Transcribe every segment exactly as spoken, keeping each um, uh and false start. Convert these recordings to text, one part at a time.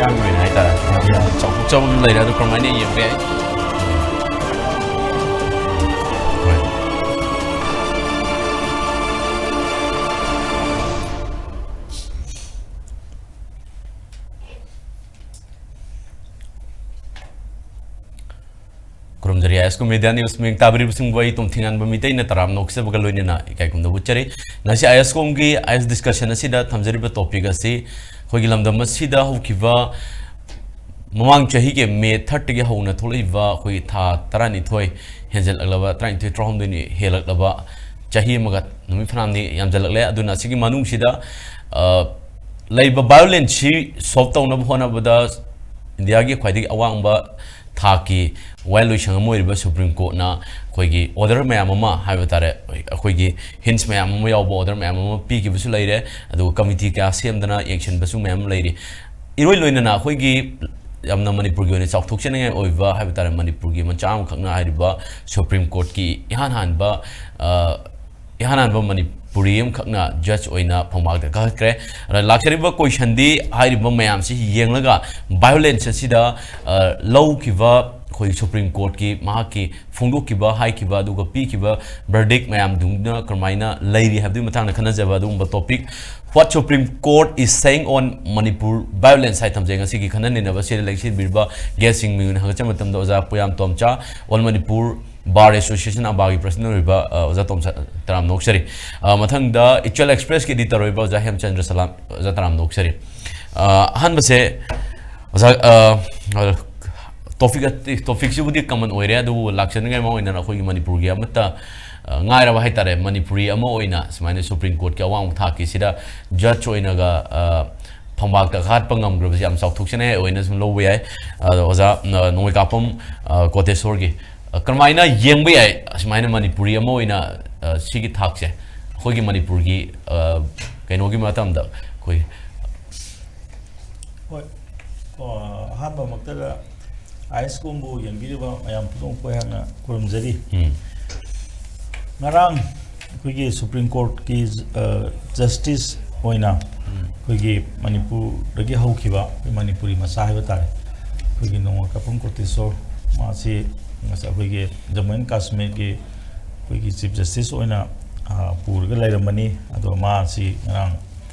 ꯃꯇꯥꯡꯒꯤ ꯑꯣꯏꯅ ꯍꯥꯏꯇꯥꯔꯦ, ꯌꯥꯝ ꯆꯥꯎꯊꯣꯛꯆꯕ ꯑꯃ ꯂꯩꯔꯦ꯫ ꯑꯗꯣ ꯀꯔꯝꯍꯥꯏꯅ ꯌꯦꯡꯕ ꯌꯥꯏ? ꯍꯣꯏ꯫ ꯈꯨꯔꯨꯝꯖꯔꯤ ꯑꯥꯏ ꯑꯦꯁ ꯀꯣꯝ ꯃꯤꯗꯤꯌꯥ ꯅ꯭ꯌꯨꯁ ꯃꯤꯌꯦꯡ ꯇꯥꯕꯤꯔꯤꯕꯁꯤꯡꯕꯨ ꯑꯩ ꯇꯣꯝꯊꯤꯉꯥꯟꯕ ꯃꯤꯇꯩꯅ ꯇꯔꯥꯝꯅ ꯑꯣꯛꯆꯕꯒ ꯂꯣꯏꯅꯅ ꯏꯀꯥꯏ ꯈꯨꯝꯅꯕ ꯎꯠꯆꯔꯤ꯫ ꯉꯁꯤ ꯑꯥꯏ ꯑꯦꯁ ꯀꯣꯝꯒꯤ ꯑꯥꯏ ꯑꯦꯁ ꯗꯤꯁꯀꯁꯟ ꯑꯁꯤꯗ ꯊꯝꯖꯔꯤꯕ ꯇꯣꯄꯤꯛ ꯑꯁꯤ ꯑꯩꯈꯣꯏꯒꯤ ꯂꯝꯗꯝ ꯑꯁꯤꯗ ꯍꯧꯈꯤꯕ ꯃꯃꯥꯡ ꯆꯍꯤꯒꯤ ꯃꯦ ꯊꯥꯔꯠꯇꯒꯤ ꯍꯧꯅ ꯊꯣꯛꯂꯛꯏꯕ ꯑꯩꯈꯣꯏꯒꯤ ꯊꯥ ꯇꯔꯥꯅꯤꯊꯣꯏ ꯍꯦꯟꯖꯜꯂꯛꯂꯕ, ꯇꯔꯥꯅꯤꯊꯣꯏ, ꯇꯔꯥꯍꯨꯝꯗꯣꯏꯅꯤ ꯍꯦꯜꯂꯛꯂꯕ, ꯆꯍꯤ ꯑꯃꯒ ꯅꯨꯃꯤꯠ ꯐꯅꯌꯥꯝꯗꯤ ꯌꯥꯝꯖꯜꯂꯛꯂꯦ꯫ ꯑꯗꯨꯅ ꯑꯁꯤꯒꯤ ꯃꯅꯨꯡꯁꯤꯗ, ꯑ, ꯂꯩꯕ ꯚꯥꯏꯑꯣꯂꯦꯟꯁꯁꯤ ꯁꯣꯜꯕ ꯇꯧꯅꯕ ꯍꯣꯠꯅꯕꯗ ꯏꯟꯗꯤꯌꯥꯒꯤ ꯈ꯭ꯋꯥꯏꯗꯒꯤ ꯑꯋꯥꯡꯕ ꯊꯥꯛꯀꯤ ꯋꯥꯌꯦꯜ ꯂꯣꯏꯁꯪ ꯑꯃ ꯑꯣꯏꯔꯤꯕ ꯁꯨꯄ꯭ꯔꯤꯝ ꯀꯣꯔꯠꯅ ꯑꯩꯈꯣꯏꯒꯤ ꯑꯣꯔꯗꯔ ꯃꯌꯥꯝ ꯑꯃ, ꯍꯥꯏꯕ ꯇꯥꯔꯦ, ꯑꯩꯈꯣꯏꯒꯤ ꯍꯤꯟꯁ ꯃꯌꯥꯝ ꯑꯃ ꯌꯥꯎꯕ ꯑꯣꯔꯗꯔ ꯃꯌꯥꯝ ꯑꯃ ꯄꯤꯈꯤꯕꯁꯨ ꯂꯩꯔꯦ꯫ ꯑꯗꯨꯒ ꯀꯃꯤꯇꯤ ꯀꯌꯥ ꯁꯦꯝꯗꯅ ꯌꯦꯡꯁꯤꯟꯕꯁꯨ ꯃꯌꯥꯝ ꯑꯃ ꯂꯩꯔꯤ꯫ ꯏꯔꯣꯏ ꯂꯣꯏꯅꯅ ꯑꯩꯈꯣꯏꯒꯤ ꯌꯥꯝꯅ ꯃꯅꯤꯄꯨꯔꯒꯤ ꯑꯣꯏꯅ ꯆꯥꯎꯊꯣꯛꯆꯅꯤꯡꯉꯥꯏ ꯑꯣꯏꯕ, ꯍꯥꯏꯕ ꯇꯥꯔꯦ, ꯃꯅꯤꯄꯨꯔꯒꯤ ꯃꯆꯥ ꯑꯃꯈꯛꯅ ꯍꯥꯏꯔꯤꯕ ꯁꯨꯄ꯭ꯔꯤꯝ ꯀꯣꯔꯠꯀꯤ ꯏꯍꯥꯟ ꯍꯥꯟꯕ, ꯑ, ꯏꯍꯥꯟ ꯍꯥꯟꯕ ꯃꯅꯤꯄꯨꯔꯤ ꯑꯃꯈꯛꯅ ꯖꯖ ꯑꯣꯏꯅ ꯐꯝꯕꯥꯛꯇ ꯀꯥꯈꯠꯈ꯭ꯔꯦ꯫ ꯑꯗ ꯂꯥꯛꯆꯔꯤꯕ ꯀꯣꯏꯁꯟꯗꯤ ꯍꯥꯏꯔꯤꯕ ꯃꯌꯥꯝꯁꯤ ꯌꯦꯡꯂꯒ ꯚꯥꯏꯑꯣꯂꯦꯟꯁ ꯑꯁꯤꯗ, ꯑ, ꯂꯧꯈꯤꯕ ꯑꯩꯈꯣꯏ ꯁꯨꯄ꯭ꯔꯤꯝ ꯀꯣꯔꯠꯀꯤ ꯃꯍꯥꯛꯀꯤ ꯐꯣꯡꯗꯣꯛꯈꯤꯕ, ꯍꯥꯏꯈꯤꯕ, ꯑꯗꯨꯒ ꯄꯤꯈꯤꯕ ꯕꯔꯗꯤꯛ ꯃꯌꯥꯝꯗꯨꯅ ꯀꯔꯝꯍꯥꯏꯅ ꯂꯩꯔꯤ ꯍꯥꯏꯕꯗꯨꯒꯤ ꯃꯇꯥꯡꯗ ꯈꯟꯅꯖꯕ ꯑꯗꯨꯒꯨꯝꯕ topic. What Supreme Court is saying on Manipur violence ꯍꯥꯏ ꯊꯝꯖꯩ꯫ ꯉꯁꯤꯒꯤ ꯈꯟꯅ ꯅꯩꯅꯕ ꯑꯁꯤꯗ ꯂꯦꯡꯁꯤꯟꯕꯤꯔꯤꯕ ꯒꯦꯁꯁꯤꯡ ꯃꯤꯡ ꯑꯣꯏꯅ ꯍꯪꯒꯠꯆꯕ ꯃꯇꯝꯗ ꯑꯣꯖꯥ ꯄꯣꯌꯥꯝ ꯇꯣꯝꯆꯥ, ꯑꯣꯜ ꯃꯅꯤꯄꯨꯔ ꯕꯥꯔ ꯑꯦꯁꯣꯁꯤꯌꯦꯁꯟ ꯑꯕꯥꯒꯤ ꯄ꯭ꯔꯁꯤꯗꯦꯟ ꯑꯣꯏꯔꯤꯕ, ꯑ, ꯑꯣꯖꯥ ꯇꯣꯝꯆꯥ, ꯇꯔꯥꯝꯅ ꯑꯣꯛꯆꯔꯤ꯫ ꯑ, ꯃꯊꯪꯗ ꯏꯆꯦꯜ ꯑꯦꯛꯁꯄ꯭ꯔꯦꯁꯀꯤ ꯏꯗꯤꯇꯔ ꯑꯣꯏꯕ ꯑꯣꯖꯥ ꯍꯦꯝꯆꯟꯗ꯭ꯔ ꯁꯂꯥꯝ, ꯑꯣꯖꯥ ꯇꯔꯥꯝꯅ ꯑꯣꯛꯆꯔꯤ꯫ ꯑ, ꯑꯍꯥꯟꯕꯁꯦ, ꯑꯣꯖꯥ, ꯑ, ꯇꯣꯄꯤꯛ, ꯇꯣꯄꯤꯛꯁꯤꯕꯨꯗꯤ ꯀꯃꯟ ꯑꯣꯏꯔꯦ, ꯑꯗꯨꯕꯨ ꯂꯥꯛꯆꯅꯤꯡꯉꯥꯏ ꯑꯃ ꯑꯣꯏꯅ ꯑꯩꯈꯣꯏꯒꯤ ꯃꯅꯤꯄꯨꯔꯒꯤ ꯑꯃꯠꯇ, ꯑ, ꯉꯥꯏꯔꯕ ꯍꯥꯏꯇꯥꯔꯦ, ꯃꯅꯤꯄꯨꯔꯤ ꯑꯃ ꯑꯣꯏꯅ ꯁꯨꯃꯥꯏꯅ ꯁꯨꯄ꯭ꯔꯤꯝ ꯀꯣꯔꯠꯀꯤ ꯑꯋꯥꯡꯕ ꯊꯥꯛꯀꯤꯁꯤꯗ ꯖꯖ ꯑꯣꯏꯅꯒ, ꯑ, ꯐꯝꯕꯥꯛꯇ ꯀꯥꯈꯠꯄ ꯉꯝꯈ꯭ꯔꯕꯁꯤ ꯌꯥꯝ ꯆꯥꯎꯊꯣꯛꯆꯅꯤꯡꯉꯥꯏ ꯑꯣꯏꯅ ꯁꯨꯝ ꯂꯧꯕ ꯌꯥꯏ꯫ ꯑꯗꯣ ꯑꯣꯖꯥ, ꯑ, ꯅꯣꯡꯃꯩꯀꯥꯄꯝ, ꯑ, ꯀꯣꯇꯦꯁꯣꯔꯒꯤ, ꯑ, ꯀꯔꯝꯍꯥꯏꯅ ꯌꯦꯡꯕ ꯌꯥꯏ ꯑꯁꯨꯃꯥꯏꯅ ꯃꯅꯤꯄꯨꯔꯤ ꯑꯃ ꯑꯣꯏꯅ, ꯑ, ꯁꯤꯒꯤ ꯊꯥꯛꯁꯦ ꯑꯩꯈꯣꯏꯒꯤ ꯃꯅꯤꯄꯨꯔꯒꯤ, ꯑ, ꯀꯩꯅꯣꯒꯤ ꯃꯇꯝꯗ ꯑꯩꯈꯣꯏ ꯍꯣꯏ꯫ ꯑ, ꯑꯍꯥꯟꯕꯃꯛꯇꯗ ꯑꯥꯏ ꯑꯦꯁ ꯀꯣꯝꯕꯨ ꯌꯦꯡꯕꯤꯔꯤꯕ ꯃꯌꯥꯝ ꯄꯨꯝꯅꯃꯛꯄꯨ ꯑꯩꯍꯥꯛꯅ ꯈꯨꯔꯨꯝꯖꯔꯤ꯫ ꯎꯝ꯫ ꯉꯔꯥꯡ ꯑꯩꯈꯣꯏꯒꯤ ꯁꯨꯄ꯭ꯔꯤꯝ ꯀꯣꯔꯠꯀꯤ, ꯑ, ꯖꯁꯇꯤꯁ ꯑꯣꯏꯅ ꯎꯝ꯫ ꯑꯩꯈꯣꯏꯒꯤ ꯃꯅꯤꯄꯨꯔꯗꯒꯤ ꯍꯧꯈꯤꯕ ꯑꯩꯈꯣꯏ ꯃꯅꯤꯄꯨꯔꯤ ꯃꯆꯥ ꯍꯥꯏꯕ ꯇꯥꯔꯦ, ꯑꯩꯈꯣꯏꯒꯤ ꯅꯣꯡꯃꯩꯀꯥꯄꯝ ꯀꯣꯇꯦꯁꯣꯔ, ꯃꯥꯁꯤ ꯉꯁꯥꯏ ꯑꯩꯈꯣꯏꯒꯤ ꯖꯝꯃꯨ ꯑꯦꯟ ꯀꯥꯁꯃꯤꯔꯒꯤ ꯑꯩꯈꯣꯏꯒꯤ ꯆꯤꯐ ꯖꯁꯇꯤꯁ ꯑꯣꯏꯅ, ꯑ, ꯄꯨꯔꯒ ꯂꯩꯔꯝꯕꯅꯤ꯫ ꯑꯗꯣ ꯃꯥꯁꯤ ꯉꯔꯥꯡ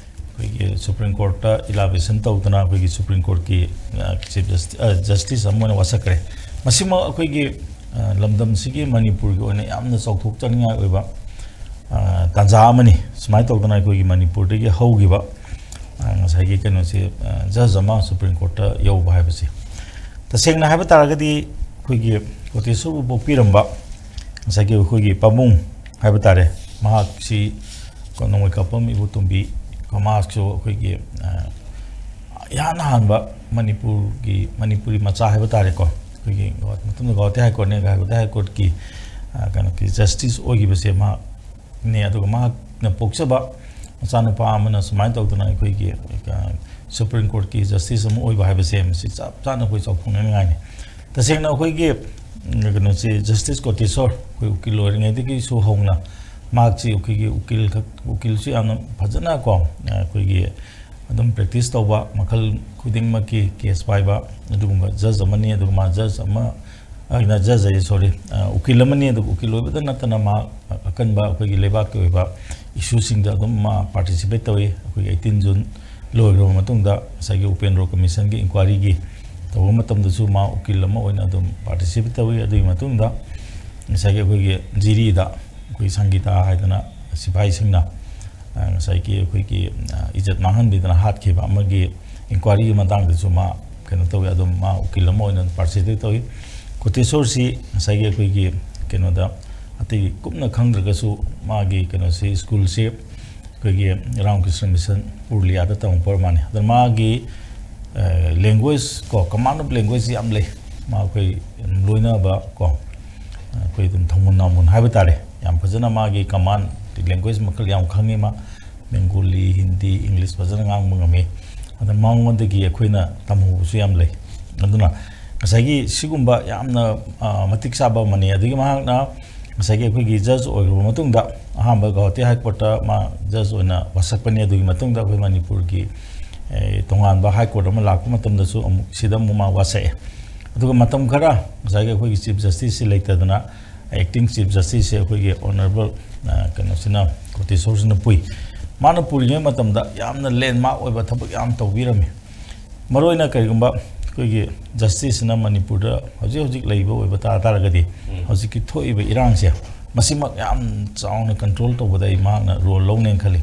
ꯑꯩꯈꯣꯏꯒꯤ ꯁꯨꯄ꯭ꯔꯤꯝ ꯀꯣꯔꯠꯇ ꯏꯂꯥꯕꯦꯁꯟ ꯇꯧꯗꯅ ꯑꯩꯈꯣꯏꯒꯤ ꯁꯨꯄ꯭ꯔꯤꯝ ꯀꯣꯔꯠꯀꯤ, ꯑ, ꯆꯤꯐ ꯖꯁꯇꯤ-, ꯑ, ꯖꯁꯇꯤꯁ ꯑꯃ ꯑꯣꯏꯅ ꯋꯥꯁꯛꯈ꯭ꯔꯦ꯫ ꯃꯁꯤꯃꯛ ꯑꯩꯈꯣꯏꯒꯤ, ꯑ, ꯂꯝꯗꯝꯁꯤꯒꯤ ꯃꯅꯤꯄꯨꯔꯒꯤ ꯑꯣꯏꯅ ꯌꯥꯝꯅ ꯆꯥꯎꯊꯣꯛꯆꯅꯤꯡꯉꯥꯏ ꯑꯣꯏꯕ, ꯑ, ꯇꯥꯟꯖꯥ ꯑꯃꯅꯤ꯫ ꯁꯨꯃꯥꯏꯅ ꯇꯧꯗꯅ ꯑꯩꯈꯣꯏꯒꯤ ꯃꯅꯤꯄꯨꯔꯗꯒꯤ ꯍꯧꯈꯤꯕ, ꯑ, ꯉꯁꯥꯏꯒꯤ ꯀꯩꯅꯣꯁꯦ, ꯑ, ꯖꯖ ꯑꯃ ꯁꯨꯄ꯭ꯔꯤꯝ ꯀꯣꯔꯠꯇ ꯌꯧꯕ ꯍꯥꯏꯕꯁꯦ, ꯇꯁꯦꯡꯅ ꯍꯥꯏꯕ ꯇꯥꯔꯒꯗꯤ ꯑꯩꯈꯣꯏꯒꯤ ꯀꯣꯇꯦꯁꯣꯔꯕꯨ ꯄꯣꯛꯄꯤꯔꯝꯕ ꯉꯁꯥꯏꯒꯤ ꯑꯩꯈꯣꯏꯒꯤ ꯄꯥꯕꯨꯡ ꯍꯥꯏꯕ ꯇꯥꯔꯦ, ꯃꯍꯥꯛꯁꯤ ꯀꯣ ꯅꯣꯡꯃꯩꯀꯥꯄꯝ ꯏꯕꯣꯇꯣꯝꯕꯤ ꯀꯣ ꯃꯍꯥꯛꯁꯨ ꯑꯩꯈꯣꯏꯒꯤ, ꯑ, ꯏꯍꯥꯟ ꯍꯥꯟꯕ ꯃꯅꯤꯄꯨꯔꯒꯤ, ꯃꯅꯤꯄꯨꯔꯤ ꯃꯆꯥ ꯍꯥꯏꯕ ꯇꯥꯔꯦꯀꯣ, ꯑꯩꯈꯣꯏꯒꯤ ꯃꯇꯝꯗ ꯒꯧꯍꯥꯇꯤ ꯍꯥꯏ ꯀꯣꯔꯠꯅꯦ, ꯒꯧꯍꯥꯇꯤ ꯍꯥꯏ ꯀꯣꯔꯠꯀꯤ, ꯑ, ꯀꯩꯅꯣꯒꯤ ꯖꯁꯇꯤꯁ ꯑꯣꯏꯈꯤꯕꯁꯦ ꯃꯍꯥꯛꯅꯦ꯫ ꯑꯗꯨꯒ ꯃꯍꯥꯛꯅ ꯄꯣꯛꯆꯕ ꯃꯆꯥꯅꯨꯄꯥ ꯑꯃꯅ ꯁꯨꯃꯥꯏꯅ ꯇꯧꯗꯅ ꯑꯩꯈꯣꯏꯒꯤ, ꯑ, ꯁꯨꯄ꯭ꯔꯤꯝ ꯀꯣꯔꯠꯀꯤ ꯖꯁꯇꯤꯁ ꯑꯃ ꯑꯣꯏꯕ ꯍꯥꯏꯕꯁꯦ ꯃꯁꯤ ꯆꯞ ꯆꯥꯅ ꯑꯩꯈꯣꯏ ꯆꯥꯎꯊꯣꯛꯅꯅꯤꯡꯉꯥꯏꯅꯤ꯫ ꯇꯁꯦꯡꯅ ꯑꯩꯈꯣꯏꯒꯤ, ꯎꯝ, ꯀꯩꯅꯣꯁꯤ, ꯖꯁꯇꯤꯁ ꯀꯣꯇꯦꯁꯣꯔ ꯑꯩꯈꯣꯏ ꯎꯀꯤꯜ ꯑꯣꯏꯔꯤꯉꯩꯗꯒꯤꯁꯨ ꯍꯧꯅ ꯃꯍꯥꯛꯁꯤ ꯑꯩꯈꯣꯏꯒꯤ ꯎꯀꯤꯜ ꯈꯛ, ꯎꯀꯤꯜꯁꯨ ꯌꯥꯝꯅ ꯐꯖꯅ ꯀꯣ, ꯑꯩꯈꯣꯏꯒꯤ ꯑꯗꯨꯝ ꯄ꯭ꯔꯦꯛꯇꯤꯁ ꯇꯧꯕ, ꯃꯈꯜ ꯈꯨꯗꯤꯡꯃꯛꯀꯤ ꯀꯦꯁ ꯄꯥꯏꯕ ꯑꯗꯨꯒꯨꯝꯕ ꯖꯖ ꯑꯃꯅꯤ꯫ ꯑꯗꯨꯒ ꯃꯥ ꯖꯖ ꯑꯃ, ꯑꯩꯅ ꯖꯖ ꯍꯥꯏꯌꯦ, ꯁꯣꯔꯤ, ꯑ, ꯎꯀꯤꯜ ꯑꯃꯅꯤ꯫ ꯑꯗꯨꯒ ꯎꯀꯤꯜ ꯑꯣꯏꯕꯗ ꯅꯠꯇꯅ ꯃꯥ ꯑꯀꯟꯕ ꯑꯩꯈꯣꯏꯒꯤ ꯂꯩꯕꯥꯛꯀꯤ ꯑꯣꯏꯕ ꯏꯁꯨꯁꯤꯡꯗ ꯑꯗꯨꯝ ꯃꯥ ꯄꯥꯔꯇꯤꯁꯤꯄꯦꯠ ꯇꯧꯏ꯫ ꯑꯩꯈꯣꯏꯒꯤ ꯑꯩꯠꯇꯤꯟ ꯖꯨꯟ ꯂꯣꯏꯈ꯭ꯔꯕ ꯃꯇꯨꯡꯗ ꯉꯁꯥꯏꯒꯤ ꯎꯄꯦꯟꯗ꯭ꯔꯣ ꯀꯃꯤꯁꯟꯒꯤ ꯏꯟꯀ꯭ꯋꯥꯔꯤꯒꯤ ꯇꯧꯕ ꯃꯇꯝꯗꯁꯨ ꯃꯥ ꯎꯀꯤꯜ ꯑꯃ ꯑꯣꯏꯅ ꯑꯗꯨꯝ ꯄꯥꯔꯇꯤꯁꯤꯄꯦꯠ ꯇꯧꯏ꯫ ꯑꯗꯨꯒꯤ ꯃꯇꯨꯡꯗ ꯉꯁꯥꯏꯒꯤ ꯑꯩꯈꯣꯏꯒꯤ ꯖꯤꯔꯤꯗ ꯑꯩꯈꯣꯏ ꯁꯪꯒꯤꯇꯥ ꯍꯥꯏꯗꯅ ꯁꯤꯐꯥꯏꯁꯤꯡꯅ, ꯑ, ꯉꯁꯥꯏꯒꯤ ꯑꯩꯈꯣꯏꯒꯤ, ꯑ, ꯏꯖꯠ ꯃꯥꯡꯍꯟꯕꯤꯗꯅ ꯍꯥꯠꯈꯤꯕ ꯑꯃꯒꯤ ꯏꯟꯀ꯭ꯋꯥꯔꯤꯒꯤ ꯃꯇꯥꯡꯗꯁꯨ ꯃꯥ ꯀꯩꯅꯣ ꯇꯧꯋꯤ꯫ ꯑꯗꯨꯝ ꯃꯥ ꯎꯀꯤꯜ ꯑꯃ ꯑꯣꯏꯅ ꯄꯥꯔꯇꯤꯁꯤꯄꯦꯠ ꯇꯧꯋꯤ꯫ ꯀꯣꯇꯦꯁꯣꯔꯁꯤ ꯉꯁꯥꯏꯒꯤ ꯑꯩꯈꯣꯏꯒꯤ ꯀꯩꯅꯣꯗ ꯑꯇꯩ ꯀꯨꯞꯅ ꯈꯪꯗ꯭ꯔꯒꯁꯨ ꯃꯥꯒꯤ ꯀꯩꯅꯣꯁꯤ, ꯁ꯭ꯀꯨꯜꯁꯤ ꯑꯩꯈꯣꯏꯒꯤ ꯔꯥꯃꯀ꯭ꯔꯤꯁꯅ ꯃꯤꯁꯟ ꯄꯨꯔꯂꯤꯌꯥꯗ ꯇꯝꯃꯛꯄ ꯑꯣꯏꯔ ꯃꯥꯜꯂꯦ꯫ ꯑꯗ ꯃꯥꯒꯤ, ꯑ, ꯂꯦꯡꯒ꯭ꯋꯦꯖ ꯀꯣ, ꯀꯃꯥꯟ ꯑꯣꯐ ꯂꯦꯡꯒ꯭ꯋꯦꯖ ꯌꯥꯝ ꯂꯩ꯫ ꯃꯥ ꯑꯩꯈꯣꯏ ꯂꯣꯏꯅꯕ ꯀꯣ, ꯑꯩꯈꯣꯏ ꯑꯗꯨꯝ ꯊꯧꯃꯨꯟ ꯅꯥꯃꯨꯟ ꯍꯥꯏꯕ ꯇꯥꯔꯦ, ꯌꯥꯝ ꯐꯖꯅ ꯃꯥꯒꯤ ꯀꯃꯥꯟ ꯂꯦꯡꯒ꯭ꯋꯦꯖ ꯃꯈꯜ ꯌꯥꯝ ꯈꯪꯉꯤ꯫ ꯃꯥ ꯕꯦꯡꯒꯣꯂꯤ, ꯍꯤꯟꯗꯤ, ꯏꯪꯂꯤꯁ ꯐꯖꯅ ꯉꯥꯡꯕ ꯉꯝꯃꯤ꯫ ꯑꯗ ꯃꯉꯣꯟꯗꯒꯤ ꯑꯩꯈꯣꯏꯅ ꯇꯝꯍꯧꯕꯁꯨ ꯌꯥꯝ ꯂꯩ꯫ ꯑꯗꯨꯅ ꯉꯁꯥꯏꯒꯤ ꯁꯤꯒꯨꯝꯕ ꯌꯥꯝꯅ, ꯑ, ꯃꯇꯤꯛ ꯆꯥꯕ ꯑꯃꯅꯤ꯫ ꯑꯗꯒꯤ ꯃꯍꯥꯛꯅ ꯉꯁꯥꯏꯒꯤ ꯑꯩꯈꯣꯏꯒꯤ ꯖꯖ ꯑꯣꯏꯈ꯭ꯔꯕ ꯃꯇꯨꯡꯗ, ꯑꯍꯥꯟꯕ ꯒꯧꯍꯥꯇꯤ ꯍꯥꯏ ꯀꯣꯔꯠꯇ ꯃꯥ ꯖꯖ ꯑꯣꯏꯅ ꯋꯥꯁꯛꯄꯅꯤ꯫ ꯑꯗꯨꯒꯤ ꯃꯇꯨꯡꯗ ꯑꯩꯈꯣꯏ ꯃꯅꯤꯄꯨꯔꯒꯤ, ꯑꯦ, ꯇꯣꯉꯥꯟꯕ ꯍꯥꯏ ꯀꯣꯔꯠ ꯑꯃ ꯂꯥꯛꯄ ꯃꯇꯝꯗꯁꯨ ꯑꯃꯨꯛ ꯁꯤꯗ ꯑꯃꯨꯛ ꯃꯥ ꯋꯥꯁꯛꯑꯦ꯫ ꯑꯗꯨꯒ ꯃꯇꯝ ꯈꯔ ꯉꯁꯥꯏꯒꯤ ꯑꯩꯈꯣꯏꯒꯤ ꯆꯤꯐ ꯖꯁꯇꯤꯁꯁꯤ ꯂꯩꯇꯗꯅ, ꯑꯦꯛꯇꯤꯡ ꯆꯤꯐ ꯖꯁꯇꯤꯁꯁꯦ ꯑꯩꯈꯣꯏꯒꯤ ꯑꯣꯅꯔꯦꯕꯜ, ꯑ, ꯀꯩꯅꯣꯁꯤꯅ, ꯀꯣꯇꯦꯁꯣꯔꯁꯤꯅ ꯄꯨꯏ꯫ ꯃꯥꯅ ꯄꯨꯔꯤꯉꯩ ꯃꯇꯝꯗ ꯌꯥꯝꯅ ꯂꯦꯟꯃꯥꯔꯛ ꯑꯣꯏꯕ ꯊꯕꯛ ꯌꯥꯝ ꯇꯧꯕꯤꯔꯝꯃꯤ꯫ ꯃꯔꯨꯑꯣꯏꯅ ꯀꯔꯤꯒꯨꯝꯕ ꯑꯩꯈꯣꯏꯒꯤ ꯖꯁꯇꯤꯁꯁꯤꯅ ꯃꯅꯤꯄꯨꯔꯗ ꯍꯧꯖꯤꯛ ꯍꯧꯖꯤꯛ ꯂꯩꯕ ꯑꯣꯏꯕ ꯇꯥ ꯇꯥꯔꯒꯗꯤ, ꯎꯝ꯫ ꯍꯧꯖꯤꯛꯀꯤ ꯊꯣꯛꯏꯕ ꯏꯔꯥꯡꯁꯦ, ꯃꯁꯤꯃꯛ ꯌꯥꯝ ꯆꯥꯎꯅ ꯀꯟꯇ꯭ꯔꯣꯜ ꯇꯧꯕꯗ ꯑꯩ ꯃꯍꯥꯛꯅ ꯔꯣꯜ ꯂꯧꯅꯦꯅ ꯈꯜꯂꯤ꯫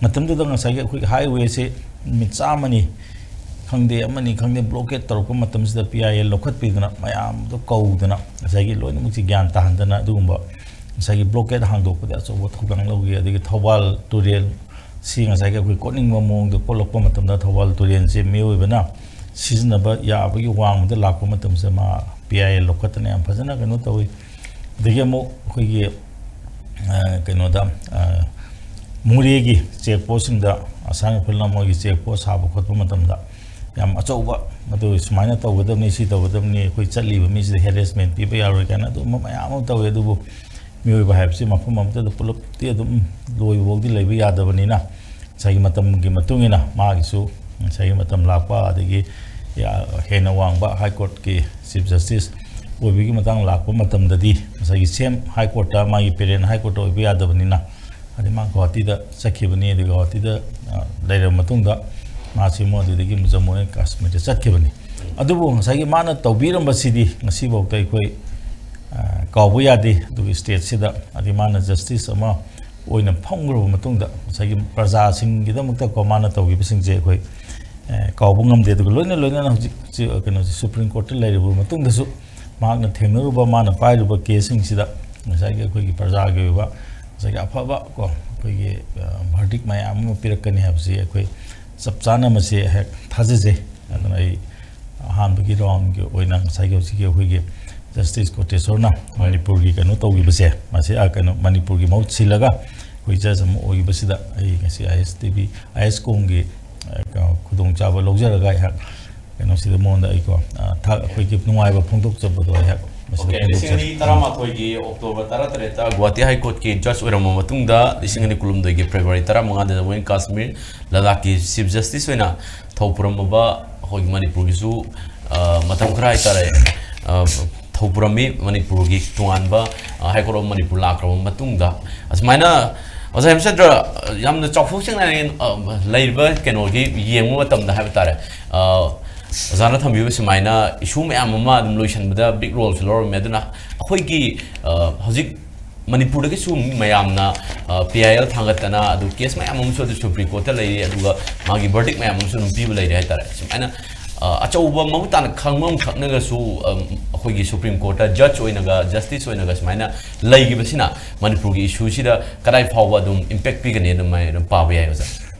ꯃꯇꯝꯗꯨꯗ ꯉꯁꯥꯏꯒꯤ ꯑꯩꯈꯣꯏꯒꯤ ꯍꯥꯏꯋꯦꯁꯦ ꯅꯨꯃꯤꯠ ꯆꯥꯝꯃꯅꯤ ꯈꯪꯗꯦ, ꯑꯃꯅꯤ ꯈꯪꯗꯦ, ꯕ꯭ꯂꯣꯀꯦꯠ ꯇꯧꯔꯛꯄ ꯃꯇꯝꯁꯤꯗ ꯄꯤ ꯑꯥꯏ ꯑꯦꯜ ꯂꯧꯈꯠꯄꯤꯗꯅ, ꯃꯌꯥꯝꯗꯣ ꯀꯧꯗꯅ, ꯉꯁꯥꯏꯒꯤ ꯂꯣꯏꯅꯃꯛꯁꯤ ꯒ꯭ꯌꯥꯟ ꯇꯥꯍꯟꯗꯅ, ꯑꯗꯨꯒꯨꯝꯕ ꯉꯁꯥꯏꯒꯤ ꯕ꯭ꯂꯣꯀꯦꯠ ꯍꯥꯡꯗꯣꯛꯄꯗ ꯑꯆꯧꯕ ꯊꯧꯗꯥꯡ ꯂꯧꯈꯤ꯫ ꯑꯗꯒꯤ ꯊꯧꯕꯥꯜ ꯇꯨꯔꯦꯜ ꯁꯤ ꯉꯁꯥꯏꯒꯤ ꯑꯩꯈꯣꯏ ꯀꯣꯠꯅꯤꯡꯕ ꯃꯑꯣꯡꯗ ꯀꯣꯠꯂꯛꯄ ꯃꯇꯝꯗ, ꯊꯧꯕꯥꯜ ꯇꯨꯔꯦꯜꯁꯦ ꯃꯤꯑꯣꯏꯕꯅ ꯁꯤꯖꯤꯟꯅꯕ ꯌꯥꯕꯒꯤ ꯋꯥꯡꯃꯗ ꯂꯥꯛꯄ ꯃꯇꯝꯁꯤꯗ, ꯃꯥ ꯄꯤ ꯑꯥꯏ ꯑꯦꯜ ꯂꯧꯈꯠꯇꯅ ꯌꯥꯝ ꯐꯖꯅ ꯀꯩꯅꯣ ꯇꯧꯏ꯫ ꯑꯗꯒꯤ ꯑꯃꯨꯛ ꯑꯩꯈꯣꯏꯒꯤ, ꯑ, ꯀꯩꯅꯣꯗ, ꯑ, ꯃꯣꯔꯦꯒꯤ ꯆꯦꯛ ꯄꯣꯁꯁꯤꯡꯗ, ꯑꯁꯥꯝ ꯔꯥꯏꯐꯜꯅ ꯃꯣꯏꯒꯤ ꯆꯦꯛ ꯄꯣꯁ ꯁꯥꯕ ꯈꯣꯠꯄ ꯃꯇꯝꯗ, ꯌꯥꯝ ꯑꯆꯧꯕ, ꯃꯗꯨ ꯁꯨꯃꯥꯏꯅ ꯇꯧꯒꯗꯕꯅꯤ, ꯁꯤ ꯇꯧꯒꯗꯕꯅꯤ, ꯑꯩꯈꯣꯏ ꯆꯠꯂꯤꯕ ꯃꯤꯁꯤꯗ ꯍꯦꯔꯦꯁꯃꯦꯟ ꯄꯤꯕ ꯌꯥꯔꯣꯏ ꯀꯥꯏꯅ ꯑꯗꯨꯒꯨꯝꯕ ꯃꯌꯥꯝ ꯑꯃ ꯇꯧꯋꯤ꯫ ꯑꯗꯨꯕꯨ ꯃꯤꯑꯣꯏꯕ ꯍꯥꯏꯕꯁꯤ ꯃꯐꯝ ꯑꯃꯠꯇꯗ ꯄꯨꯂꯞꯇꯤ ꯑꯗꯨꯝ ꯂꯣꯏꯕ ꯐꯥꯎꯗꯤ ꯂꯩꯕ ꯌꯥꯗꯕꯅꯤꯅ, ꯉꯁꯥꯏꯒꯤ ꯃꯇꯝꯒꯤ ꯃꯇꯨꯡ ꯏꯟꯅ ꯃꯥꯒꯤꯁꯨ ꯉꯁꯥꯏꯒꯤ ꯃꯇꯝ ꯂꯥꯛꯄ, ꯑꯗꯒꯤ ꯌꯥ-, ꯍꯦꯟꯅ ꯋꯥꯡꯕ ꯍꯥꯏ ꯀꯣꯔꯠꯀꯤ ꯆꯤꯐ ꯖꯁꯇꯤꯁ ꯑꯣꯏꯕꯒꯤ ꯃꯇꯥꯡ ꯂꯥꯛꯄ ꯃꯇꯝꯗꯗꯤ, ꯉꯁꯥꯏꯒꯤ ꯁꯦꯝ ꯍꯥꯏ ꯀꯣꯔꯠꯇ, ꯃꯥꯒꯤ ꯄꯦꯔꯦꯟ ꯍꯥꯏ ꯀꯣꯔꯠꯇ ꯑꯣꯏꯕ ꯌꯥꯗꯕꯅꯤꯅ, ꯑꯗꯩ ꯃꯥ ꯒꯧꯍꯥꯇꯤꯗ ꯆꯠꯈꯤꯕꯅꯤ꯫ ꯑꯗꯩ ꯒꯧꯍꯥꯇꯤꯗ, ꯑ, ꯂꯩꯔꯕ ꯃꯇꯨꯡꯗ ꯃꯥꯁꯤ ꯑꯃꯨꯛ ꯑꯗꯨꯗꯒꯤ ꯑꯃꯨꯛ ꯖꯝꯃꯨ ꯑꯦꯟ ꯀꯥꯁꯃꯤꯔꯗ ꯆꯠꯈꯤꯕꯅꯤ꯫ ꯑꯗꯨꯕꯨ ꯉꯁꯥꯏꯒꯤ ꯃꯥꯅ ꯇꯧꯕꯤꯔꯝꯕꯁꯤꯗꯤ ꯉꯁꯤꯐꯥꯎꯗ ꯑꯩꯈꯣꯏ, ꯑ, ꯀꯥꯎꯕ ꯌꯥꯗꯦ꯫ ꯑꯗꯨꯒ ꯁ꯭ꯇꯦꯠꯁꯤꯗ, ꯑꯗꯩ ꯃꯥꯅ ꯖꯁꯇꯤꯁ ꯑꯃ ꯑꯣꯏꯅ ꯐꯝꯈ꯭ꯔꯕ ꯃꯇꯨꯡꯗ, ꯉꯁꯥꯏꯒꯤ ꯄ꯭ꯔꯖꯥꯁꯤꯡꯒꯤꯗꯃꯛꯇꯀꯣ ꯃꯥꯅ ꯇꯧꯈꯤꯕꯁꯤꯡꯁꯦ ꯑꯩꯈꯣꯏ, ꯑ, ꯀꯥꯎꯕ ꯉꯝꯗꯦ꯫ ꯑꯗꯨꯒ ꯂꯣꯏꯅ ꯂꯣꯏꯅꯅ ꯍꯧꯖꯤꯛ ꯁꯤ, ꯀꯩꯅꯣꯁꯤ, ꯁꯨꯄ꯭ꯔꯤꯝ ꯀꯣꯔꯠꯇ ꯂꯩꯔꯕ ꯃꯇꯨꯡꯗꯁꯨ ꯃꯍꯥꯛꯅ ꯊꯦꯡꯅꯔꯨꯕ, ꯃꯥꯅ ꯄꯥꯏꯔꯨꯕ ꯀꯦꯁꯁꯤꯡꯁꯤꯗ ꯉꯁꯥꯏꯒꯤ ꯑꯩꯈꯣꯏꯒꯤ ꯄ꯭ꯔꯖꯥꯒꯤ ꯑꯣꯏꯕ ꯉꯁꯥꯏꯒꯤ ꯑꯐꯕ ꯀꯣ, ꯑꯩꯈꯣꯏꯒꯤ, ꯑ, ꯚꯔꯗꯤꯛ ꯃꯌꯥꯝ ꯑꯃ ꯄꯤꯔꯛꯀꯅꯤ ꯍꯥꯏꯕꯁꯤ ꯑꯩꯈꯣꯏ ꯆꯞ ꯆꯥꯅ ꯃꯁꯤ ꯑꯩꯍꯥꯛ ꯊꯥꯖꯖꯩ꯫ ꯑꯗꯨꯅ ꯑꯩ ꯑꯍꯥꯟꯕꯒꯤ ꯔꯥꯎꯟꯒꯤ ꯑꯣꯏꯅ ꯉꯁꯥꯏꯒꯤ ꯍꯧꯖꯤꯛꯀꯤ ꯑꯩꯈꯣꯏꯒꯤ ꯖꯁꯇꯤꯁ ꯀꯣꯇꯦꯁꯣꯔꯅ ꯃꯅꯤꯄꯨꯔꯒꯤ ꯀꯩꯅꯣ ꯇꯧꯈꯤꯕꯁꯦ, ꯃꯁꯤ, ꯑ, ꯀꯩꯅꯣ, ꯃꯅꯤꯄꯨꯔꯒꯤ ꯃꯍꯨꯠ ꯁꯤꯜꯂꯒ ꯑꯩꯈꯣꯏ ꯖꯖ ꯑꯃ ꯑꯣꯏꯈꯤꯕꯁꯤꯗ ꯑꯩ ꯉꯁꯤ ꯑꯥꯏ ꯑꯦꯁ ꯇꯤ ꯚꯤ, ꯑꯥꯏ ꯑꯦꯁ ꯀꯣꯝꯒꯤ, ꯑ, ꯀꯩꯅꯣ, ꯈꯨꯗꯣꯡꯆꯥꯕ ꯂꯧꯖꯔꯒ ꯑꯩꯍꯥꯛ ꯀꯩꯅꯣꯁꯤꯗ ꯃꯉꯣꯟꯗ ꯑꯩꯀꯣ, ꯑ, ꯊꯥ-, ꯑꯩꯈꯣꯏꯒꯤ ꯅꯨꯡꯉꯥꯏꯕ ꯐꯣꯡꯗꯣꯛꯆꯕꯗꯣ ꯑꯩꯍꯥꯛ ꯑꯣꯀꯦ, ꯂꯤꯁꯤꯡ ꯑꯅꯤ ꯇꯔꯥꯃꯥꯊꯣꯏꯒꯤ ꯑꯣꯛꯇꯣꯕꯔ ꯇꯔꯥꯇꯔꯦꯠꯇ ꯒꯨꯋꯥꯍꯥꯇꯤ ꯍꯥꯏ ꯀꯣꯔꯠꯀꯤ ꯖꯖ ꯑꯣꯏꯔꯝꯕ ꯃꯇꯨꯡꯗ, ꯂꯤꯁꯤꯡ ꯑꯅꯤ ꯀꯨꯟꯍꯨꯝꯗꯣꯏꯒꯤ ꯐꯦꯕ꯭ꯔꯨꯋꯥꯔꯤ ꯇꯔꯥꯃꯉꯥꯗ ꯖꯃꯨ ꯑꯦꯟ ꯀꯥꯁꯃꯤꯔ ꯂꯗꯥꯈꯀꯤ ꯆꯤꯐ ꯖꯁꯇꯤꯁ ꯑꯣꯏꯅ ꯊꯧ ꯄꯨꯔꯝꯃꯕ ꯑꯩꯈꯣꯏꯒꯤ ꯃꯅꯤꯄꯨꯔꯒꯤꯁꯨ, ꯑ, ꯃꯇꯝ ꯈꯔ ꯍꯥꯏꯇꯥꯔꯦ, ꯑ, ꯊꯧ ꯄꯨꯔꯝꯃꯤ꯫ ꯃꯅꯤꯄꯨꯔꯒꯤ ꯇꯣꯉꯥꯟꯕ, ꯑ, ꯍꯥꯏ ꯀꯣꯔꯠ ꯑꯣꯐ ꯃꯅꯤꯄꯨꯔ ꯂꯥꯛꯈ꯭ꯔꯕ ꯃꯇꯨꯡꯗ, ꯑꯁꯨꯃꯥꯏꯅ ꯑꯣꯖꯥ ꯍꯦꯃꯆꯟꯗ꯭ꯔ, ꯌꯥꯝꯅ ꯆꯥꯎꯊꯣꯛꯆꯅꯤꯡꯉꯥꯏ, ꯑ, ꯂꯩꯔꯤꯕ ꯀꯩꯅꯣꯒꯤ ꯌꯦꯡꯕ ꯃꯇꯝꯗ ꯍꯥꯏꯕ ꯇꯥꯔꯦ, ꯑ, ꯑꯣꯖꯥꯅ ꯊꯝꯕꯤꯕ ꯁꯨꯃꯥꯏꯅ ꯏꯁꯨ ꯃꯌꯥꯝ ꯑꯃ ꯑꯗꯨꯝ ꯂꯣꯏꯁꯤꯟꯕꯗ ꯕꯤꯛ ꯔꯣꯜꯁꯨ ꯂꯧꯔꯝꯃꯦ꯫ ꯑꯗꯨꯅ ꯑꯩꯈꯣꯏꯒꯤ, ꯑ, ꯍꯧꯖꯤꯛ ꯃꯅꯤꯄꯨꯔꯗꯒꯤꯁꯨ ꯃꯤ ꯃꯌꯥꯝꯅ, ꯑ, ꯄꯤ ꯑꯥꯏ ꯑꯦꯜ ꯊꯥꯡꯒꯠꯇꯅ, ꯑꯗꯨ ꯀꯦꯁ ꯃꯌꯥꯝ ꯑꯃꯁꯨ ꯑꯗꯨ ꯁꯨꯄ꯭ꯔꯤꯝ ꯀꯣꯔꯠꯇ ꯂꯩꯔꯤ, ꯑꯗꯨꯒ ꯃꯥꯒꯤ ꯕꯔꯗꯤꯛ ꯃꯌꯥꯝ ꯑꯃꯁꯨ ꯑꯗꯨꯝ ꯄꯤꯕ ꯂꯩꯔꯦ ꯍꯥꯏꯇꯥꯔꯦ꯫ ꯁꯨꯃꯥꯏꯅ, ꯑ, ꯑꯆꯧꯕ ꯃꯃꯨꯠ ꯇꯥꯅ ꯈꯪꯕ ꯑꯃꯈꯛꯅꯒꯁꯨ, ꯑꯝ, ꯑꯩꯈꯣꯏꯒꯤ ꯁꯨꯄ꯭ꯔꯤꯝ ꯀꯣꯔꯠꯇ ꯖꯖ ꯑꯣꯏꯅꯒ, ꯖꯁꯇꯤꯁ ꯑꯣꯏꯅꯒ ꯁꯨꯃꯥꯏꯅ ꯂꯩꯈꯤꯕꯁꯤꯅ ꯃꯅꯤꯄꯨꯔꯒꯤ ꯏꯁꯨꯁꯤꯗ ꯀꯗꯥꯏ ꯐꯥꯎꯕ ꯑꯗꯨꯝ ꯏꯝꯄꯦꯛ ꯄꯤꯒꯅꯤ, ꯑꯗꯨꯃꯥꯏꯅ ꯑꯗꯨꯝ ꯄꯥꯕ ꯌꯥꯏ, ꯑꯣꯖꯥ꯫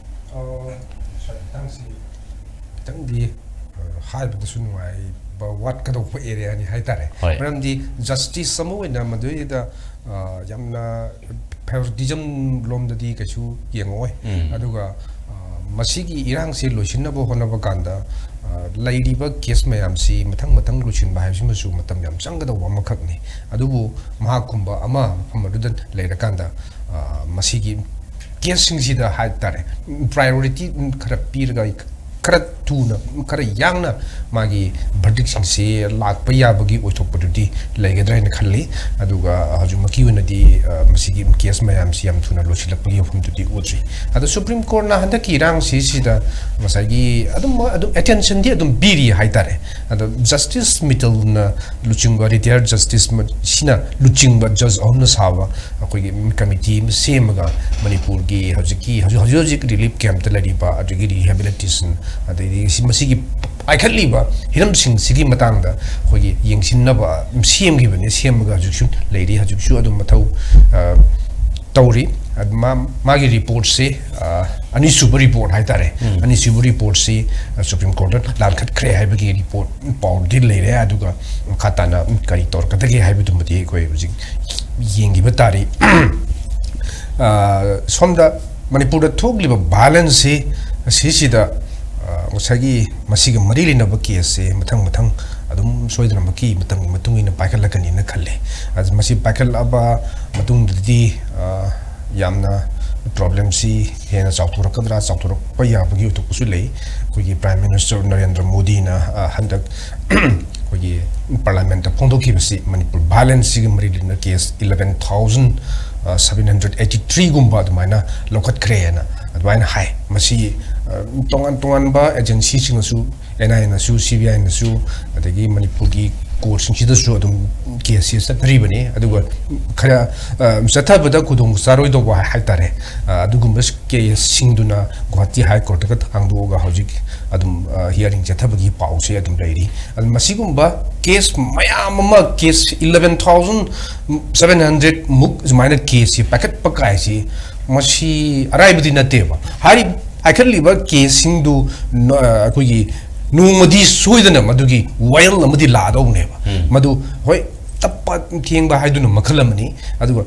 ꯑꯣ, ꯁꯥꯔ, ꯃꯇꯥꯡꯁꯤ ꯈꯤꯇꯪꯗꯤ, ꯑ, ꯍꯥꯏꯕꯗꯁꯨ ꯅꯨꯡꯉꯥꯏꯕ ꯋꯥꯠꯀꯗꯧꯕ ꯑꯦꯔꯤꯌꯥꯅꯤ ꯍꯥꯏꯇꯥꯔꯦ꯫ ꯍꯣꯏ꯫ ꯃꯔꯝꯗꯤ ꯖꯁꯇꯤꯁ ꯑꯃ ꯑꯣꯏꯅ ꯃꯗꯨꯏꯗ, ꯑ, ꯌꯥꯝꯅ ꯐꯦꯚꯔꯇꯤꯖꯝ ꯂꯣꯝꯗꯗꯤ ꯀꯩꯁꯨ ꯌꯦꯡꯉꯛꯑꯣꯏ꯫ ꯎꯝ꯫ ꯑꯗꯨꯒ, ꯑ, ꯃꯁꯤꯒꯤ ꯏꯔꯥꯡꯁꯦ ꯂꯣꯏꯁꯤꯟꯅꯕ ꯍꯣꯠꯅꯕ ꯀꯥꯟꯗ, ꯑ, ꯂꯩꯔꯤꯕ ꯀꯦꯁ ꯃꯌꯥꯝꯁꯤ ꯃꯊꯪ ꯃꯊꯪ ꯂꯣꯏꯁꯤꯟꯕ ꯍꯥꯏꯕꯁꯤꯃꯁꯨ ꯃꯇꯝ ꯌꯥꯝ ꯆꯪꯒꯗꯧꯕ ꯑꯃꯈꯛꯅꯤ꯫ ꯑꯗꯨꯕꯨ ꯃꯍꯥꯛꯀꯨꯝꯕ ꯑꯃ ꯃꯐꯝ ꯑꯗꯨꯗ ꯂꯩꯔꯀꯥꯟꯗ, ꯑ, ꯃꯁꯤꯒꯤ ꯀꯦꯁꯁꯤꯡꯁꯤꯗ ꯍꯥꯏ ꯇꯥꯔꯦ, ꯄ꯭ꯔꯥꯏꯌꯣꯔꯤꯇꯤ ꯈꯔ ꯄꯤꯔꯒ, ꯈꯔ ꯊꯨꯅ, ꯈꯔ ꯌꯥꯡꯅ ꯃꯥꯒꯤ ꯕꯔꯗꯤꯛꯁꯤꯡꯁꯤ ꯂꯥꯛꯄ ꯌꯥꯕꯒꯤ ꯑꯣꯏꯊꯣꯛꯄꯗꯨꯗꯤ ꯂꯩꯒꯗ꯭ꯔꯥ ꯍꯥꯏꯅ ꯈꯜꯂꯤ꯫ ꯑꯗꯨꯒ ꯍꯧꯖꯤꯛꯃꯛꯀꯤ ꯑꯣꯏꯅꯗꯤ, ꯑ, ꯃꯁꯤꯒꯤ ꯀꯦꯁ ꯃꯌꯥꯝꯁꯤ ꯌꯥꯝ ꯊꯨꯅ ꯂꯣꯏꯁꯤꯜꯂꯛꯄꯒꯤ ꯃꯐꯝꯗꯨꯗꯤ ꯎꯗ꯭ꯔꯤ꯫ ꯑꯗꯣ ꯁꯨꯄ꯭ꯔꯤꯝ ꯀꯣꯔꯠꯅ ꯍꯟꯗꯛꯀꯤ ꯏꯔꯥꯡꯁꯤꯁꯤꯗ ꯉꯁꯥꯏꯒꯤ ꯑꯗꯨꯝ, ꯑꯗꯨꯝ ꯑꯦꯇꯦꯟꯁꯟꯗꯤ ꯑꯗꯨꯝ ꯄꯤꯔꯤ ꯍꯥꯏꯇꯥꯔꯦ꯫ ꯑꯗꯣ ꯖꯁꯇꯤꯁ ꯃꯤꯇꯜꯅ ꯂꯨꯆꯤꯡꯕ, ꯔꯤꯇꯥꯌꯔ ꯖꯁꯇꯤꯁ ꯃ-, ꯁꯤꯅ ꯂꯨꯆꯤꯡꯕ ꯖꯁ ꯑꯍꯨꯝꯅ ꯁꯥꯕ ꯑꯩꯈꯣꯏꯒꯤ ꯀꯃꯤꯇꯤ ꯑꯃ ꯁꯦꯝꯃꯒ ꯃꯅꯤꯄꯨꯔꯒꯤ ꯍꯧꯖꯤꯛꯀꯤ, ꯍꯧꯖꯤꯛ, ꯍꯧꯖꯤꯛ, ꯍꯧꯖꯤꯛ ꯔꯤꯂꯤꯐ ꯀꯦꯝꯞꯇ ꯂꯩꯔꯤꯕ, ꯑꯗꯒꯤ ꯔꯤꯍꯦꯕꯤꯂꯤꯇꯦꯁꯟ, ꯑꯗꯩꯗꯤ ꯁꯤ, ꯃꯁꯤꯒꯤ ꯄꯥꯏꯈꯠꯂꯤꯕ ꯍꯤꯔꯝꯁꯤꯡꯁꯤꯒꯤ ꯃꯇꯥꯡꯗ ꯑꯩꯈꯣꯏꯒꯤ ꯌꯦꯡꯁꯤꯟꯅꯕ ꯁꯦꯝꯈꯤꯕꯅꯤ, ꯁꯦꯝꯃꯒ ꯍꯧꯖꯤꯛꯁꯨ ꯂꯩꯔꯤ, ꯍꯧꯖꯤꯛꯁꯨ ꯑꯗꯨꯝ ꯃꯊꯧ, ꯑ, ꯇꯧꯔꯤ꯫ ꯑꯗꯨ ꯃꯥ-, ꯃꯥꯒꯤ ꯔꯤꯄꯣꯔꯠꯁꯦ, ꯑ, ꯑꯅꯤꯁꯨꯕ ꯔꯤꯄꯣꯔꯠ ꯍꯥꯏꯇꯥꯔꯦ, ꯎꯝ꯫ ꯑꯅꯤꯁꯨꯕ ꯔꯤꯄꯣꯔꯠꯁꯤ, ꯑ, ꯁꯨꯄ꯭ꯔꯤꯝ ꯀꯣꯔꯠꯇ ꯂꯥꯟꯈꯠꯈ꯭ꯔꯦ ꯍꯥꯏꯕꯒꯤ ꯔꯤꯄꯣꯔꯠ ꯄꯥꯎꯗꯤ ꯂꯩꯔꯦ꯫ ꯑꯗꯨꯒ ꯃꯈꯥ ꯇꯥꯅ ꯀꯔꯤ ꯇꯧꯔꯛꯀꯗꯒꯦ ꯍꯥꯏꯕꯗꯨꯃꯗꯤ ꯑꯩꯈꯣꯏ ꯍꯧꯖꯤꯛ ꯌꯦꯡꯈꯤꯕ ꯇꯥꯔꯤ꯫ ꯑ, ꯁꯣꯝꯗ ꯃꯅꯤꯄꯨꯔꯗ ꯊꯣꯛꯂꯤꯕ ꯚꯥꯏꯂꯦꯟꯁꯁꯤ, ꯑꯁꯤꯁꯤꯗ, ꯑ, ꯉꯁꯥꯏꯒꯤ ꯃꯁꯤꯒ ꯃꯔꯤ ꯂꯩꯅꯕ ꯀꯦꯁꯁꯦ ꯃꯊꯪ ꯃꯊꯪ ꯑꯗꯨꯝ ꯁꯣꯏꯗꯅꯃꯛꯀꯤ ꯃꯇꯝꯒꯤ ꯃꯇꯨꯡ ꯏꯟꯅ ꯄꯥꯏꯈꯠꯂꯛꯀꯅꯤꯅ ꯈꯜꯂꯦ꯫ ꯑꯗꯨ ꯃꯁꯤ ꯄꯥꯏꯈꯠꯂꯛꯑꯕ ꯃꯇꯨꯡꯗꯗꯤ, ꯑ, ꯌꯥꯝꯅ problemꯁꯤ ꯍꯦꯟꯅ ꯆꯥꯎꯊꯣꯔꯛꯀꯗ꯭ꯔꯥ? ꯆꯥꯎꯊꯣꯔꯛꯄ ꯌꯥꯕꯒꯤ ꯑꯣꯏꯊꯣꯛꯄꯁꯨ ꯂꯩ꯫ ꯑꯩꯈꯣꯏꯒꯤ Prime Minister ꯅꯔꯦꯟꯗ꯭ꯔ ꯃꯣꯗꯤꯅ, ꯑ, ꯍꯟꯗꯛ ꯑꯩꯈꯣꯏꯒꯤ Parliamentꯇ ꯐꯣꯡꯗꯣꯛꯈꯤꯕꯁꯤ, ꯃꯅꯤꯄꯨꯔ violenceꯁꯤꯒ ꯃꯔꯤ ꯂꯩꯅꯅ case eleven thousand seven hundred eighty threeꯒꯨꯝꯕ ꯑꯗꯨꯃꯥꯏꯅ ꯂꯧꯈꯠꯈ꯭ꯔꯦꯅ ꯑꯗꯨꯃꯥꯏꯅ ꯍꯥꯏ꯫ ꯃꯁꯤ, ꯑ, ꯇꯣꯉꯥꯟ ꯇꯣꯉꯥꯟꯕ agencyꯁꯤꯡꯅꯁꯨ, NIAꯅꯁꯨ, CBIꯅꯁꯨ, ꯑꯗꯒꯤ ꯃꯅꯤꯄꯨꯔꯒꯤ courtꯁꯤꯡꯁꯤꯗꯁꯨ ꯑꯗꯨꯝ caseꯁꯤ ꯆꯠꯊꯔꯤꯕꯅꯤ꯫ ꯑꯗꯨꯒ ꯈꯔ, ꯑ, ꯆꯠꯊꯕꯗ ꯈꯨꯗꯣꯡ ꯆꯥꯔꯣꯏꯗꯧꯕ ꯍꯥꯏ ꯇꯥꯔꯦ, ꯑ, ꯑꯗꯨꯒꯨꯝꯕ caseꯁꯤꯡꯗꯨꯅ ꯒꯨꯋꯥꯍꯥꯇꯤ High Courtꯇꯒ ꯊꯥꯡꯗꯣꯛꯑꯒ ꯍꯧꯖꯤꯛ ꯑꯗꯨꯝ, ꯑ, hearing ꯆꯠꯊꯕꯒꯤ ꯄꯥꯎꯁꯦ ꯑꯗꯨꯝ ꯂꯩꯔꯤ꯫ ꯑꯗꯨ ꯃꯁꯤꯒꯨꯝꯕ case ꯃꯌꯥꯝ ꯑꯃ, case eleven thousand seven hundred ꯃꯨꯛ ꯁꯨꯃꯥꯏꯅ caseꯁꯤ ꯄꯥꯏꯈꯠꯄ ꯀꯥꯏꯁꯤ, ꯃꯁꯤ ꯑꯔꯥꯏꯕꯗꯤ ꯅꯠꯇꯦꯕ꯫ ꯍꯥꯏꯔꯤ-, ꯄꯥꯏꯈꯠꯂꯤꯕ caseꯁꯤꯡꯗꯨ ꯅ-, ꯑꯩꯈꯣꯏꯒꯤ ꯅꯣꯡꯃꯗꯤ ꯁꯣꯏꯗꯅ ꯃꯗꯨꯒꯤ ꯋꯥꯌꯦꯜ ꯑꯃꯗꯤ ꯂꯥꯛꯑꯗꯧꯕꯅꯦꯕ꯫ ꯎꯝ꯫ ꯃꯗꯨ, ꯍꯣꯏ, ꯇꯞꯄ ꯊꯦꯡꯕ ꯍꯥꯏꯗꯨꯅ ꯃꯈꯜ ꯑꯃꯅꯤ, ꯑꯗꯨꯒ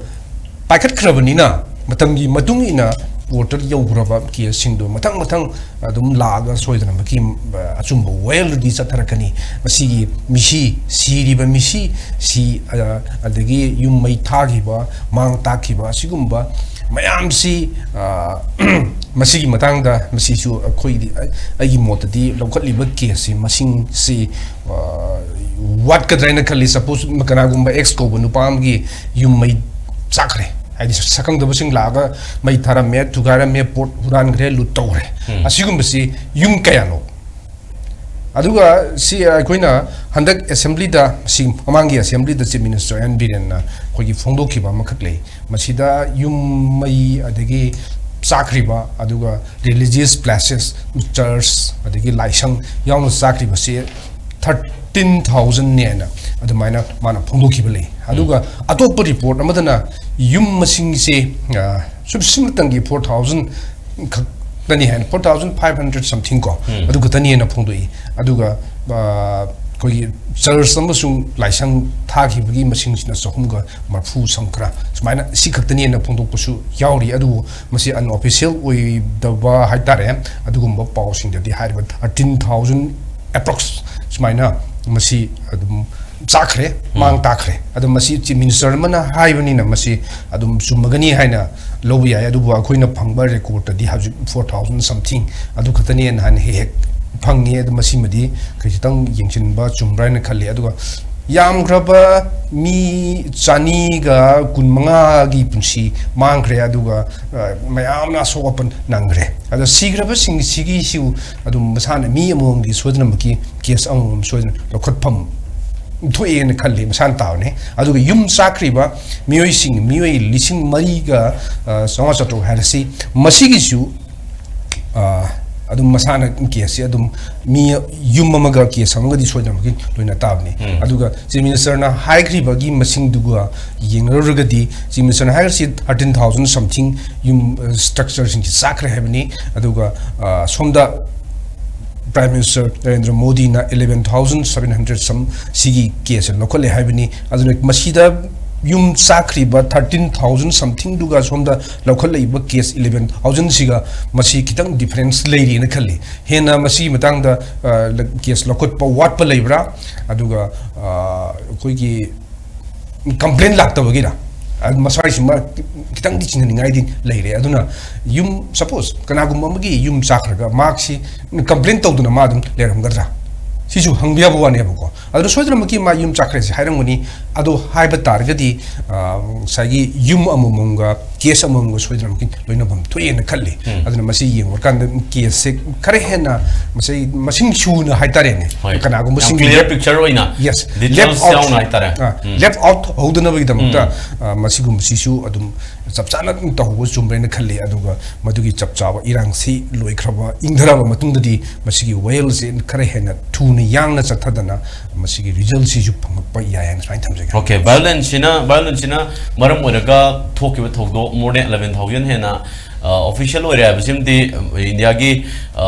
ꯄꯥꯏꯈꯠꯈ꯭ꯔꯕꯅꯤꯅ ꯃꯇꯝꯒꯤ ꯃꯇꯨꯡ ꯏꯟꯅ courtꯇ ꯌꯧꯈ꯭ꯔꯕ caseꯁꯤꯡꯗꯣ ꯃꯊꯪ ꯃꯊꯪ ꯑꯗꯨꯝ ꯂꯥꯛꯑꯒ ꯁꯣꯏꯗꯅꯃꯛꯀꯤ, ꯑ, ꯑꯆꯨꯝꯕ ꯋꯥꯌꯦꯜꯗꯨꯗꯤ ꯆꯠꯊꯔꯛꯀꯅꯤ꯫ ꯃꯁꯤꯒꯤ ꯃꯤꯁꯤ, ꯁꯤꯔꯤꯕ ꯃꯤꯁꯤ, ꯁꯤ, ꯑ, ꯑꯗꯒꯤ ꯌꯨꯝ ꯃꯩ ꯊꯥꯈꯤꯕ, ꯃꯥꯡ ꯇꯥꯛꯈꯤꯕ, ꯑꯁꯤꯒꯨꯝꯕ ꯃꯌꯥꯝꯁꯤ, ꯑ, ꯃꯁꯤꯒꯤ ꯃꯇꯥꯡꯗ ꯃꯁꯤꯁꯨ ꯑꯩꯈꯣꯏꯒꯤ, ꯑꯩꯒꯤ ꯃꯣꯠꯇꯗꯤ ꯂꯧꯈꯠꯂꯤꯕ caseꯁꯤ ꯃꯁꯤꯡꯁꯤ, ꯑ, ꯋꯥꯠꯀꯗ꯭ꯔꯥ ꯍꯥꯏꯅ ꯈꯜꯂꯤ꯫ Suppose ꯀꯅꯥꯒꯨꯝꯕ X ꯀꯧꯕ ꯅꯨꯄꯥ ꯑꯃꯒꯤ ꯌꯨꯝ ꯃꯩ ꯆꯥꯛꯈ꯭ꯔꯦ, ꯍꯥꯏꯗꯤ ꯁꯛꯈꯪꯗꯕꯁꯤꯡ ꯂꯥꯛꯑꯒ ꯃꯩ ꯊꯥꯔꯝꯃꯦ, ꯊꯨꯒꯥꯏꯔꯝꯃꯦ, ꯄꯣꯠ ꯍꯨꯔꯥꯟꯈ꯭ꯔꯦ, loot ꯇꯧꯈ꯭ꯔꯦ꯫ ꯎꯝ꯫ ꯑꯁꯤꯒꯨꯝꯕꯁꯤ ꯌꯨꯝ ꯀꯌꯥꯅꯣ? ꯑꯗꯨꯒ ꯁꯤ ꯑꯩꯈꯣꯏꯅ ꯍꯟꯗꯛ assemblyꯗ, ꯁꯤ ꯃꯃꯥꯡꯒꯤ assemblyꯗ Chief Minister ꯑꯦꯟ ꯕꯤꯔꯦꯟꯅ ꯑꯩꯈꯣꯏꯒꯤ ꯐꯣꯡꯗꯣꯛꯈꯤꯕ ꯑꯃꯈꯛ ꯂꯩ꯫ ꯃꯁꯤꯗ ꯌꯨꯝ ꯃꯩ, ꯑꯗꯒꯤ ꯆꯥꯛꯈ꯭ꯔꯤꯕ, ꯑꯗꯨꯒ religious places, church, ꯑꯗꯒꯤ ꯂꯥꯏꯁꯪ ꯌꯥꯎꯅ ꯆꯥꯛꯈ꯭ꯔꯤꯕꯁꯤ thirteen thousandꯅꯦꯅ ꯑꯗꯨꯃꯥꯏꯅ ꯃꯥꯅ ꯐꯣꯡꯗꯣꯛꯈꯤꯕ ꯂꯩ꯫ ꯑꯗꯨꯒ ꯑꯇꯣꯞꯄ report ꯑꯃꯗꯅ ꯌꯨꯝ ꯃꯁꯤꯡꯁꯦ, ꯑ, ꯁꯨꯞ-, ꯁꯤꯃꯇꯪꯒꯤ four thousand ꯈꯛꯇꯅꯤ ꯍꯥꯏꯅ, four thousand five hundred something ꯀꯣ, ꯎꯝ꯫ ꯑꯗꯨ ꯈꯛꯇꯅꯤ ꯍꯥꯏꯅ ꯐꯣꯡꯗꯣꯛꯏ꯫ ꯑꯗꯨꯒ, ꯑ, ꯑꯩꯈꯣꯏꯒꯤ church ꯑꯃꯁꯨꯡ ꯂꯥꯏꯁꯪ ꯊꯥꯈꯤꯕꯒꯤ ꯃꯁꯤꯡꯁꯤꯅ ꯆꯍꯨꯝꯒ ꯃꯔꯐꯨ ꯁꯝꯈ꯭ꯔꯥ, ꯁꯨꯃꯥꯏꯅ ꯁꯤ ꯈꯛꯇꯅꯤ ꯍꯥꯏꯅ ꯐꯣꯡꯗꯣꯛꯄꯁꯨ ꯌꯥꯎꯔꯤ꯫ ꯑꯗꯨꯕꯨ ꯃꯁꯤ unofficial ꯑꯣꯏꯗꯕ ꯍꯥꯏꯇꯥꯔꯦ꯫ ꯑꯗꯨꯒꯨꯝꯕ ꯄꯥꯎꯁꯤꯡꯗꯗꯤ ꯍꯥꯏꯔꯤꯕ thirteen thousand approx ꯁꯨꯃꯥꯏꯅ ꯃꯁꯤ ꯑꯗꯨꯝ ꯆꯥꯈ꯭ꯔꯦ, ꯃꯥꯡ ꯇꯥꯈ꯭ꯔꯦ꯫ ꯑꯗꯣ ꯃꯁꯤ Chief Minister ꯑꯃꯅ ꯍꯥꯏꯕꯅꯤꯅ ꯃꯁꯤ ꯑꯗꯨꯝ ꯆꯨꯝꯃꯒꯅꯤ ꯍꯥꯏꯅ ꯂꯧꯕ ꯌꯥꯏ꯫ ꯑꯗꯨꯕꯨ ꯑꯩꯈꯣꯏꯅ ꯐꯪꯕ recordꯇꯗꯤ ꯍꯧꯖꯤꯛ four thousand something ꯑꯗꯨ ꯈꯛꯇꯅꯦꯅ ꯍꯥꯏꯅ ꯍꯦꯛ ꯍꯦꯛ ꯐꯪꯉꯤ꯫ ꯑꯗꯨ ꯃꯁꯤꯃꯗꯤ ꯈꯖꯤꯛꯇꯪ ꯌꯦꯡꯁꯤꯟꯕ ꯆꯨꯝꯕ꯭ꯔꯥ ꯍꯥꯏꯅ ꯈꯜꯂꯤ꯫ ꯑꯗꯨꯒ ꯌꯥꯝꯈ꯭ꯔꯕ ꯃꯤ ꯆꯅꯤꯒ ꯀꯨꯟꯃꯉꯥꯒꯤ ꯄꯨꯟꯁꯤ ꯃꯥꯡꯈ꯭ꯔꯦ꯫ ꯑꯗꯨꯒ ꯑ, ꯃꯌꯥꯝꯅ ꯑꯁꯣꯛ ꯑꯄꯟ ꯅꯪꯈ꯭ꯔꯦ꯫ ꯑꯗꯣ ꯁꯤꯈ꯭ꯔꯕꯁꯤꯡꯁꯤꯒꯤꯁꯨ ꯑꯗꯨꯝ ꯃꯁꯥꯅ ꯃꯤ ꯑꯃꯃꯝꯒꯤ ꯁꯣꯏꯗꯅꯃꯛꯀꯤ case ꯑꯃꯃꯝ ꯁꯣꯏꯗꯅ ꯂꯧꯈꯠꯐꯝ ꯊꯣꯛꯑꯦꯅ ꯈꯜꯂꯤ, ꯃꯁꯥꯅ ꯇꯥꯕꯅꯦ꯫ ꯑꯗꯨꯒ ꯌꯨꯝ ꯆꯥꯈ꯭ꯔꯤꯕ ꯃꯤꯑꯣꯏꯁꯤꯡ, ꯃꯤꯑꯣꯏ ꯂꯤꯁꯤꯡ ꯃꯔꯤꯒ, ꯑ, ꯆꯥꯝꯃꯉꯥ ꯆꯥꯇ꯭ꯔꯨꯛ ꯍꯥꯏꯔꯁꯤ, ꯃꯁꯤꯒꯤꯁꯨ, ꯑ, ꯑꯗꯨꯝ ꯃꯁꯥꯅ caseꯁꯦ ꯑꯗꯨꯝ ꯃꯤ ꯌꯨꯝ ꯑꯃꯒ case ꯑꯃꯒꯗꯤ ꯁꯣꯏꯗꯅꯃꯛꯀꯤ ꯂꯣꯏꯅ ꯇꯥꯕꯅꯤ꯫ ꯑꯗꯨꯒ Chief Ministerꯅ ꯍꯥꯏꯈ꯭ꯔꯤꯕꯒꯤ ꯃꯁꯤꯡꯗꯨꯒ ꯌꯦꯡꯅꯔꯨꯔꯒꯗꯤ, Chief Ministerꯅ ꯍꯥꯏꯔꯤꯁꯤ thirteen thousand something ꯌꯨꯝ, ꯑ, structureꯁꯤꯡꯁꯤ ꯆꯥꯈ꯭ꯔꯦ ꯍꯥꯏꯕꯅꯤ꯫ ꯑꯗꯨꯒ, ꯑ, ꯁꯣꯝꯗ Prime Minister ꯅꯔꯦꯟꯗ꯭ꯔ ꯃꯣꯗꯤꯅ eleven thousand seven hundred some ꯁꯤꯒꯤ caseꯁꯦ ꯂꯧꯈꯠꯂꯦ ꯍꯥꯏꯕꯅꯤ꯫ ꯑꯗꯨꯅ ꯃꯁꯤꯗ ꯌꯨꯝ ꯆꯥꯈ꯭ꯔꯤꯕ thirteen thousand somethingꯗꯨꯒ ꯁꯣꯝꯗ ꯂꯧꯈꯠꯂꯛꯏꯕ case eleven thousandꯁꯤꯒ ꯃꯁꯤ ꯈꯤꯇꯪ difference ꯂꯩꯔꯤꯅ ꯈꯜꯂꯤ꯫ ꯍꯦꯟꯅ ꯃꯁꯤꯒꯤ ꯃꯇꯥꯡꯗ, ꯑ, ꯂ-, case ꯂꯧꯈꯠꯄ ꯋꯥꯠꯄ ꯂꯩꯕ꯭ꯔꯥ? ꯑꯗꯨꯒ, ꯑ, ꯑꯩꯈꯣꯏꯒꯤ complaint ꯂꯥꯛꯇꯕꯒꯤꯔ? ꯑꯗꯨ ꯃꯁꯥꯒꯤꯁꯤꯃ ꯈꯤꯇꯪꯗꯤ ꯆꯤꯡꯅꯅꯤꯡꯉꯥꯏꯗꯤ ꯂꯩꯔꯦ꯫ ꯑꯗꯨꯅ ꯌꯨꯝ, suppose ꯀꯅꯥꯒꯨꯝꯕ ꯑꯃꯒꯤ ꯌꯨꯝ ꯆꯥꯈ꯭ꯔꯒ ꯃꯍꯥꯛꯁꯤ complaint ꯇꯧꯗꯅ ꯃꯥ ꯑꯗꯨꯝ ꯂꯩꯔꯝꯒꯗ꯭ꯔꯥ? ꯁꯤꯁꯨ ꯍꯪꯕ ꯌꯥꯕ ꯋꯥꯅꯦꯕꯀꯣ꯫ ꯑꯗꯨꯅ ꯁꯣꯏꯗꯅꯃꯛꯀꯤ ꯃꯥ ꯌꯨꯝ ꯆꯥꯈ꯭ꯔꯦꯁꯦ ꯍꯥꯏꯔꯝꯒꯅꯤ꯫ ꯑꯗꯣ ꯍꯥꯏꯕ ꯇꯥꯔꯒꯗꯤ, ꯑ, ꯉꯁꯥꯏꯒꯤ ꯌꯨꯝ ꯑꯃꯃꯝꯒ case ꯑꯃꯃꯝꯒ ꯁꯣꯏꯗꯅꯃꯛꯀꯤ ꯂꯣꯏꯅꯐꯝ ꯊꯣꯛꯑꯦꯅ ꯈꯜꯂꯤ꯫ ꯑꯗꯨꯅ ꯃꯁꯤ ꯌꯦꯡꯉꯨꯔꯀꯥꯟꯗ caseꯁꯦ ꯈꯔ ꯍꯦꯟꯅ ꯃꯁꯤ ꯃꯁꯤꯡ ꯁꯨꯅ ꯍꯥꯏꯇꯥꯔꯦꯅꯦ, ꯍꯣꯏ꯫ ꯀꯅꯥꯒꯨꯝꯕꯁꯤꯡ ꯌꯥꯝ clear picture ꯑꯣꯏꯅ, yes, details left out, ꯌꯥꯎꯅ ꯍꯥꯏꯇꯥꯔꯦ꯫ ꯑ, left out ꯍꯧꯗꯅꯕꯒꯤꯗꯃꯛꯇ, ꯑ, ꯃꯁꯤꯒꯨꯝꯕꯁꯤꯁꯨ ꯑꯗꯨꯝ ꯆꯞ ꯆꯥꯅ ꯑꯗꯨꯝ ꯇꯧꯍꯧꯕ ꯆꯨꯝꯕ꯭ꯔꯥ ꯍꯥꯏꯅ ꯈꯜꯂꯤ꯫ ꯑꯗꯨꯒ ꯃꯗꯨꯒꯤ ꯆꯞ ꯆꯥꯕ ꯏꯔꯥꯡꯁꯤ ꯂꯣꯏꯈ꯭ꯔꯕ, ꯏꯪꯊꯔꯕ ꯃꯇꯨꯡꯗꯗꯤ ꯃꯁꯤꯒꯤ ꯋꯥꯌꯦꯜꯁꯦ ꯈꯔ ꯍꯦꯟꯅ ꯊꯨꯅ ꯌꯥꯡꯅ ꯆꯠꯊꯗꯅ ꯃꯁꯤꯒꯤ resultꯁꯤꯁꯨ ꯐꯪꯉꯛꯄ ꯌꯥꯏ ꯍꯥꯏꯅ ꯁꯨꯃꯥꯏꯅ ꯊꯝꯖꯒꯦ꯫ Okay, violenceꯁꯤꯅ, violenceꯁꯤꯅ ꯃꯔꯝ ꯑꯣꯏꯔꯒ ꯊꯣꯛꯈꯤꯕ ꯊꯧꯗꯣꯛ more than eleven thousand ꯍꯦꯟꯅ, ꯑ, official ꯑꯣꯏꯔꯦ ꯍꯥꯏꯕꯁꯤꯃꯗꯤ, ꯑ, ꯏꯟꯗꯤꯌꯥꯒꯤ, ꯑ,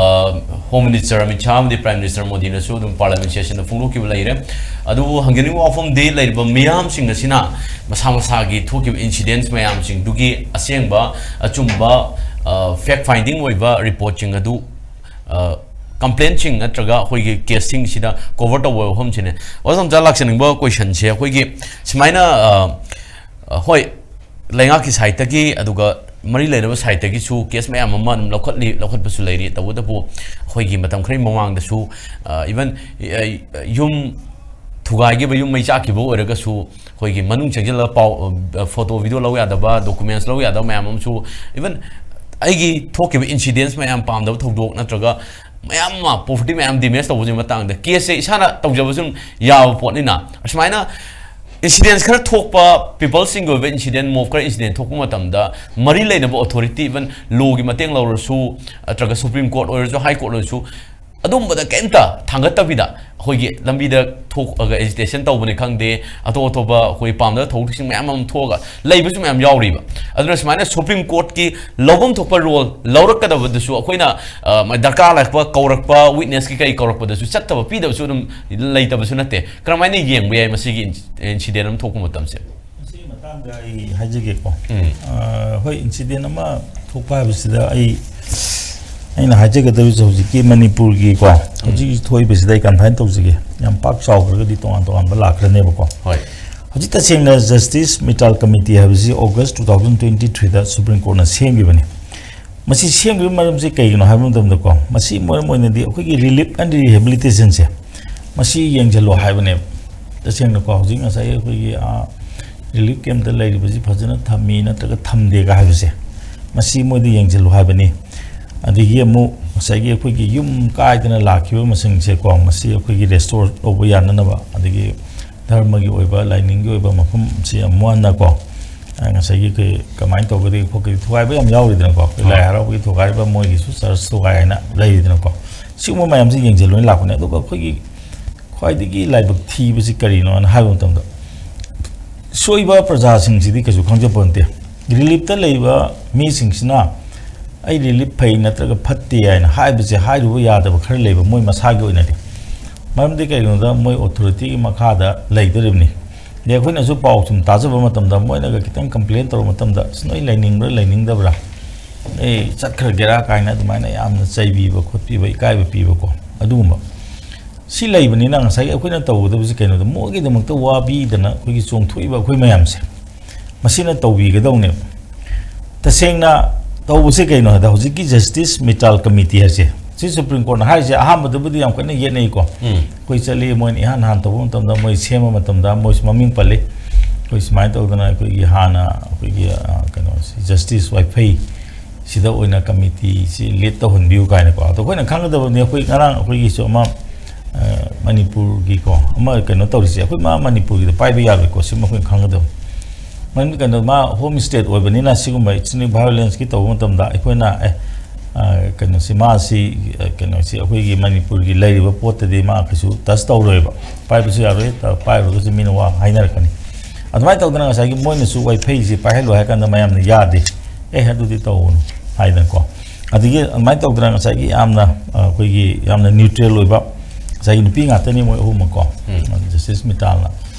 Home Minister ꯑꯃꯤꯠ ꯁꯥꯍ ꯑꯃꯗꯤ Prime Minister ꯃꯣꯗꯤꯅꯁꯨ ꯑꯗꯨꯝ Parliament sessionꯗ ꯐꯣꯡꯗꯣꯛꯈꯤꯕ ꯂꯩꯔꯦ꯫ ꯑꯗꯨꯕꯨ ꯍꯪꯖꯅꯤꯡꯕ ꯋꯥꯐꯝꯗꯤ ꯂꯩꯔꯤꯕ ꯃꯤꯌꯥꯝꯁꯤꯡ ꯑꯁꯤꯅ ꯃꯁꯥ ꯃꯁꯥꯒꯤ ꯊꯣꯛꯈꯤꯕ incidents ꯃꯌꯥꯝꯁꯤꯡꯗꯨꯒꯤ ꯑꯁꯦꯡꯕ, ꯑꯆꯨꯝꯕ, ꯑ, fact finding ꯑꯣꯏꯕ reportꯁꯤꯡ ꯑꯗꯨ, ꯑ, ꯀꯝꯄ꯭ꯂꯦꯟꯁꯤꯡ ꯅꯠꯇ꯭ꯔꯒ ꯑꯩꯈꯣꯏꯒꯤ ꯀꯦꯁꯁꯤꯡꯁꯤꯗ ꯀꯣꯚꯔ ꯇꯧꯕ ꯋꯥꯐꯝꯁꯤꯅꯦ꯫ ꯑꯣꯖꯥ ꯇꯣꯝꯆꯥ, ꯂꯥꯛꯆꯅꯤꯡꯕ ꯀꯣꯏꯁꯟꯁꯦ ꯑꯩꯈꯣꯏꯒꯤ ꯁꯨꯃꯥꯏꯅ, ꯑ, ꯑ, ꯍꯣꯏ, ꯂꯩꯉꯥꯛꯀꯤ ꯁꯥꯏꯠꯇꯒꯤ, ꯑꯗꯨꯒ ꯃꯔꯤ ꯂꯩꯅꯕ ꯁꯥꯏꯠꯇꯒꯤꯁꯨ ꯀꯦꯁ ꯃꯌꯥꯝ ꯑꯃ ꯑꯗꯨꯝ ꯂꯧꯈꯠꯂꯤ, ꯂꯧꯈꯠꯄꯁꯨ ꯂꯩꯔꯤ꯫ ꯇꯧꯕꯇꯕꯨ ꯑꯩꯈꯣꯏꯒꯤ ꯃꯇꯝ ꯈꯔꯒꯤ ꯃꯃꯥꯡꯗꯁꯨ, ꯑ, ꯏꯚꯟ, ꯑ, ꯌꯨꯝ ꯊꯨꯒꯥꯏꯈꯤꯕ, ꯌꯨꯝ ꯃꯩ ꯆꯥꯛꯈꯤꯕ ꯑꯣꯏꯔꯒꯁꯨ ꯑꯩꯈꯣꯏꯒꯤ ꯃꯅꯨꯡ ꯆꯪꯁꯤꯜꯂꯒ ꯄꯥꯎ, ꯑ, ꯐꯣꯇꯣ, ꯚꯤꯗꯤꯑꯣ ꯂꯧ ꯌꯥꯗꯕ, ꯗꯣꯀꯨꯃꯦꯟꯁ ꯂꯧ ꯌꯥꯗꯕ ꯃꯌꯥꯝ ꯑꯃꯁꯨ, ꯏꯚꯟ ꯑꯩꯒꯤ ꯊꯣꯛꯈꯤꯕ ꯏꯟꯁꯤꯗꯦꯟꯁ ꯃꯌꯥꯝ, ꯄꯥꯝꯗꯕ ꯊꯧꯗꯣꯛ ꯅꯠꯇ꯭ꯔꯒ ꯃꯌꯥꯝ ꯑꯃ, ꯄ꯭ꯔꯣꯄꯔꯇꯤ ꯃꯌꯥꯝ ꯗꯦꯃꯦꯖ ꯇꯧꯕꯁꯤꯒꯤ ꯃꯇꯥꯡꯗ ꯀꯦꯁꯁꯦ ꯏꯁꯥꯅ ꯇꯧꯖꯕꯁꯨ ꯑꯗꯨꯝ ꯌꯥꯕ ꯄꯣꯠꯅꯤꯅ, ꯑꯁꯨꯃꯥꯏꯅ ꯏꯟꯁꯤꯗꯦꯟꯁ ꯈꯔ ꯊꯣꯛꯄ, ꯄꯤꯄꯜꯁꯤꯡꯒꯤ ꯑꯣꯏꯕ ꯏꯟꯁꯤꯗꯦꯟ, ꯃꯣꯕ ꯈꯔ ꯏꯟꯁꯤꯗꯦꯟ ꯊꯣꯛꯄ ꯃꯇꯝꯗ ꯃꯔꯤ ꯂꯩꯅꯕ ꯑꯣꯊꯣꯔꯤꯇꯤ, ꯏꯚꯟ ꯂꯣꯒꯤ ꯃꯇꯦꯡ ꯂꯧꯔꯁꯨ, ꯅꯠꯇ꯭ꯔꯒ ꯁꯨꯄ꯭ꯔꯤꯝ ꯀꯣꯔꯠ ꯑꯣꯏꯔꯁꯨ, ꯍꯥꯏ ꯀꯣꯔꯠ ꯑꯣꯏꯔꯁꯨ, ꯑꯗꯨꯝꯕꯗ ꯀꯩꯝꯇ ꯊꯥꯡꯒꯠꯇꯕꯤꯗ ꯑꯩꯈꯣꯏꯒꯤ ꯂꯝꯕꯤꯗ ꯊꯣꯛꯑꯒ ꯑꯦꯖꯤꯇꯦꯁꯟ ꯇꯧꯕꯅꯤ ꯈꯪꯗꯦ, ꯑꯇꯣꯞ ꯑꯇꯣꯞꯄ ꯑꯩꯈꯣꯏ ꯄꯥꯝꯗꯕ ꯊꯧꯗꯣꯛꯁꯤꯡ ꯃꯌꯥꯝ ꯑꯃ ꯊꯣꯛꯑꯒ ꯂꯩꯕꯁꯨ ꯃꯌꯥꯝ ꯌꯥꯎꯔꯤꯕ꯫ ꯑꯗꯨꯅ ꯁꯨꯃꯥꯏꯅ ꯁꯨꯄ꯭ꯔꯤꯝ ꯀꯣꯔꯠꯀꯤ ꯂꯧꯐꯝ ꯊꯣꯛꯄ ꯔꯣꯜ ꯂꯧꯔꯛꯀꯗꯕꯗꯨꯁꯨ ꯑꯩꯈꯣꯏꯅ, ꯑ, ꯗꯔꯀꯥꯔ ꯂꯥꯛꯄ ꯀꯧꯔꯛꯄ, ꯋꯤꯠꯅꯦꯁꯀꯤ ꯀꯩ ꯀꯧꯔꯛꯄꯗꯁꯨ ꯆꯠꯇꯕ ꯄꯤꯗꯕꯁꯨ ꯑꯗꯨꯝ ꯂꯩꯇꯕꯁꯨ ꯅꯠꯇꯦ꯫ ꯀꯔꯝꯍꯥꯏꯅ ꯌꯦꯡꯕ ꯌꯥꯏ ꯃꯁꯤꯒꯤ ꯏꯟ-, ꯏꯟꯁꯤꯗꯦꯟ ꯑꯃ ꯊꯣꯛꯄ ꯃꯇꯝꯁꯦ? ꯃꯁꯤꯒꯤ ꯃꯇꯥꯡꯗ ꯑꯩ ꯍꯥꯏꯖꯒꯦꯀꯣ꯫ ꯎꯝ꯫ ꯑ, ꯍꯣꯏ, ꯏꯟꯁꯤꯗꯦꯟ ꯑꯃ ꯊꯣꯛꯄ ꯍꯥꯏꯕꯁꯤꯗ ꯑꯩ, ꯑꯩꯅ ꯍꯥꯏꯖꯒꯗꯧꯔꯤꯁꯦ ꯍꯧꯖꯤꯛꯀꯤ ꯃꯅꯤꯄꯨꯔꯒꯤꯀꯣ, ꯎꯝ꯫ ꯍꯧꯖꯤꯛ ꯊꯣꯛꯏꯕꯁꯤꯗ ꯑꯩ ꯀꯟꯐꯥꯏꯟ ꯇꯧꯖꯒꯦ꯫ ꯌꯥꯝ ꯄꯥꯛ ꯆꯥꯎꯈ꯭ꯔꯒꯗꯤ ꯇꯣꯉꯥꯟ ꯇꯣꯉꯥꯟꯕ ꯂꯥꯛꯈ꯭ꯔꯅꯦꯕꯀꯣ꯫ ꯍꯣꯏ꯫ ꯍꯧꯖꯤꯛ ꯇꯁꯦꯡꯅ ꯖꯁꯇꯤꯁ ꯃꯤꯇꯥꯜ ꯀꯃꯤꯇꯤ ꯍꯥꯏꯕꯁꯤ ꯑꯣꯒꯁ ꯇꯨ ꯊꯥꯎꯖꯟ ꯇ꯭ꯋꯦꯟꯇꯤ ꯊ꯭ꯔꯤꯗ ꯁꯨꯄ꯭ꯔꯤꯝ ꯀꯣꯔꯠꯅ ꯁꯦꯝꯈꯤꯕꯅꯤ꯫ ꯃꯁꯤ ꯁꯦꯝꯈꯤꯕ ꯃꯔꯝꯁꯤ ꯀꯩꯒꯤꯅꯣ ꯍꯥꯏꯕ ꯃꯇꯝꯗꯀꯣ, ꯃꯁꯤ ꯃꯔꯝ ꯑꯣꯏꯅꯗꯤ ꯑꯩꯈꯣꯏꯒꯤ ꯔꯤꯂꯤꯞ ꯑꯦꯟ ꯔꯤꯍꯦꯕꯤꯂꯤꯇꯦꯁꯟꯁꯦ, ꯃꯁꯤ ꯌꯦꯡꯁꯤꯜꯂꯣ ꯍꯥꯏꯕꯅꯦꯕ꯫ ꯇꯁꯦꯡꯅꯀꯣ, ꯍꯧꯖꯤꯛ ꯉꯁꯥꯏ ꯑꯩꯈꯣꯏꯒꯤ, ꯑꯥ, ꯔꯤꯂꯤꯞ ꯀꯦꯝꯞꯇ ꯂꯩꯔꯤꯕꯁꯤ ꯐꯖꯅ ꯊꯝꯃꯤ ꯅꯠꯇ꯭ꯔꯒ ꯊꯝꯗꯦꯒ ꯍꯥꯏꯕꯁꯦ, ꯃꯁꯤ ꯃꯣꯏꯗ ꯌꯦꯡꯁꯤꯜꯂꯨ ꯍꯥꯏꯕꯅꯤ꯫ ꯑꯗꯒꯤ ꯑꯃꯨꯛ ꯉꯁꯥꯏꯒꯤ ꯑꯩꯈꯣꯏꯒꯤ ꯌꯨꯝ ꯀꯥꯏꯗꯅ ꯂꯥꯛꯈꯤꯕ ꯃꯁꯤꯡꯁꯦꯀꯣ, ꯃꯁꯤ ꯑꯩꯈꯣꯏꯒꯤ ꯔꯦꯁꯇꯣꯔ ꯇꯧꯕ ꯌꯥꯅꯅꯕ, ꯑꯗꯒꯤ ꯙꯔꯃꯒꯤ ꯑꯣꯏꯕ, ꯂꯥꯏꯅꯤꯡꯒꯤ ꯑꯣꯏꯕ ꯃꯐꯝꯁꯤ ꯌꯥꯝ ꯋꯥꯅꯀꯣ, ꯑ, ꯉꯁꯥꯏꯒꯤ ꯑꯩꯈꯣꯏ ꯀꯃꯥꯏꯅ ꯇꯧꯒꯗꯒꯦ ꯈꯣꯠꯀꯗꯒꯦ ꯊꯨꯒꯥꯏꯕ ꯌꯥꯝ ꯌꯥꯎꯔꯤꯗꯅꯀꯣ꯫ ꯑꯩꯈꯣꯏ ꯂꯥꯏ ꯍꯣꯏ꯫ ꯍꯔꯥꯎꯕꯒꯤ ꯊꯨꯒꯥꯏꯕ, ꯃꯣꯏꯒꯤꯁꯨ ꯆꯔꯆ ꯊꯨꯒꯥꯏ ꯍꯥꯏꯅ ꯂꯩꯔꯤꯗꯅꯀꯣ꯫ ꯁꯤꯒꯨꯝꯕ ꯃꯌꯥꯝꯁꯤ ꯌꯦꯡꯁꯤꯜꯂꯣꯏꯅ ꯂꯥꯛꯄꯅꯦ꯫ ꯑꯗꯨꯒ ꯑꯩꯈꯣꯏꯒꯤ ꯈ꯭ꯋꯥꯏꯗꯒꯤ ꯂꯥꯏꯕꯛ ꯊꯤꯕꯁꯤ ꯀꯔꯤꯅꯣꯅ ꯍꯥꯏꯕ ꯃꯇꯝꯗ, ꯁꯣꯏꯕ ꯄ꯭ꯔꯖꯥꯁꯤꯡꯁꯤꯗꯤ ꯀꯩꯁꯨ ꯈꯪꯖꯄꯣꯟꯇꯦ꯫ ꯔꯤꯂꯤꯞꯇ ꯂꯩꯕ ꯃꯤꯁꯤꯡꯁꯤꯅ "ꯑꯩ ꯔꯤꯂꯤꯞ ꯐꯩ ꯅꯠꯇ꯭ꯔꯒ ꯐꯠꯇꯦ" ꯍꯥꯏꯅ ꯍꯥꯏꯕꯁꯦ ꯍꯥꯏꯔꯨꯕ ꯌꯥꯗꯕ ꯈꯔ ꯂꯩꯕ ꯃꯣꯏ ꯃꯁꯥꯒꯤ ꯑꯣꯏꯅꯗꯤ꯫ ꯃꯔꯝꯗꯤ ꯀꯩꯒꯤꯅꯣꯗ ꯃꯣꯏ ꯑꯣꯊꯣꯔꯤꯇꯤꯒꯤ ꯃꯈꯥꯗ ꯂꯩꯗꯣꯔꯤꯕꯅꯤ꯫ ꯑꯗꯩ ꯑꯩꯈꯣꯏꯅꯁꯨ ꯄꯥꯎ ꯁꯨꯝ ꯇꯥꯖꯕ ꯃꯇꯝꯗ ꯃꯣꯏꯅꯒ ꯈꯤꯇꯪ ꯀꯝꯄ꯭ꯂꯦꯟ ꯇꯧꯔꯛꯄ ꯃꯇꯝꯗ, "ꯑꯁ, ꯅꯣꯏ ꯂꯩꯅꯤꯡꯕ꯭ꯔꯥ ꯂꯩꯅꯤꯡꯗꯕ꯭ꯔꯥ?" ꯑꯦ, ꯆꯠꯈ꯭ꯔꯒꯦꯔꯥ ꯀꯥꯏꯅ ꯑꯗꯨꯃꯥꯏꯅ ꯌꯥꯝꯅ ꯆꯩꯕꯤꯕ ꯈꯣꯠꯄꯤꯕ, ꯏꯀꯥꯏꯕ ꯄꯤꯕꯀꯣ, ꯑꯗꯨꯒꯨꯝꯕ ꯁꯤ ꯂꯩꯕꯅꯤꯅ ꯉꯁꯥꯏꯒꯤ ꯑꯩꯈꯣꯏꯅ ꯇꯧꯒꯗꯕꯁꯤ ꯀꯩꯅꯣꯗ, ꯃꯣꯏꯒꯤꯗꯃꯛꯇ ꯋꯥꯕꯤꯗꯅ ꯑꯩꯈꯣꯏꯒꯤ ꯆꯣꯡꯊꯣꯛꯏꯕ ꯑꯩꯈꯣꯏ ꯃꯌꯥꯝꯁꯦ, ꯃꯁꯤꯅ ꯇꯧꯕꯤꯒꯗꯧꯅꯦꯕ꯫ ꯇꯁꯦꯡꯅ ꯇꯧꯕꯁꯦ ꯀꯩꯅꯣ ꯍꯥꯏꯗ, ꯍꯧꯖꯤꯛꯀꯤ ꯖꯁꯇꯤꯁ ꯃꯤꯇꯥꯜ ꯀꯃꯤꯇꯤ ꯍꯥꯏꯁꯦ, ꯁꯤ ꯁꯨꯄ꯭ꯔꯤꯝ ꯀꯣꯔꯠꯅ ꯍꯥꯏꯔꯤꯁꯦ ꯑꯍꯥꯟꯕꯗꯕꯨꯗꯤ ꯌꯥꯝ ꯀꯟꯅ ꯌꯦꯠꯅꯩꯀꯣ꯫ ꯎꯝ꯫ ꯑꯩꯈꯣꯏ ꯆꯠꯂꯤ, ꯃꯣꯏꯅ ꯏꯍꯥꯟ ꯍꯥꯟꯅ ꯇꯧꯕ ꯃꯇꯝꯗ ꯃꯣꯏ ꯁꯦꯝꯕ ꯃꯇꯝꯗ ꯃꯣꯏꯁꯨ ꯃꯃꯤꯡ ꯄꯜꯂꯤ, ꯑꯩꯈꯣꯏ ꯁꯨꯃꯥꯏꯅ ꯇꯧꯗꯅ ꯑꯩꯈꯣꯏꯒꯤ ꯍꯥꯟꯅ ꯑꯩꯈꯣꯏꯒꯤ, ꯑ, ꯀꯩꯅꯣꯁꯤ, ꯖꯁꯇꯤꯁ ꯋꯥꯏꯐꯩ ꯁꯤꯗ ꯑꯣꯏꯅ ꯀꯃꯤꯇꯤꯁꯤ ꯂꯤꯗ ꯇꯧꯍꯟꯕꯤꯌꯨ ꯀꯥꯏꯅꯀꯣ꯫ ꯑꯗꯣ ꯑꯩꯈꯣꯏꯅ ꯈꯪꯒꯗꯕꯅꯤ, ꯑꯩꯈꯣꯏ ꯉꯔꯥꯡ ꯑꯩꯈꯣꯏꯒꯤꯁꯨ ꯑꯃ, ꯑ, ꯃꯅꯤꯄꯨꯔꯒꯤꯀꯣ, ꯑꯃ ꯀꯩꯅꯣ ꯇꯧꯔꯤꯁꯦ, ꯑꯩꯈꯣꯏ ꯃꯥ ꯃꯅꯤꯄꯨꯔꯒꯤꯗ ꯄꯥꯏꯕ ꯌꯥꯔꯣꯏꯀꯣ, ꯁꯤꯃ ꯑꯩꯈꯣꯏꯅ ꯈꯪꯒꯗꯕꯅꯤ꯫ ꯃꯔꯝꯗꯤ ꯀꯩꯅꯣ, ꯃꯥ ꯍꯣꯝ ꯁ꯭ꯇꯦꯠ ꯑꯣꯏꯕꯅꯤꯅ ꯁꯤꯒꯨꯝꯕ ethnic violence ꯀꯤ ꯇꯧꯕ ꯃꯇꯝꯗ ꯑꯩꯈꯣꯏꯅ, ꯑꯦ, ꯑ, ꯀꯩꯅꯣꯁꯤ, ꯃꯥꯁꯤ, ꯑ, ꯀꯩꯅꯣꯁꯤ ꯑꯩꯈꯣꯏꯒꯤ ꯃꯅꯤꯄꯨꯔꯒꯤ ꯂꯩꯔꯤꯕ ꯄꯣꯠꯇꯗꯤ ꯃꯥ ꯀꯩꯁꯨ ꯇꯆ ꯇꯧꯔꯣꯏꯕ, ꯄꯥꯏꯕꯁꯨ ꯌꯥꯔꯣꯏ, ꯇ-, ꯄꯥꯏꯔꯨꯔꯒꯁꯨ ꯃꯤꯅ ꯋꯥ ꯍꯥꯏꯅꯔꯛꯀꯅꯤ꯫ ꯑꯗꯨꯃꯥꯏꯅ ꯇꯧꯗꯅ ꯉꯁꯥꯏꯒꯤ ꯃꯣꯏꯅꯁꯨ ꯋꯥꯏꯐꯩꯁꯤ ꯄꯥꯏꯍꯜꯂꯣ ꯍꯥꯏ ꯀꯥꯟꯗ ꯃꯌꯥꯝꯅ ꯌꯥꯗꯦ, ꯑꯦ, ꯑꯗꯨꯗꯤ ꯇꯧꯒꯅꯨ ꯍꯥꯏꯗꯅꯀꯣ꯫ ꯑꯗꯒꯤ ꯑꯗꯨꯃꯥꯏꯅ ꯇꯧꯗꯅ ꯉꯁꯥꯏꯒꯤ ꯌꯥꯝꯅ, ꯑ, ꯑꯩꯈꯣꯏꯒꯤ ꯌꯥꯝꯅ ꯅ꯭ꯌꯨꯇ꯭ꯔꯦꯜ ꯑꯣꯏꯕ, ꯉꯁꯥꯏꯒꯤ ꯅꯨꯄꯤ ꯉꯥꯛꯇꯅꯤ ꯃꯣꯏ ꯑꯍꯨꯝꯃꯛꯀꯣ, ꯎꯝ꯫ ꯖꯁꯇꯤꯁ ꯃꯤꯇꯥꯜꯅ,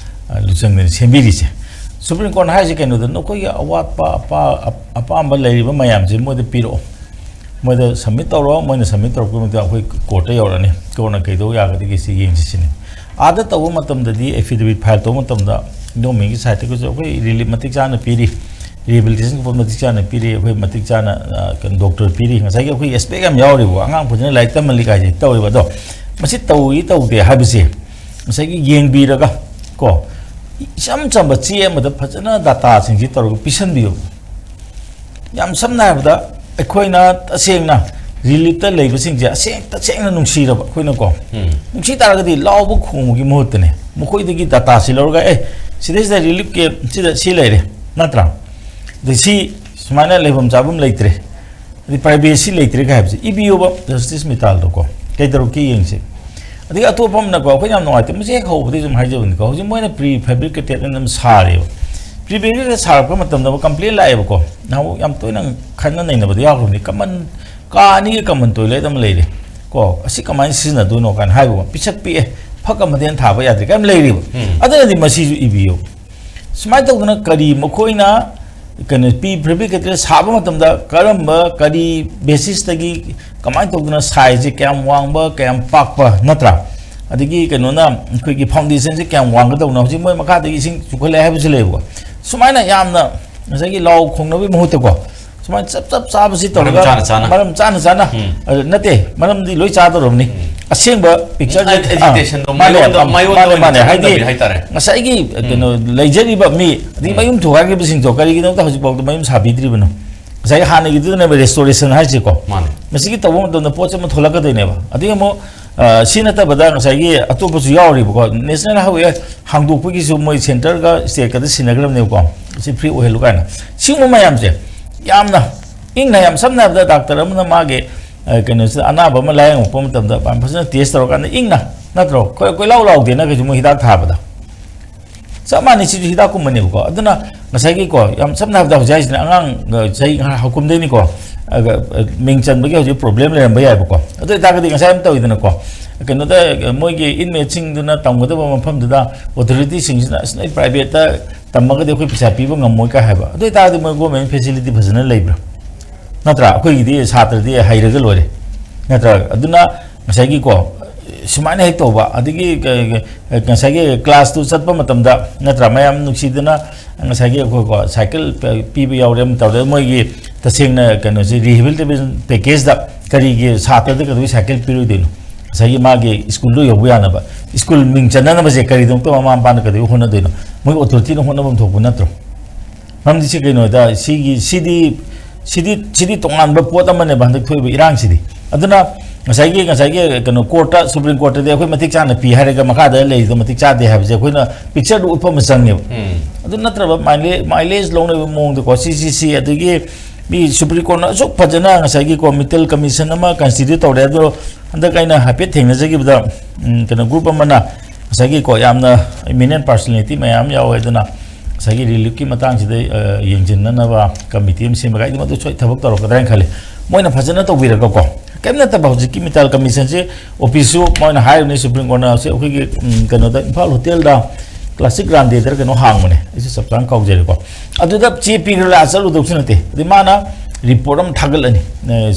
ꯑ, ꯂꯨꯆꯤꯡꯗꯅ ꯁꯦꯝꯕꯤꯔꯤꯁꯦ꯫ ꯁꯨꯄ꯭ꯔꯤꯝ ꯀꯣꯔꯠꯅ ꯍꯥꯏꯔꯤꯁꯦ ꯀꯩꯅꯣꯗ, ꯅꯈꯣꯏꯒꯤ ꯑꯋꯥꯠꯄ ꯑꯄꯥ-, ꯑꯄꯥꯝꯕ ꯂꯩꯔꯤꯕ ꯃꯌꯥꯝꯁꯦ ꯃꯣꯏꯗ ꯄꯤꯔꯛꯑꯣ, ꯃꯣꯏꯗ ꯁꯕꯃꯤꯠ ꯇꯧꯔꯣ, ꯃꯣꯏꯅ ꯁꯕꯃꯤꯠ ꯇꯧꯔꯛꯄ ꯃꯇꯝꯗ ꯑꯩꯈꯣꯏ ꯀꯣꯔꯠꯇ ꯌꯧꯔꯛꯑꯅꯤ, ꯀꯣꯔꯠꯅ ꯀꯩꯗꯧ ꯌꯥꯒꯗꯒꯦ ꯁꯤ ꯌꯦꯡꯁꯤ ꯁꯤꯅꯤ꯫ ꯑꯥꯗ ꯇꯧꯕ ꯃꯇꯝꯗꯗꯤ, affidavit file ꯇꯧꯕ ꯃꯇꯝꯗ, ꯒꯣꯔꯃꯦꯟꯒꯤ ꯁꯥꯏꯠꯇꯒꯤꯁꯨ ꯑꯩꯈꯣꯏ ꯔꯤꯂꯤꯐ ꯃꯇꯤꯛ ꯆꯥꯅ ꯄꯤꯔꯤ, ꯔꯤꯍꯦꯕꯤꯂꯤꯇꯦꯁꯟ ꯃꯇꯤꯛ ꯆꯥꯅ ꯄꯤꯔꯤ, ꯑꯩꯈꯣꯏ ꯃꯇꯤꯛ ꯆꯥꯅ, ꯑ, ꯀꯩꯅꯣ, ꯗꯣꯛꯇꯔ ꯄꯤꯔꯤ꯫ ꯉꯁꯥꯏꯒꯤ ꯑꯩꯈꯣꯏ ꯑꯦꯁꯄꯦꯛ ꯌꯥꯝ ꯌꯥꯎꯔꯤꯕꯀꯣ, ꯑꯉꯥꯡ ꯐꯖꯅ ꯂꯥꯏꯔꯤꯛ ꯇꯝꯍꯜꯂꯤ ꯀꯥꯏꯁꯦ ꯇꯧꯔꯤꯕ꯫ ꯑꯗꯣ ꯃꯁꯤ ꯇꯧꯏ ꯇꯧꯗꯦ ꯍꯥꯏꯕꯁꯦ ꯉꯁꯥꯏꯒꯤ ꯌꯦꯡꯕꯤꯔꯒ ꯀꯣ, ꯏꯆꯝ ꯆꯝꯕ ꯆꯦ ꯑꯃꯗ ꯐꯖꯅ ꯗꯥꯇꯥꯁꯤꯡꯁꯤ ꯇꯧꯔꯒ ꯄꯤꯁꯟꯕꯤꯌꯨ꯫ ꯌꯥꯝ ꯁꯝꯅ ꯍꯥꯏꯔꯕꯗ, ꯑꯩꯈꯣꯏꯅ ꯇꯁꯦꯡꯅ ꯔꯤꯂꯤꯐꯇ ꯂꯩꯕꯁꯤꯡꯁꯦ ꯑꯁꯦꯡ ꯇꯁꯦꯡꯅ ꯅꯨꯡꯁꯤꯔꯕ ꯑꯩꯈꯣꯏꯅꯀꯣ, ꯎꯝ꯫ ꯅꯨꯡꯁꯤ ꯇꯥꯔꯒꯗꯤ ꯂꯥꯎꯕ ꯈꯣꯡꯕꯒꯤ ꯃꯍꯨꯠꯇꯅꯦ, ꯃꯈꯣꯏꯗꯒꯤ ꯗꯥꯇꯥꯁꯤ ꯂꯧꯔꯒ, "ꯑꯦ, ꯁꯤꯗꯩꯁꯤꯗ ꯔꯤꯂꯤꯐ ꯀꯦꯝꯞ ꯁꯤꯗ ꯁꯤ ꯂꯩꯔꯦ, ꯅꯠꯇ꯭ꯔꯥ? ꯑꯗꯩ ꯁꯤ ꯁꯨꯃꯥꯏꯅ ꯂꯩꯐꯝ ꯆꯥꯐꯝ ꯂꯩꯇ꯭ꯔꯦ, ꯑꯗꯩ ꯄ꯭ꯔꯥꯏꯚꯦꯁꯤ ꯂꯩꯇ꯭ꯔꯦ" ꯀꯥꯏ ꯍꯥꯏꯕꯁꯦ ꯏꯕꯤꯌꯣꯕ ꯖꯁꯇꯤꯁ ꯃꯤꯇꯥꯜꯗꯀꯣ꯫ ꯀꯩꯗꯧꯔꯛꯀꯦ ꯌꯦꯡꯁꯦ꯫ ꯑꯗꯒꯤ ꯑꯇꯣꯞꯄ ꯑꯃꯅꯀꯣ, ꯑꯩꯈꯣꯏꯅ ꯌꯥꯝ ꯅꯨꯡꯉꯥꯏꯇꯦ, ꯃꯁꯤ ꯍꯦꯛ ꯍꯧꯕꯗꯒꯤ ꯁꯨꯝ ꯍꯥꯏꯖꯕꯅꯤꯀꯣ, ꯍꯧꯖꯤꯛ ꯃꯣꯏꯅ ꯄ꯭ꯔꯤ ꯐꯦꯕ꯭ꯔꯤꯀꯦꯇꯦꯠ ꯑꯅ ꯑꯃ ꯁꯥꯔꯦꯕ꯫ ꯄ꯭ꯔꯤ ꯐꯦꯕ꯭ꯔꯤꯀꯦꯇꯦꯠ ꯁꯥꯔꯛꯄ ꯃꯇꯝꯗ ꯑꯃ ꯀꯝꯄ꯭ꯂꯦꯟ ꯂꯥꯛꯑꯦꯕꯀꯣ, ꯅꯍꯥꯟꯃꯨꯛ ꯌꯥꯝ ꯇꯣꯏꯅ ꯈꯠꯅ ꯅꯩꯅꯕꯗ ꯌꯥꯎꯈ꯭ꯔꯕꯅꯤ, ꯀꯃꯟ, ꯀꯥ ꯑꯅꯤꯒꯤ ꯀꯃꯟ ꯇꯣꯏꯂꯦꯠ ꯑꯃ ꯂꯩꯔꯦ ꯀꯣ, ꯑꯁꯤ ꯀꯃꯥꯏꯅ ꯁꯤꯖꯤꯟꯅꯗꯣꯏꯅꯣ ꯀꯥꯏꯅ ꯍꯥꯏꯕꯀꯣ, ꯄꯤꯁꯛ ꯄꯤꯛꯑꯦ, ꯐꯛ ꯑꯃꯗꯩ ꯍꯦꯟꯅ ꯊꯥꯕ ꯌꯥꯗ꯭ꯔꯦ ꯀꯥꯏꯅ ꯂꯩꯔꯤꯕ꯫ ꯎꯝ꯫ ꯑꯗꯨꯅꯗꯤ ꯃꯁꯤꯁꯨ ꯏꯕꯤꯌꯨ꯫ ꯁꯨꯃꯥꯏꯅ ꯇꯧꯗꯅ ꯀꯔꯤ ꯃꯈꯣꯏꯅ ꯀꯩꯅꯣ ꯄ꯭ꯔꯤ ꯐꯦꯕ꯭ꯔꯤꯀꯦꯇꯦꯗ ꯁꯥꯕ ꯃꯇꯝꯗ ꯀꯔꯝꯕ, ꯀꯔꯤ ꯕꯦꯁꯤꯁꯇꯒꯤ, ꯀꯃꯥꯏꯅ ꯇꯧꯗꯅ ꯁꯥꯏꯖꯁꯦ ꯀꯌꯥꯝ ꯋꯥꯡꯕ, ꯀꯌꯥꯝ ꯄꯥꯛꯄ, ꯅꯠꯇ꯭ꯔꯥ? ꯑꯗꯒꯤ ꯀꯩꯅꯣꯅ ꯑꯩꯈꯣꯏꯒꯤ ꯐꯥꯎꯟꯗꯦꯁꯟꯁꯦ ꯀꯌꯥꯝ ꯋꯥꯡꯒꯗꯧꯅꯣ, ꯍꯧꯖꯤꯛ ꯃꯣꯏ ꯃꯈꯥꯗꯒꯤ ꯏꯁꯤꯡ ꯆꯨꯈꯠꯂꯛꯑꯦ ꯍꯥꯏꯕꯁꯨ ꯂꯩꯌꯦꯕꯀꯣ꯫ ꯁꯨꯃꯥꯏꯅ ꯌꯥꯝꯅ ꯉꯁꯥꯏꯒꯤ ꯂꯥꯎ ꯈꯣꯡꯅꯕꯒꯤ ꯃꯍꯨꯠꯇꯀꯣ, ꯁꯨꯃꯥꯏꯅ ꯆꯞ ꯆꯞ ꯆꯥꯕꯁꯤ ꯃꯔꯝ ꯇꯧꯔꯒ ꯆꯥꯅ ꯆꯥꯅ꯫ ꯃꯔꯝ ꯆꯥꯅ ꯆꯥꯅ, ꯎꯝ꯫ ꯑ, ꯅꯠꯇꯦ, ꯃꯔꯝꯗꯤ ꯂꯣꯏ ꯆꯥꯗꯧꯔꯕꯅꯤ꯫ ꯎꯝ꯫ ꯑꯁꯦꯡꯕ ꯄꯤꯛꯆꯔꯁꯦ, ꯑꯦ-, ꯑꯦꯖꯤꯇꯦꯁꯟꯗꯣ ꯑꯥ, ꯃꯥꯅꯦ, ꯃꯥꯏꯌꯣꯟꯗ, ꯃꯥꯅꯦ, ꯃꯥꯏꯌꯣꯟꯗ ꯃꯥꯅꯦ, ꯑꯣꯏꯅ ꯃꯥꯅꯦ꯫ ꯍꯥꯏꯗꯤ ꯆꯠꯅꯗꯕꯤ ꯍꯥꯏꯇꯥꯔꯦ꯫ ꯉꯁꯥꯏꯒꯤ, ꯎꯝ꯫ ꯀꯩꯅꯣ, ꯂꯩꯖꯔꯤꯕ ꯃꯤ, ꯑꯗꯒꯤ ꯎꯝ꯫ ꯃꯌꯨꯝ ꯊꯨꯒꯥꯏꯈꯤꯕꯁꯤꯡꯗꯣ ꯀꯔꯤꯒꯤꯗꯃꯛꯇ ꯍꯧꯖꯤꯛꯐꯥꯎꯗ ꯃꯌꯨꯝ ꯁꯥꯕꯤꯗ꯭ꯔꯤꯕꯅꯣ? ꯉꯁꯥꯏꯒꯤ ꯍꯥꯟꯅꯒꯤꯗꯨꯗꯅꯦꯕ ꯔꯦꯁꯇꯣꯔꯦꯁꯟ ꯍꯥꯏꯁꯦꯀꯣ꯫ ꯃꯥꯅꯦ꯫ ꯃꯁꯤꯒꯤ ꯇꯧꯕ ꯃꯇꯝꯗ ꯄꯣꯠꯁꯦ ꯑꯃ ꯊꯣꯛꯂꯛꯀꯗꯣꯏꯅꯦꯕ꯫ ꯑꯗꯒꯤ ꯑꯃꯨꯛ, ꯑ, ꯁꯤ ꯅꯠꯇꯕꯗ ꯉꯁꯥꯏꯒꯤ ꯑꯇꯣꯞꯄꯁꯨ ꯌꯥꯎꯔꯤꯕꯀꯣ꯫ ꯅꯦꯁꯅꯦꯜ ꯍꯥꯏꯋꯦ ꯍꯥꯡꯗꯣꯛꯄꯒꯤꯁꯨ ꯃꯣꯏ ꯁꯦꯟꯇꯔꯒ ꯁ꯭ꯇꯦꯠꯀꯗ ꯁꯤꯟꯅꯈ꯭ꯔꯕꯅꯦꯕꯀꯣ, ꯁꯤ ꯐ꯭ꯔꯤ ꯑꯣꯏꯍꯜꯂꯨ ꯀꯥꯏꯅ꯫ ꯁꯤꯒꯨꯝꯕ ꯃꯌꯥꯝꯁꯦ ꯌꯥꯝꯅ ꯏꯪꯅ, ꯌꯥꯝ ꯁꯝꯅ ꯍꯥꯏꯔꯕꯗ ꯗꯥꯛꯇꯔ ꯑꯃꯅ ꯃꯥꯒꯤ, ꯑ, ꯀꯩꯅꯣꯁꯤꯗ ꯑꯅꯥꯕ ꯑꯃ ꯂꯥꯌꯦꯡꯉꯛꯄ ꯃꯇꯝꯗ ꯌꯥꯝ ꯐꯖꯅ ꯇꯦꯁ ꯇꯧꯔꯀꯥꯟꯗ ꯏꯪꯅ, ꯅꯠꯇ꯭ꯔꯣ? ꯀꯣꯏ-, ꯀꯣꯏꯂꯥꯎ ꯂꯥꯎꯗꯦꯅ ꯀꯩꯁꯨ ꯃꯣꯏ ꯍꯤꯗꯥꯛ ꯊꯥꯕꯗ꯫ ꯆꯞ ꯃꯥꯟꯅꯩ, ꯁꯤꯁꯨ ꯍꯤꯗꯥꯛꯀꯨꯝꯕꯅꯦꯕꯀꯣ꯫ ꯑꯗꯨꯅ ꯉꯁꯥꯏꯒꯤꯀꯣ, ꯌꯥꯝ ꯁꯝꯅ ꯍꯥꯏꯔꯕꯗ ꯍꯧꯖꯤꯛ ꯍꯥꯏꯁꯤꯅ ꯑꯉꯥꯡ, ꯑ, ꯆꯍꯤ ꯍꯀꯨꯝꯗꯩꯅꯤꯀꯣ, ꯑ, ꯑ, ꯃꯤꯡ ꯆꯟꯕꯒꯤ ꯍꯧꯖꯤꯛ ꯄ꯭ꯔꯣꯕ꯭ꯂꯦꯝ ꯂꯩꯔꯝꯕ ꯌꯥꯏꯕꯀꯣ꯫ ꯑꯗꯨ ꯑꯣꯏꯇꯥꯔꯒꯗꯤ ꯉꯁꯥꯏ ꯑꯃ ꯇꯧꯋꯤꯗꯅꯀꯣ, ꯀꯩꯅꯣꯗ, ꯑ, ꯃꯣꯏꯒꯤ ꯏꯟꯃꯦꯠꯁꯤꯡꯗꯨꯅ ꯇꯝꯒꯗꯕ ꯃꯐꯝꯗꯨꯗ ꯑꯣꯊꯣꯔꯤꯇꯤꯁꯤꯡꯁꯤꯅ, "ꯑꯁ, ꯅꯣꯏ ꯄ꯭ꯔꯥꯏꯚꯦꯠꯇ ꯇꯝꯃꯒꯗꯤ ꯑꯩꯈꯣꯏ ꯄꯩꯁꯥ ꯄꯤꯕ ꯉꯝꯃꯣꯏ" ꯀꯥꯏ ꯍꯥꯏꯕ꯫ ꯑꯗꯨ ꯑꯣꯏꯇꯥꯔꯒꯗꯤ ꯃꯣꯏ ꯒꯣꯔꯃꯦꯟ ꯐꯦꯁꯤꯂꯤꯇꯤ ꯐꯖꯅ ꯂꯩꯕ꯭ꯔꯥ? ꯅꯠꯇ꯭ꯔꯥ? ꯑꯩꯈꯣꯏꯒꯤꯗꯤ ꯁꯥꯇ꯭ꯔꯗꯤ ꯍꯩꯔꯒ ꯂꯣꯏꯔꯦ, ꯅꯠꯇ꯭ꯔꯥ? ꯑꯗꯨꯅ ꯉꯁꯥꯏꯒꯤꯀꯣ, ꯁꯨꯃꯥꯏꯅ ꯍꯦꯛ ꯇꯧꯕ, ꯑꯗꯒꯤ ꯀ-, ꯀ-, ꯉꯁꯥꯏꯒꯤ ꯀ꯭ꯂꯥꯁꯇꯨ ꯆꯠꯄ ꯃꯇꯝꯗ, ꯅꯠꯇ꯭ꯔꯥ, ꯃꯌꯥꯝ ꯅꯨꯡꯁꯤꯗꯅ ꯉꯁꯥꯏꯒꯤ ꯑꯩꯈꯣꯏꯀꯣ, ꯁꯥꯏꯀꯜ ꯄ-, ꯄꯤꯕ ꯌꯥꯎꯔꯦ, ꯑꯃ ꯇꯧꯔꯦ, ꯃꯣꯏꯒꯤ ꯇꯁꯦꯡꯅ ꯀꯩꯅꯣꯁꯦ, ꯔꯤꯍꯦꯕꯤꯂꯤꯇꯦꯁꯟ ꯄꯦꯀꯦꯖꯇ ꯀꯔꯤꯒꯤ ꯁꯥꯇ꯭ꯔꯗ ꯀꯩꯗꯧꯕꯩ ꯁꯥꯏꯀꯜ ꯄꯤꯔꯣꯏꯗꯣꯏꯅꯣ? ꯉꯁꯥꯏꯒꯤ ꯃꯥꯒꯤ ꯁ꯭ꯀꯨꯜꯗꯣ ꯌꯧꯕ ꯌꯥꯅꯕ, ꯁ꯭ꯀꯨꯜ ꯃꯤꯡ ꯆꯟꯅꯅꯕꯁꯦ ꯀꯔꯤꯗꯃꯛꯇ ꯃꯃꯥ ꯃꯄꯥꯅ ꯀꯩꯗꯧꯕꯩ ꯍꯣꯠꯅꯗꯣꯏꯅꯣ? ꯃꯣꯏ ꯑꯣꯊꯣꯔꯤꯇꯤꯅ ꯍꯣꯠꯅꯐꯝ ꯊꯣꯛꯄ ꯅꯠꯇ꯭ꯔꯣ? ꯃꯔꯝꯗꯤ ꯁꯤ ꯀꯩꯅꯣꯗ, ꯁꯤꯒꯤ, ꯁꯤꯗꯤ, ꯁꯤꯗꯤ, ꯁꯤꯗꯤ ꯇꯣꯉꯥꯟꯕ ꯄꯣꯠ ꯑꯃꯅꯦꯕ, ꯍꯟꯗꯛ ꯊꯣꯛꯏꯕ ꯏꯔꯥꯡꯁꯤꯗꯤ꯫ ꯑꯗꯨꯅ ꯉꯁꯥꯏꯒꯤ, ꯉꯁꯥꯏꯒꯤ ꯀꯩꯅꯣ, ꯀꯣꯔꯠꯇ, ꯁꯨꯄ꯭ꯔꯤꯝ ꯀꯣꯔꯠꯇꯗꯤ ꯑꯩꯈꯣꯏ ꯃꯇꯤꯛ ꯆꯥꯅ ꯄꯤ ꯍꯥꯏꯔꯒ ꯃꯈꯥꯗ ꯂꯩꯔꯤꯗꯣ ꯃꯇꯤꯛ ꯆꯥꯗꯦ ꯍꯥꯏꯕꯁꯦ ꯑꯩꯈꯣꯏꯅ ꯄꯤꯛꯆꯔꯗꯨ ꯎꯠꯄ ꯑꯃ ꯆꯪꯉꯦꯕ꯫ ꯎꯝ꯫ ꯑꯗꯨ ꯅꯠꯇ꯭ꯔꯕ ꯃꯥꯏꯂꯦ-, ꯃꯥꯏꯂꯦꯖ ꯂꯧꯅꯕ ꯃꯑꯣꯡꯗꯀꯣ, ꯁꯤ ꯁꯤ ꯁꯤ, ꯑꯗꯒꯤ ꯃꯤ ꯁꯨꯄ꯭ꯔꯤꯝ ꯀꯣꯔꯠꯅ ꯑꯁꯨꯛ ꯐꯖꯅ ꯉꯁꯥꯏꯒꯤꯀꯣ, ꯃꯤꯇꯜ ꯀꯃꯤꯁꯟ ꯑꯃ ꯀꯟꯁꯇꯤꯇ꯭ꯌꯨꯠ ꯇꯧꯔꯦ꯫ ꯑꯗꯣ ꯍꯟꯗꯛ ꯑꯩꯅ ꯍꯥꯏꯐꯦꯠ ꯊꯦꯡꯅꯖꯈꯤꯕꯗ, ꯎꯝ, ꯀꯩꯅꯣ, ꯒ꯭ꯔꯨꯞ ꯑꯃꯅ ꯉꯁꯥꯏꯒꯤꯀꯣ, ꯌꯥꯝꯅ ꯏꯃꯤꯅꯦꯟ ꯄꯥꯔꯁꯣꯅꯦꯂꯤꯇꯤ ꯃꯌꯥꯝ ꯌꯥꯎꯋꯦ, ꯑꯗꯨꯅ ꯉꯁꯥꯏꯒꯤ ꯔꯤꯂꯤꯐꯀꯤ ꯃꯇꯥꯡꯁꯤꯗ, ꯑ, ꯌꯦꯡꯁꯤꯟꯅꯅꯕ ꯀꯃꯤꯇꯤ ꯑꯃ ꯁꯦꯝꯃꯒ, ꯑꯩꯗꯤ ꯃꯗꯨ ꯁꯣꯏ ꯊꯕꯛ ꯇꯧꯔꯛꯀꯗ꯭ꯔꯥ ꯍꯥꯏꯅ ꯈꯜꯂꯤ꯫ ꯃꯣꯏꯅ ꯐꯖꯅ ꯇꯧꯕꯤꯔꯒꯀꯣ, ꯀꯔꯤꯝ ꯅꯠꯇꯕ ꯍꯧꯖꯤꯛꯀꯤ ꯃꯤꯇꯜ ꯀꯃꯤꯁꯟꯁꯦ, ꯑꯣꯐꯤꯁꯁꯨ ꯃꯣꯏꯅ ꯍꯥꯏꯔꯤꯕꯅꯤ, ꯁꯨꯄ꯭ꯔꯤꯝ ꯀꯣꯔꯠꯅ ꯍꯧꯖꯤꯛ ꯑꯩꯈꯣꯏꯒꯤ, ꯎꯝ, ꯀꯩꯅꯣꯗ, ꯏꯝꯐꯥꯜ ꯍꯣꯇꯦꯜꯗ ꯀ꯭ꯂꯥꯁꯤꯛ ꯔꯥꯟꯗꯦꯗꯔ ꯀꯩꯅꯣ ꯍꯥꯡꯕꯅꯦ, ꯑꯩꯁꯨ ꯆꯞ ꯆꯥꯅ ꯀꯥꯎꯖꯔꯦꯀꯣ꯫ ꯑꯗꯨꯗ ꯆꯦ ꯄꯤꯈ꯭ꯔ ꯂꯥꯛꯑ ꯆꯠꯂꯨꯗꯧꯁꯨ ꯅꯠꯇꯦ꯫ ꯑꯗꯩ ꯃꯥꯅ ꯔꯤꯄꯣꯔꯠ ꯑꯃ ꯊꯥꯒꯠꯂꯅꯤ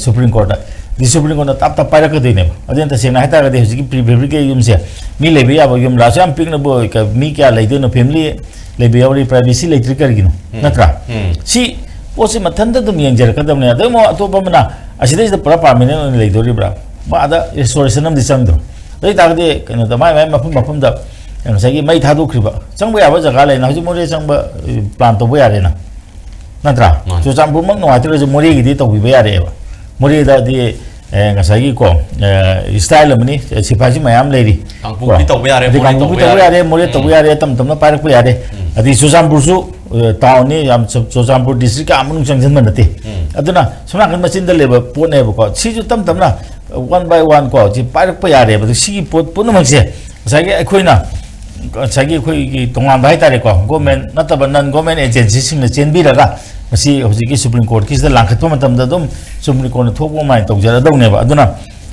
ꯁꯨꯄ꯭ꯔꯤꯝ ꯀꯣꯔꯠꯇ꯫ ꯑꯗꯩ ꯁꯨꯄ꯭ꯔꯤꯝ ꯀꯣꯔꯠꯅ ꯇꯞ ꯇꯞ ꯄꯥꯏꯔꯛꯀꯗꯣꯏꯅꯦꯕ꯫ ꯑꯗꯨꯅ ꯇꯁꯦꯡꯅ ꯍꯥꯏꯇꯥꯔꯒꯗꯤ ꯍꯧꯖꯤꯛꯀꯤ ꯄ꯭ꯔꯤ ꯐꯦꯕ꯭ꯔꯤꯛꯀꯤ ꯌꯨꯝꯁꯦ ꯃꯤ ꯂꯩꯕ ꯌꯥꯕ ꯌꯨꯝ ꯂꯥꯁꯨ ꯌꯥꯝ ꯄꯤꯛꯅꯕ ꯑꯣꯏ-, ꯀ-, ꯃꯤ ꯀꯌꯥ ꯂꯩꯗꯣꯏꯅꯣ, ꯐꯦꯃꯤꯂꯤ ꯂꯩꯕ ꯌꯥꯎꯔꯤ, ꯄ꯭ꯔꯥꯏꯚꯦꯁꯤ ꯂꯩꯇ꯭ꯔꯤ ꯀꯔꯤꯒꯤꯅꯣ? ꯎꯝ꯫ ꯅꯠꯇ꯭ꯔꯥ? ꯎꯝ꯫ ꯁꯤ ꯄꯣꯠꯁꯤ ꯃꯊꯟꯇ ꯑꯗꯨꯝ ꯌꯦꯡꯖꯔꯛꯀꯗꯕꯅꯦ꯫ ꯑꯗꯩ ꯑꯃꯨꯛ ꯑꯇꯣꯞꯄ ꯑꯃꯅ ꯑꯁꯤꯗꯩꯁꯤꯗ ꯄꯨꯔꯥ ꯄꯥꯔꯃꯤꯅꯦꯟ ꯑꯣꯏꯅ ꯂꯩꯗꯣꯔꯤꯕ꯭ꯔꯥ? ꯃꯥ ꯑꯗ ꯔꯦꯁꯇꯣꯔꯦꯁꯟ ꯑꯃꯗꯤ ꯆꯪꯗ꯭ꯔꯣ? ꯑꯗꯨ ꯑꯣꯏꯇꯥꯔꯒꯗꯤ ꯀꯩꯅꯣꯗ ꯃꯥꯏ ꯃꯥꯏ ꯃꯐꯝ ꯃꯐꯝꯗ ꯉꯁꯥꯏꯒꯤ ꯃꯩ ꯊꯥꯗꯣꯛꯈ꯭ꯔꯤꯕ ꯆꯪꯕ ꯌꯥꯕ ꯖꯒꯥ ꯂꯩꯅ ꯍꯧꯖꯤꯛ ꯃꯣꯔꯦ ꯆꯪꯕ ꯄ꯭ꯂꯥꯟ ꯇꯧꯕ ꯌꯥꯔꯦꯅ, ꯅꯠꯇ꯭ꯔꯥ? ꯃꯥꯅꯤ꯫ ꯆꯨꯔꯆꯥꯟꯄꯨꯔꯃꯛ ꯅꯨꯡꯉꯥꯏꯇ꯭ꯔꯒꯁꯨ ꯃꯣꯔꯦꯒꯤꯗꯤ ꯇꯧꯕꯤꯕ ꯌꯥꯔꯦꯕ꯫ ꯃꯣꯔꯦꯗꯗꯤ ꯑꯦ, ꯉꯁꯥꯏꯒꯤꯀꯣ, ꯑꯦ, ꯁ꯭ꯇꯥꯏꯜ ꯑꯃꯅꯤ꯫ ꯑꯦ, ꯁꯤꯐꯥꯏꯁꯤ ꯃꯌꯥꯝ ꯂꯩꯔꯤ꯫ ꯀꯥꯡꯄꯣꯛꯄꯤ ꯀꯣ? ꯇꯧꯕ ꯌꯥꯔꯦ, ꯑꯗꯩ ꯃꯣꯔꯦ ꯀꯥꯡꯄꯣꯛꯄꯤ ꯇꯧꯕ ꯇꯧꯕ ꯌꯥꯔꯦ꯫ ꯌꯥꯔꯦ, ꯃꯣꯔꯦ ꯇꯧꯕ ꯎꯝ꯫ ꯌꯥꯔꯦ, ꯇꯞ ꯇꯞꯅ ꯄꯥꯏꯔꯛꯄ ꯌꯥꯔꯦ꯫ ꯎꯝ꯫ ꯑꯗꯩ ꯆꯨꯔꯆꯥꯟꯄꯨꯔꯁꯨ, ꯑꯦ, ꯇꯥꯎꯟꯅꯤ, ꯌꯥꯝ ꯆꯨ-, ꯆꯨꯔꯆꯥꯟꯄꯨꯔ ꯗꯤꯁꯇ꯭ꯔꯤꯛꯀꯤ ꯑꯥ ꯃꯅꯨꯡ ꯆꯪꯁꯤꯟꯕ ꯅꯠꯇꯦ꯫ ꯎꯝ꯫ ꯑꯗꯨꯅ ꯁꯣꯝ ꯅꯥꯀꯟ ꯃꯆꯤꯟꯗ ꯂꯩꯕ ꯄꯣꯠꯅꯦꯕꯀꯣ꯫ ꯁꯤꯁꯨ ꯇꯞ ꯇꯞꯅ, ꯋꯥꯟ ꯕꯥꯏ ꯋꯥꯟ ꯀꯣ, ꯁꯤ ꯄꯥꯏꯔꯛꯄ ꯌꯥꯔꯦꯕ꯫ ꯑꯗꯨ ꯁꯤꯒꯤ ꯄꯣꯠ ꯄꯨꯝꯅꯃꯛꯁꯦ ꯉꯁꯥꯏꯒꯤ ꯑꯩꯈꯣꯏꯅ, ꯉꯁꯥꯏꯒꯤ ꯑꯩꯈꯣꯏꯒꯤ ꯇꯣꯉꯥꯟꯕ ꯍꯥꯏꯇꯥꯔꯦꯀꯣ, ꯒꯣꯔꯃꯦꯟ ꯅꯠꯇꯕ ꯅꯟ ꯒꯣꯔꯃꯦꯟ ꯑꯦꯖꯦꯟꯁꯤꯁꯤꯡꯅ ꯆꯦꯟꯕꯤꯔꯒ ꯃꯁꯤ ꯍꯧꯖꯤꯛꯀꯤ ꯁꯨꯄ꯭ꯔꯤꯝ ꯀꯣꯔꯠꯀꯤꯁꯤꯗ ꯂꯥꯡꯈꯠꯄ ꯃꯇꯝꯗ ꯑꯗꯨꯝ ꯁꯨꯄ꯭ꯔꯤꯝ ꯀꯣꯔꯠꯅ ꯊꯣꯛꯄ ꯑꯗꯨꯃꯥꯏꯅ ꯇꯧꯖꯔꯗꯧꯅꯦꯕ꯫ ꯑꯗꯨꯅ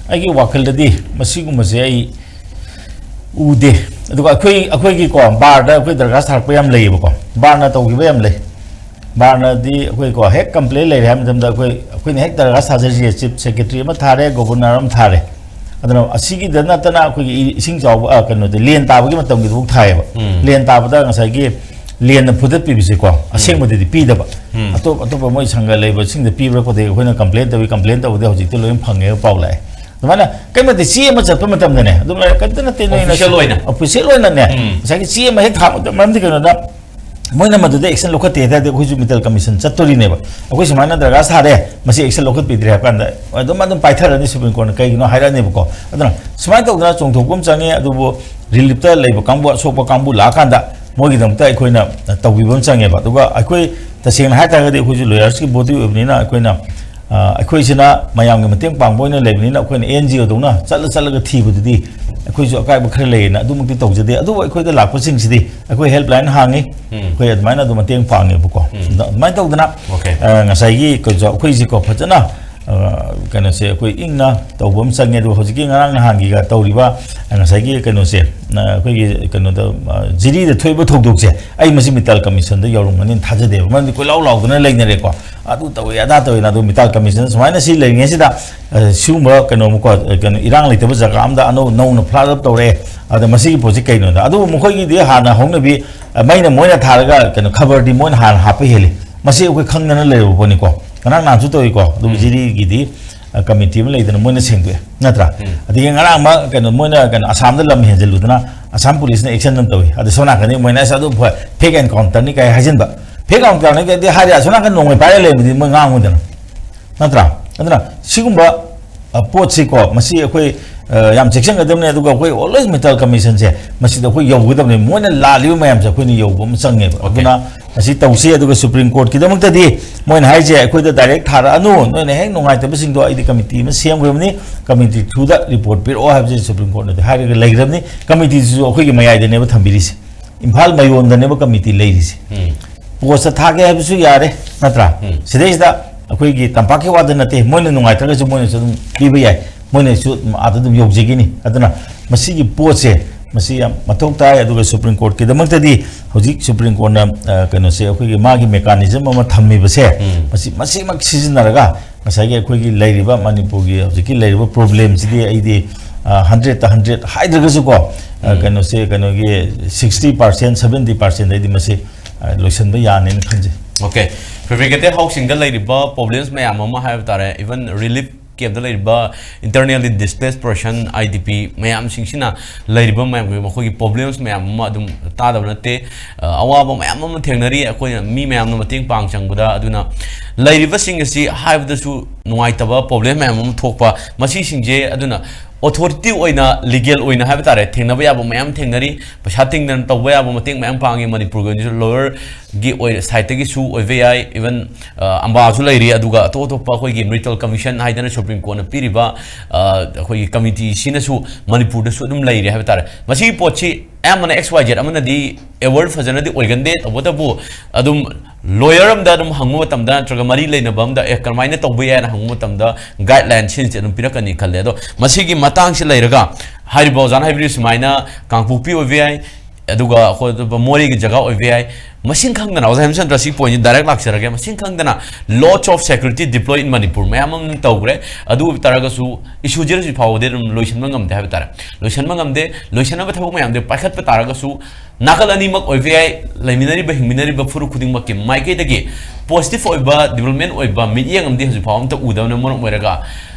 ꯑꯩꯒꯤ ꯋꯥꯈꯜꯗꯗꯤ ꯃꯁꯤꯒꯨꯝꯕꯁꯦ ꯑꯩ ꯎꯗꯦ꯫ ꯑꯗꯨꯒ ꯑꯩꯈꯣꯏ, ꯑꯩꯈꯣꯏꯒꯤꯀꯣ, ꯕꯥꯔꯗ ꯑꯩꯈꯣꯏ ꯗꯔꯈꯥꯁ ꯊꯥꯔꯛꯄ ꯌꯥꯝ ꯂꯩꯌꯦꯕꯀꯣ, ꯕꯥꯔꯅ ꯇꯧꯈꯤꯕ ꯌꯥꯝ ꯂꯩ꯫ ꯕꯥꯔꯅꯗꯤ ꯑꯩꯈꯣꯏꯀꯣ ꯍꯦꯛ ꯀꯝꯄ꯭ꯂꯦꯟ ꯂꯩꯔꯦ ꯍꯥꯏꯕ ꯃꯇꯝꯗ ꯑꯩꯈꯣꯏ, ꯑꯩꯈꯣꯏꯅ ꯍꯦꯛ ꯗꯔꯈꯥꯁ ꯊꯥꯖꯔꯤꯁꯦ ꯆꯤꯐ ꯁꯦꯀ꯭ꯔꯦꯇꯔꯤ ꯑꯃ ꯊꯥꯔꯦ, ꯒꯣꯕꯔꯅꯔ ꯑꯃ ꯊꯥꯔꯦ꯫ ꯑꯗꯨꯅ ꯑꯁꯤꯒꯤꯗ ꯅꯠꯇꯅ ꯑꯩꯈꯣꯏꯒꯤ ꯏ-, ꯏꯁꯤꯡ ꯆꯥꯎꯕ, ꯑ, ꯀꯩꯅꯣꯗ ꯂꯦꯟ ꯇꯥꯕꯒꯤ ꯃꯇꯝꯒꯤꯗꯨꯐꯥꯎ ꯊꯥꯏꯌꯦꯕ꯫ ꯎꯝ꯫ ꯂꯦꯟ ꯇꯥꯕꯗ ꯉꯁꯥꯏꯒꯤ ꯂꯦꯟꯅ ꯐꯨꯗꯠꯄꯤꯕꯁꯦꯀꯣ, ꯑꯁꯦꯡꯕꯗꯗꯤ ꯄꯤꯗꯕ꯫ ꯎꯝ꯫ ꯑꯇꯣꯞ ꯑꯇꯣꯞꯄ ꯃꯣꯏ ꯁꯪꯒ ꯂꯩꯕꯁꯤꯡꯗ ꯄꯤꯕ꯭ꯔꯥ ꯈꯣꯠꯇꯦ ꯑꯩꯈꯣꯏꯅ ꯀꯝꯄ꯭ꯂꯦꯟ ꯇꯧꯏ, ꯀꯝꯄ꯭ꯂꯦꯟ ꯇꯧꯕꯗ ꯍꯧꯖꯤꯛꯇꯤ ꯂꯣꯏꯅ ꯐꯪꯉꯦꯕ ꯄꯥꯎ ꯂꯥꯛꯑꯦ꯫ ꯑꯗꯨꯃꯥꯏꯅ ꯀꯩꯝ ꯅꯠꯇꯦ, ꯆꯦ ꯑꯃ ꯆꯠꯄ ꯃꯇꯝꯗꯅꯦ, ꯑꯗꯨꯝ ꯂꯩꯔꯦ, ꯀꯩꯝꯇ ꯅꯠꯇꯦ, ꯅꯣꯏꯅ ꯑꯣꯐꯤꯁꯤꯌꯦꯜ ꯑꯣꯏꯅ꯫ ꯑꯣꯐꯤꯁꯤꯌꯦꯜ ꯑꯣꯏꯅꯅꯦ, ꯎꯝ꯫ ꯉꯁꯥꯏꯒꯤ ꯆꯦ ꯑꯃ ꯍꯦꯛ ꯊꯥꯕꯗ, ꯃꯔꯝꯗꯤ ꯀꯩꯅꯣꯗ, ꯃꯣꯏꯅ ꯃꯗꯨꯗ ꯑꯦꯛꯁꯟ ꯂꯧꯈꯠꯇꯦ ꯍꯥꯏ ꯇꯥꯔꯗꯤ ꯑꯩꯈꯣꯏꯁꯨ ꯃꯤꯇꯜ ꯀꯃꯤꯁꯟ ꯆꯠꯇꯣꯔꯤꯅꯦꯕ꯫ ꯑꯩꯈꯣꯏ ꯁꯨꯃꯥꯏꯅ ꯗꯔꯀꯥꯔ ꯁꯥꯔꯦ, ꯃꯁꯤ ꯑꯦꯛꯁꯟ ꯂꯧꯈꯠꯄꯤꯗ꯭ꯔꯦ ꯍꯥꯏꯕ ꯀꯥꯟꯗ ꯑꯗꯨꯝ, ꯑꯗꯨꯝ ꯄꯥꯏꯊꯔꯅꯤ, ꯁꯨꯄ꯭ꯔꯤꯝ ꯀꯣꯔꯠꯅ ꯀꯩꯒꯤꯅꯣ ꯍꯥꯏꯔꯛꯑꯅꯦꯕꯀꯣ꯫ ꯑꯗꯨꯅ ꯁꯨꯃꯥꯏꯅ ꯇꯧꯗꯅ ꯆꯣꯡꯊꯣꯛꯄ ꯑꯃ ꯆꯪꯉꯤ꯫ ꯑꯗꯨꯕꯨ ꯔꯤꯂꯤꯐꯇ ꯂꯩꯕ ꯀꯥꯡꯕꯨ, ꯑꯁꯣꯛꯄ ꯀꯥꯡꯕꯨ ꯂꯥꯛꯑꯀꯥꯟꯗ ꯃꯣꯏꯒꯤꯗꯃꯛꯇ ꯑꯩꯈꯣꯏꯅ ꯇꯧꯕꯤꯕ ꯑꯃ ꯆꯪꯉꯦꯕ꯫ ꯑꯗꯨꯒ ꯑꯩꯈꯣꯏ ꯇꯁꯦꯡꯅ ꯍꯥꯏ ꯇꯥꯔꯒꯗꯤ ꯑꯩꯈꯣꯏꯁꯨ ꯂꯣꯌꯔꯁꯀꯤ ꯕꯣꯗꯤ ꯑꯣꯏꯕꯅꯤꯅ ꯑꯩꯈꯣꯏꯅ, ꯑ, ꯑꯩꯈꯣꯏꯁꯤꯅ ꯃꯌꯥꯝꯒꯤ ꯃꯇꯦꯡ ꯄꯥꯡꯕ ꯑꯣꯏꯅ ꯂꯩꯕꯅꯤꯅ ꯑꯩꯈꯣꯏꯅ ꯑꯦꯟ ꯖꯤ ꯑꯣꯗꯧꯅ ꯆꯠꯂ ꯆꯠꯂꯒ ꯊꯤꯕꯗꯨꯗꯤ ꯑꯩꯈꯣꯏꯁꯨ ꯑꯀꯥꯏꯕ ꯈꯔ ꯂꯩꯌꯦꯅ ꯑꯗꯨꯃꯛꯇꯤ ꯇꯧꯖꯗꯦ꯫ ꯑꯗꯨꯕꯨ ꯑꯩꯈꯣꯏꯗ ꯂꯥꯛꯄꯁꯤꯡꯁꯤꯗꯤ ꯑꯩꯈꯣꯏ ꯍꯦꯜꯞꯂꯥꯏꯟ ꯍꯥꯡꯉꯤ, ꯎꯝ꯫ ꯑꯩꯈꯣꯏ ꯑꯗꯨꯃꯥꯏꯅ ꯑꯗꯨꯝ ꯃꯇꯦꯡ ꯄꯥꯡꯉꯦꯕꯀꯣ꯫ ꯎꯝ꯫ ꯑꯗ ꯑꯗꯨꯃꯥꯏꯅ ꯇꯧꯗꯅ, ꯑꯣꯀꯦ꯫ ꯑ, ꯉꯁꯥꯏꯒꯤ ꯀꯩꯁꯨ ꯑꯩꯈꯣꯏꯁꯤꯀꯣ ꯐꯖꯅ, ꯑ, ꯀꯩꯅꯣꯁꯦ ꯑꯩꯈꯣꯏ ꯏꯪꯅ ꯇꯧꯕ ꯑꯃ ꯆꯪꯉꯦ꯫ ꯑꯗꯨꯒ ꯍꯧꯖꯤꯛꯀꯤ ꯉꯔꯥꯡ ꯅꯍꯥꯟꯒꯤꯒ ꯇꯧꯔꯤꯕ, ꯑ, ꯉꯁꯥꯏꯒꯤ ꯀꯩꯅꯣꯁꯦ, ꯑ, ꯑꯩꯈꯣꯏꯒꯤ ꯀꯩꯅꯣꯗ, ꯑ, ꯖꯤꯔꯤꯗ ꯊꯣꯛꯏꯕ ꯊꯧꯗꯣꯛꯁꯦ ꯑꯩ ꯃꯁꯤ ꯃꯤꯇꯥꯜ ꯀꯃꯤꯁꯟꯗ ꯌꯧꯔꯝꯒꯅꯤꯅ ꯊꯥꯖꯗꯦꯕ꯫ ꯃꯔꯝꯗꯤ ꯀꯣꯏꯂꯥꯎ ꯂꯥꯎꯗꯅ ꯂꯩꯅꯔꯦꯀꯣ, ꯑꯗꯨ ꯇꯧꯋꯦ, ꯑꯗꯥ ꯇꯧꯋꯦꯅ꯫ ꯑꯗꯨ ꯃꯤꯇꯥꯜ ꯀꯃꯤꯁꯟ ꯁꯨꯃꯥꯏꯅ ꯁꯤ ꯂꯩꯔꯤꯉꯩꯁꯤꯗ, ꯑ, ꯁꯤꯒꯨꯝꯕ ꯀꯩꯅꯣ ꯑꯃꯀꯣ, ꯑ, ꯀꯩꯅꯣ ꯏꯔꯥꯡ ꯂꯩꯇꯕ ꯖꯒꯥ ꯑꯃꯗ ꯑꯅꯧ ꯅꯧꯅ ꯐ꯭ꯂꯥꯠ ꯑꯞ ꯇꯧꯔꯛꯑꯦ꯫ ꯑꯗ ꯃꯁꯤꯒꯤ ꯄꯣꯠꯁꯤ ꯀꯩꯅꯣꯗ, ꯑꯗꯨꯕꯨ ꯃꯈꯣꯏꯒꯤꯗꯤ ꯍꯥꯟꯅ ꯍꯧꯅꯕꯤ, ꯑ, ꯃꯩꯅ ꯃꯣꯏꯅ ꯊꯥꯔꯒ ꯀꯩꯅꯣ ꯈꯕꯔꯗꯤ ꯃꯣꯏꯅ ꯍꯥꯟꯅ ꯍꯥꯞꯄ ꯍꯦꯜꯂꯤ꯫ ꯃꯁꯤ ꯑꯩꯈꯣꯏ ꯈꯪꯗꯅ ꯂꯩꯔꯕ ꯄꯣꯠꯅꯤꯀꯣ꯫ ꯉꯔꯥꯡ ꯅꯍꯥꯟꯁꯨ ꯇꯧꯏꯀꯣ꯫ ꯑꯗꯨꯕꯨ ꯎꯝ꯫ ꯖꯤꯔꯤꯒꯤꯗꯤ, ꯑ, ꯀꯃꯤꯇꯤ ꯑꯃ ꯂꯩꯗꯅ ꯃꯣꯏꯅ ꯁꯦꯡꯗꯣꯛꯑꯦ, ꯅꯠꯇ꯭ꯔꯥ? ꯎꯝ꯫ ꯑꯗꯒꯤ ꯉꯔꯥꯡ ꯑꯃ ꯀꯩꯅꯣ ꯃꯣꯏꯅ ꯀꯩꯅꯣ ꯑꯁꯥꯝꯗ ꯂꯝ ꯍꯦꯟꯖꯜꯂꯨꯗꯅ ꯑꯁꯥꯝ ꯄꯨꯂꯤꯁꯅ ꯑꯦꯛꯁꯟ ꯑꯃ ꯇꯧꯏ꯫ ꯑꯗ ꯁꯣꯝ ꯅꯥꯀꯟꯗꯤ ꯃꯣꯏꯅ "ꯑꯁ ꯑꯗꯨ ꯐꯦꯛ ꯑꯦꯟꯀꯥꯎꯟꯇꯔꯅꯤ" ꯀꯥꯏ ꯍꯥꯏꯖꯟꯕ꯫ ꯐꯦꯛ ꯑꯦꯟꯀꯥꯎꯟꯇꯔꯅꯤ ꯀꯥꯏꯗꯤ ꯍꯥꯏꯔꯦ, ꯑꯁꯣꯝ ꯅꯥꯀꯟ ꯅꯣꯡꯃꯩ ꯄꯥꯏꯔ ꯂꯩꯕꯗꯤ ꯃꯣꯏ ꯉꯥꯡꯉꯨꯗꯅ, ꯅꯠꯇ꯭ꯔꯥ? ꯑꯗꯨꯅ ꯁꯤꯒꯨꯝꯕ, ꯑ, ꯄꯣꯠꯁꯤꯀꯣ, ꯃꯁꯤ ꯑꯩꯈꯣꯏ, ꯑ, ꯌꯥꯝ ꯆꯦꯛꯁꯤꯟꯒꯗꯕꯅꯤ꯫ ꯑꯗꯨꯒ ꯑꯩꯈꯣꯏ ꯑꯣꯜꯋꯦꯁ ꯃꯤꯇꯥꯜ ꯀꯃꯤꯁꯟꯁꯦ ꯃꯁꯤꯗ ꯑꯩꯈꯣꯏ ꯌꯧꯒꯗꯕꯅꯤ꯫ ꯃꯣꯏꯅ ꯂꯥꯜꯂꯤꯕ ꯃꯌꯥꯝꯁꯦ ꯑꯩꯈꯣꯏꯅ ꯌꯧꯕ ꯑꯃ ꯆꯪꯉꯦꯕ꯫ ꯑꯣꯀꯦ꯫ ꯑꯗꯨꯅ ꯃꯁꯤ ꯇꯧꯁꯤ꯫ ꯑꯗꯨꯒ ꯁꯨꯄ꯭ꯔꯤꯝ ꯀꯣꯔꯠꯀꯤꯗꯃꯛꯇꯗꯤ ꯃꯣꯏꯅ ꯍꯥꯏꯁꯦ ꯑꯩꯈꯣꯏꯗ ꯗꯥꯏꯔꯦꯛ ꯊꯥꯔꯛꯑꯅꯨ, ꯅꯣꯏꯅ ꯍꯦꯛ ꯅꯨꯡꯉꯥꯏꯇꯕꯁꯤꯡꯗꯣ ꯑꯩꯗꯤ ꯀꯃꯤꯇꯤ ꯑꯃ ꯁꯦꯝꯈ꯭ꯔꯕꯅꯤ, ꯀꯃꯤꯇꯤ ꯊ꯭ꯔꯨꯗ ꯔꯤꯄꯣꯔꯠ ꯄꯤꯔꯛꯑꯣ ꯍꯥꯏꯕꯁꯦ ꯁꯨꯄ꯭ꯔꯤꯝ ꯀꯣꯔꯠꯅꯗꯤ ꯍꯥꯏꯔꯒ ꯂꯩꯈ꯭ꯔꯕꯅꯤ꯫ ꯀꯃꯤꯇꯤꯁꯤꯁꯨ ꯑꯩꯈꯣꯏꯒꯤ ꯃꯌꯥꯏꯗꯅꯦꯕ ꯊꯝꯕꯤꯔꯤꯁꯦ, ꯏꯝꯐꯥꯜ ꯃꯌꯣꯟꯗꯅꯦꯕ ꯀꯃꯤꯇꯤ ꯂꯩꯔꯤꯁꯦ꯫ ꯎꯝ꯫ ꯄꯣꯁꯇ ꯊꯥꯒꯦ ꯍꯥꯏꯕꯁꯨ ꯌꯥꯔꯦ, ꯅꯠꯇ꯭ꯔꯥ? ꯎꯝ꯫ ꯁꯤꯗꯩꯁꯤꯗ ꯑꯩꯈꯣꯏꯒꯤ ꯇꯝꯄꯥꯛꯀꯤ ꯋꯥꯗ ꯅꯠꯇꯦ, ꯃꯣꯏꯅ ꯅꯨꯡꯉꯥꯏꯇ꯭ꯔꯒꯁꯨ ꯃꯣꯏꯅꯁꯨ ꯑꯗꯨꯝ ꯄꯤꯕ ꯌꯥꯏ, ꯃꯣꯏꯅꯁꯨ ꯑꯗꯨꯝ ꯑꯥꯗ ꯑꯗꯨꯝ ꯌꯧꯖꯈꯤꯅꯤ꯫ ꯑꯗꯨꯅ ꯃꯁꯤꯒꯤ ꯄꯣꯠꯁꯦ, ꯃꯁꯤ ꯌꯥꯝ ꯃꯊꯧ ꯇꯥꯏ꯫ ꯑꯗꯨꯒ ꯁꯨꯄ꯭ꯔꯤꯝ ꯀꯣꯔꯠꯀꯤꯗꯃꯛꯇꯗꯤ ꯍꯧꯖꯤꯛ ꯁꯨꯄ꯭ꯔꯤꯝ ꯀꯣꯔꯠꯅ, ꯑ, ꯀꯩꯅꯣꯁꯦ, ꯑꯩꯈꯣꯏꯒꯤ ꯃꯥꯒꯤ ꯃꯦꯀꯥꯅꯤꯖꯝ ꯑꯃ ꯊꯝꯃꯤꯕꯁꯦ, ꯎꯝ꯫ ꯃꯁꯤ, ꯃꯁꯤꯃꯛ ꯁꯤꯖꯤꯟꯅꯔꯒ ꯉꯁꯥꯏꯒꯤ ꯑꯩꯈꯣꯏꯒꯤ ꯂꯩꯔꯤꯕ ꯃꯅꯤꯄꯨꯔꯒꯤ ꯍꯧꯖꯤꯛꯀꯤ ꯂꯩꯔꯤꯕ ꯄ꯭ꯔꯣꯕ꯭ꯂꯦꯝꯁꯤꯗꯤ ꯑꯩꯗꯤ, ꯑ, ꯍꯟꯗ꯭ꯔꯦꯠꯇ ꯍꯟꯗ꯭ꯔꯦꯠ ꯍꯥꯏꯗ꯭ꯔꯒꯁꯨꯀꯣ, ꯑ, ꯎꯝ꯫ ꯀꯩꯅꯣꯁꯦ, ꯀꯩꯅꯣꯒꯤ ꯁꯤꯛꯁꯇꯤ ꯄꯥꯔꯁꯦꯟ, ꯁꯚꯦꯟꯇꯤ ꯄꯥꯔꯁꯦꯟꯗ ꯑꯩꯗꯤ ꯃꯁꯤ, ꯑ, ꯂꯣꯏꯁꯤꯟꯕ ꯌꯥꯅꯦꯅ ꯈꯟꯖꯩ꯫ ꯑꯣꯀꯦ꯫ ꯐꯦꯕ꯭ꯔꯤꯀꯦꯇꯦꯠ ꯍꯥꯎꯁꯤꯡꯗ ꯂꯩꯔꯤꯕ ꯄ꯭ꯔꯣꯕ꯭ꯂꯦꯝꯁ ꯃꯌꯥꯝ ꯑꯃ ꯍꯥꯏꯕ ꯇꯥꯔꯦ, ꯏꯚꯟ ꯔꯤꯂꯤꯐ ꯀꯦꯝꯞꯇ ꯂꯩꯔꯤꯕ internally displaced person, IDP, ꯃꯌꯥꯝꯁꯤꯡꯁꯤꯅ ꯂꯩꯔꯤꯕ ꯃꯌꯥꯝ, ꯃꯈꯣꯏꯒꯤ ꯄ꯭ꯔꯣꯕ꯭ꯂꯦꯝꯁ ꯃꯌꯥꯝ ꯑꯃ ꯑꯗꯨꯝ ꯇꯥꯗꯕ ꯅꯠꯇꯦ꯫ ꯑ, ꯑꯋꯥꯕ ꯃꯌꯥꯝ ꯑꯃ ꯊꯦꯡꯅꯔꯤ꯫ ꯑꯩꯈꯣꯏꯅ ꯃꯤ ꯃꯌꯥꯝꯅ ꯃꯇꯦꯡ ꯄꯥꯡ ꯆꯪꯕꯗ, ꯑꯗꯨꯅ ꯂꯩꯔꯤꯕꯁꯤꯡ ꯑꯁꯤ ꯍꯥꯏꯕꯗꯁꯨ ꯅꯨꯡꯉꯥꯏꯇꯕ ꯄ꯭ꯔꯣꯕ꯭ꯂꯦꯝ ꯃꯌꯥꯝ ꯑꯃ ꯊꯣꯛꯄ, ꯃꯁꯤꯁꯤꯡꯁꯦ ꯑꯗꯨꯅ ꯑꯣꯊꯣꯔꯤꯇꯤ ꯑꯣꯏꯅ, ꯂꯤꯒꯦꯜ ꯑꯣꯏꯅ ꯍꯥꯏꯕ ꯇꯥꯔꯦ, ꯊꯦꯡꯅꯕ ꯌꯥꯕ ꯃꯌꯥꯝ ꯊꯦꯡꯅꯔꯤ꯫ ꯄꯩꯁꯥ ꯇꯤꯡꯗꯅ ꯇꯧꯕ ꯌꯥꯕ ꯃꯇꯦꯡ ꯃꯌꯥꯝ ꯄꯥꯡꯉꯤ꯫ ꯃꯅꯤꯄꯨꯔꯒꯤ ꯑꯣꯏꯅꯁꯨ ꯂꯣꯌꯔꯒꯤ ꯑꯣꯏ-, ꯁꯥꯏꯠꯇꯒꯤꯁꯨ ꯑꯣꯏꯕ ꯌꯥꯏ, ꯏꯚꯟ, ꯑ, ꯑꯝꯕꯥꯁꯨ ꯂꯩꯔꯤ, ꯑꯗꯨꯒ ꯑꯇꯣꯞ ꯑꯇꯣꯞꯄ ꯑꯩꯈꯣꯏꯒꯤ ꯃꯤꯇꯜ ꯀꯃꯤꯁꯟ ꯍꯥꯏꯗꯅ ꯁꯨꯄ꯭ꯔꯤꯝ ꯀꯣꯔꯠꯅ ꯄꯤꯔꯤꯕ, ꯑ, ꯑꯩꯈꯣꯏꯒꯤ ꯀꯃꯤꯇꯤꯁꯤꯅꯁꯨ ꯃꯅꯤꯄꯨꯔꯗꯁꯨ ꯑꯗꯨꯝ ꯂꯩꯔꯤ ꯍꯥꯏꯕ ꯇꯥꯔꯦ꯫ ꯃꯁꯤꯒꯤ ꯄꯣꯠꯁꯤ ꯑꯌꯥꯝꯕꯅ X Y Z ꯑꯃꯅꯗꯤ ꯑꯦꯋꯦꯌꯔ ꯐꯖꯅꯗꯤ ꯑꯣꯏꯒꯟꯗꯦ, ꯇꯧꯕꯇꯕꯨ ꯑꯗꯨꯝ ꯂꯣꯌꯔ ꯑꯝꯗ ꯑꯗꯨꯝ ꯍꯪꯕ ꯃꯇꯝꯗ, ꯅꯠꯇ꯭ꯔꯒ ꯃꯔꯤ ꯂꯩꯅꯕ ꯑꯝꯗ, "ꯑꯦ, ꯀꯔꯝꯍꯥꯏꯅ ꯇꯧꯕ ꯌꯥꯏ?" ꯍꯥꯏꯅ ꯍꯪꯕ ꯃꯇꯝꯗ, ꯒꯥꯏꯗꯂꯥꯏꯟꯁꯤꯡꯁꯦ ꯑꯗꯨꯝ ꯄꯤꯔꯛꯀꯅꯤ ꯈꯜꯂꯦ꯫ ꯑꯗꯣ ꯃꯁꯤꯒꯤ ꯃꯇꯥꯡꯁꯤ ꯂꯩꯔꯒ, ꯍꯥꯏꯔꯤꯕ ꯑꯣꯖꯥꯅ ꯍꯥꯏꯕꯤꯔꯤꯕ ꯁꯨꯃꯥꯏꯅ, ꯀꯥꯡꯄꯣꯛꯄꯤ ꯑꯣꯏꯕ ꯌꯥꯏ, ꯑꯗꯨꯒ ꯑꯩꯈꯣꯏ ꯑꯇꯣꯞꯄ ꯃꯣꯔꯦꯒꯤ ꯖꯒꯥ ꯑꯣꯏꯕ ꯌꯥꯏ, ꯃꯁꯤꯡ ꯈꯪꯗꯅ, ꯑꯣꯖꯥ ꯍꯦꯃꯆꯟꯗ꯭ꯔ, ꯁꯤ ꯄꯣꯏꯟꯁꯤ ꯗꯥꯏꯔꯦꯛ ꯂꯥꯛꯆꯔꯒꯦ꯫ ꯃꯁꯤꯡ ꯈꯪꯗꯅ lots of security deploy in Manipur ꯃꯌꯥꯝ ꯑꯃ ꯇꯧꯈ꯭ꯔꯦ꯫ ꯑꯗꯨ ꯑꯣꯏꯕ ꯇꯥꯔꯒꯁꯨ, ꯏꯁꯨꯁꯦ ꯍꯧꯖꯤꯛ ꯐꯥꯎꯕꯗꯤ ꯑꯗꯨꯝ ꯂꯣꯏꯁꯤꯟꯕ ꯉꯝꯗꯦ ꯍꯥꯏꯕ ꯇꯥꯔꯦ꯫ ꯂꯣꯏꯁꯤꯟꯕ ꯉꯝꯗꯦ꯫ ꯂꯣꯏꯁꯤꯟꯅꯕ ꯊꯕꯛ ꯃꯌꯥꯝꯗꯤ ꯄꯥꯏꯈꯠꯄ ꯇꯥꯔꯒꯁꯨ, ꯅꯥꯀꯜ ꯑꯅꯤꯃꯛ ꯑꯣꯏꯕ ꯌꯥꯏ, ꯂꯩꯃꯤꯟꯅꯔꯤꯕ, ꯍꯤꯡꯃꯤꯟꯅꯔꯤꯕ ꯐꯨꯔꯨꯞ ꯈꯨꯗꯤꯡꯃꯛꯀꯤ ꯃꯥꯏꯀꯩꯗꯒꯤ ꯄꯣꯖꯤꯇꯤꯚ ꯑꯣꯏꯕ, ꯗꯤꯕꯂꯞꯃꯦꯟ ꯑꯣꯏꯕ ꯃꯤꯠꯌꯦꯡ ꯑꯃꯗꯤ ꯍꯧꯖꯤꯛ ꯐꯥꯎ ꯑꯝꯇ ꯎꯗꯕꯅ ꯃꯔꯝ ꯑꯣꯏꯔꯒ,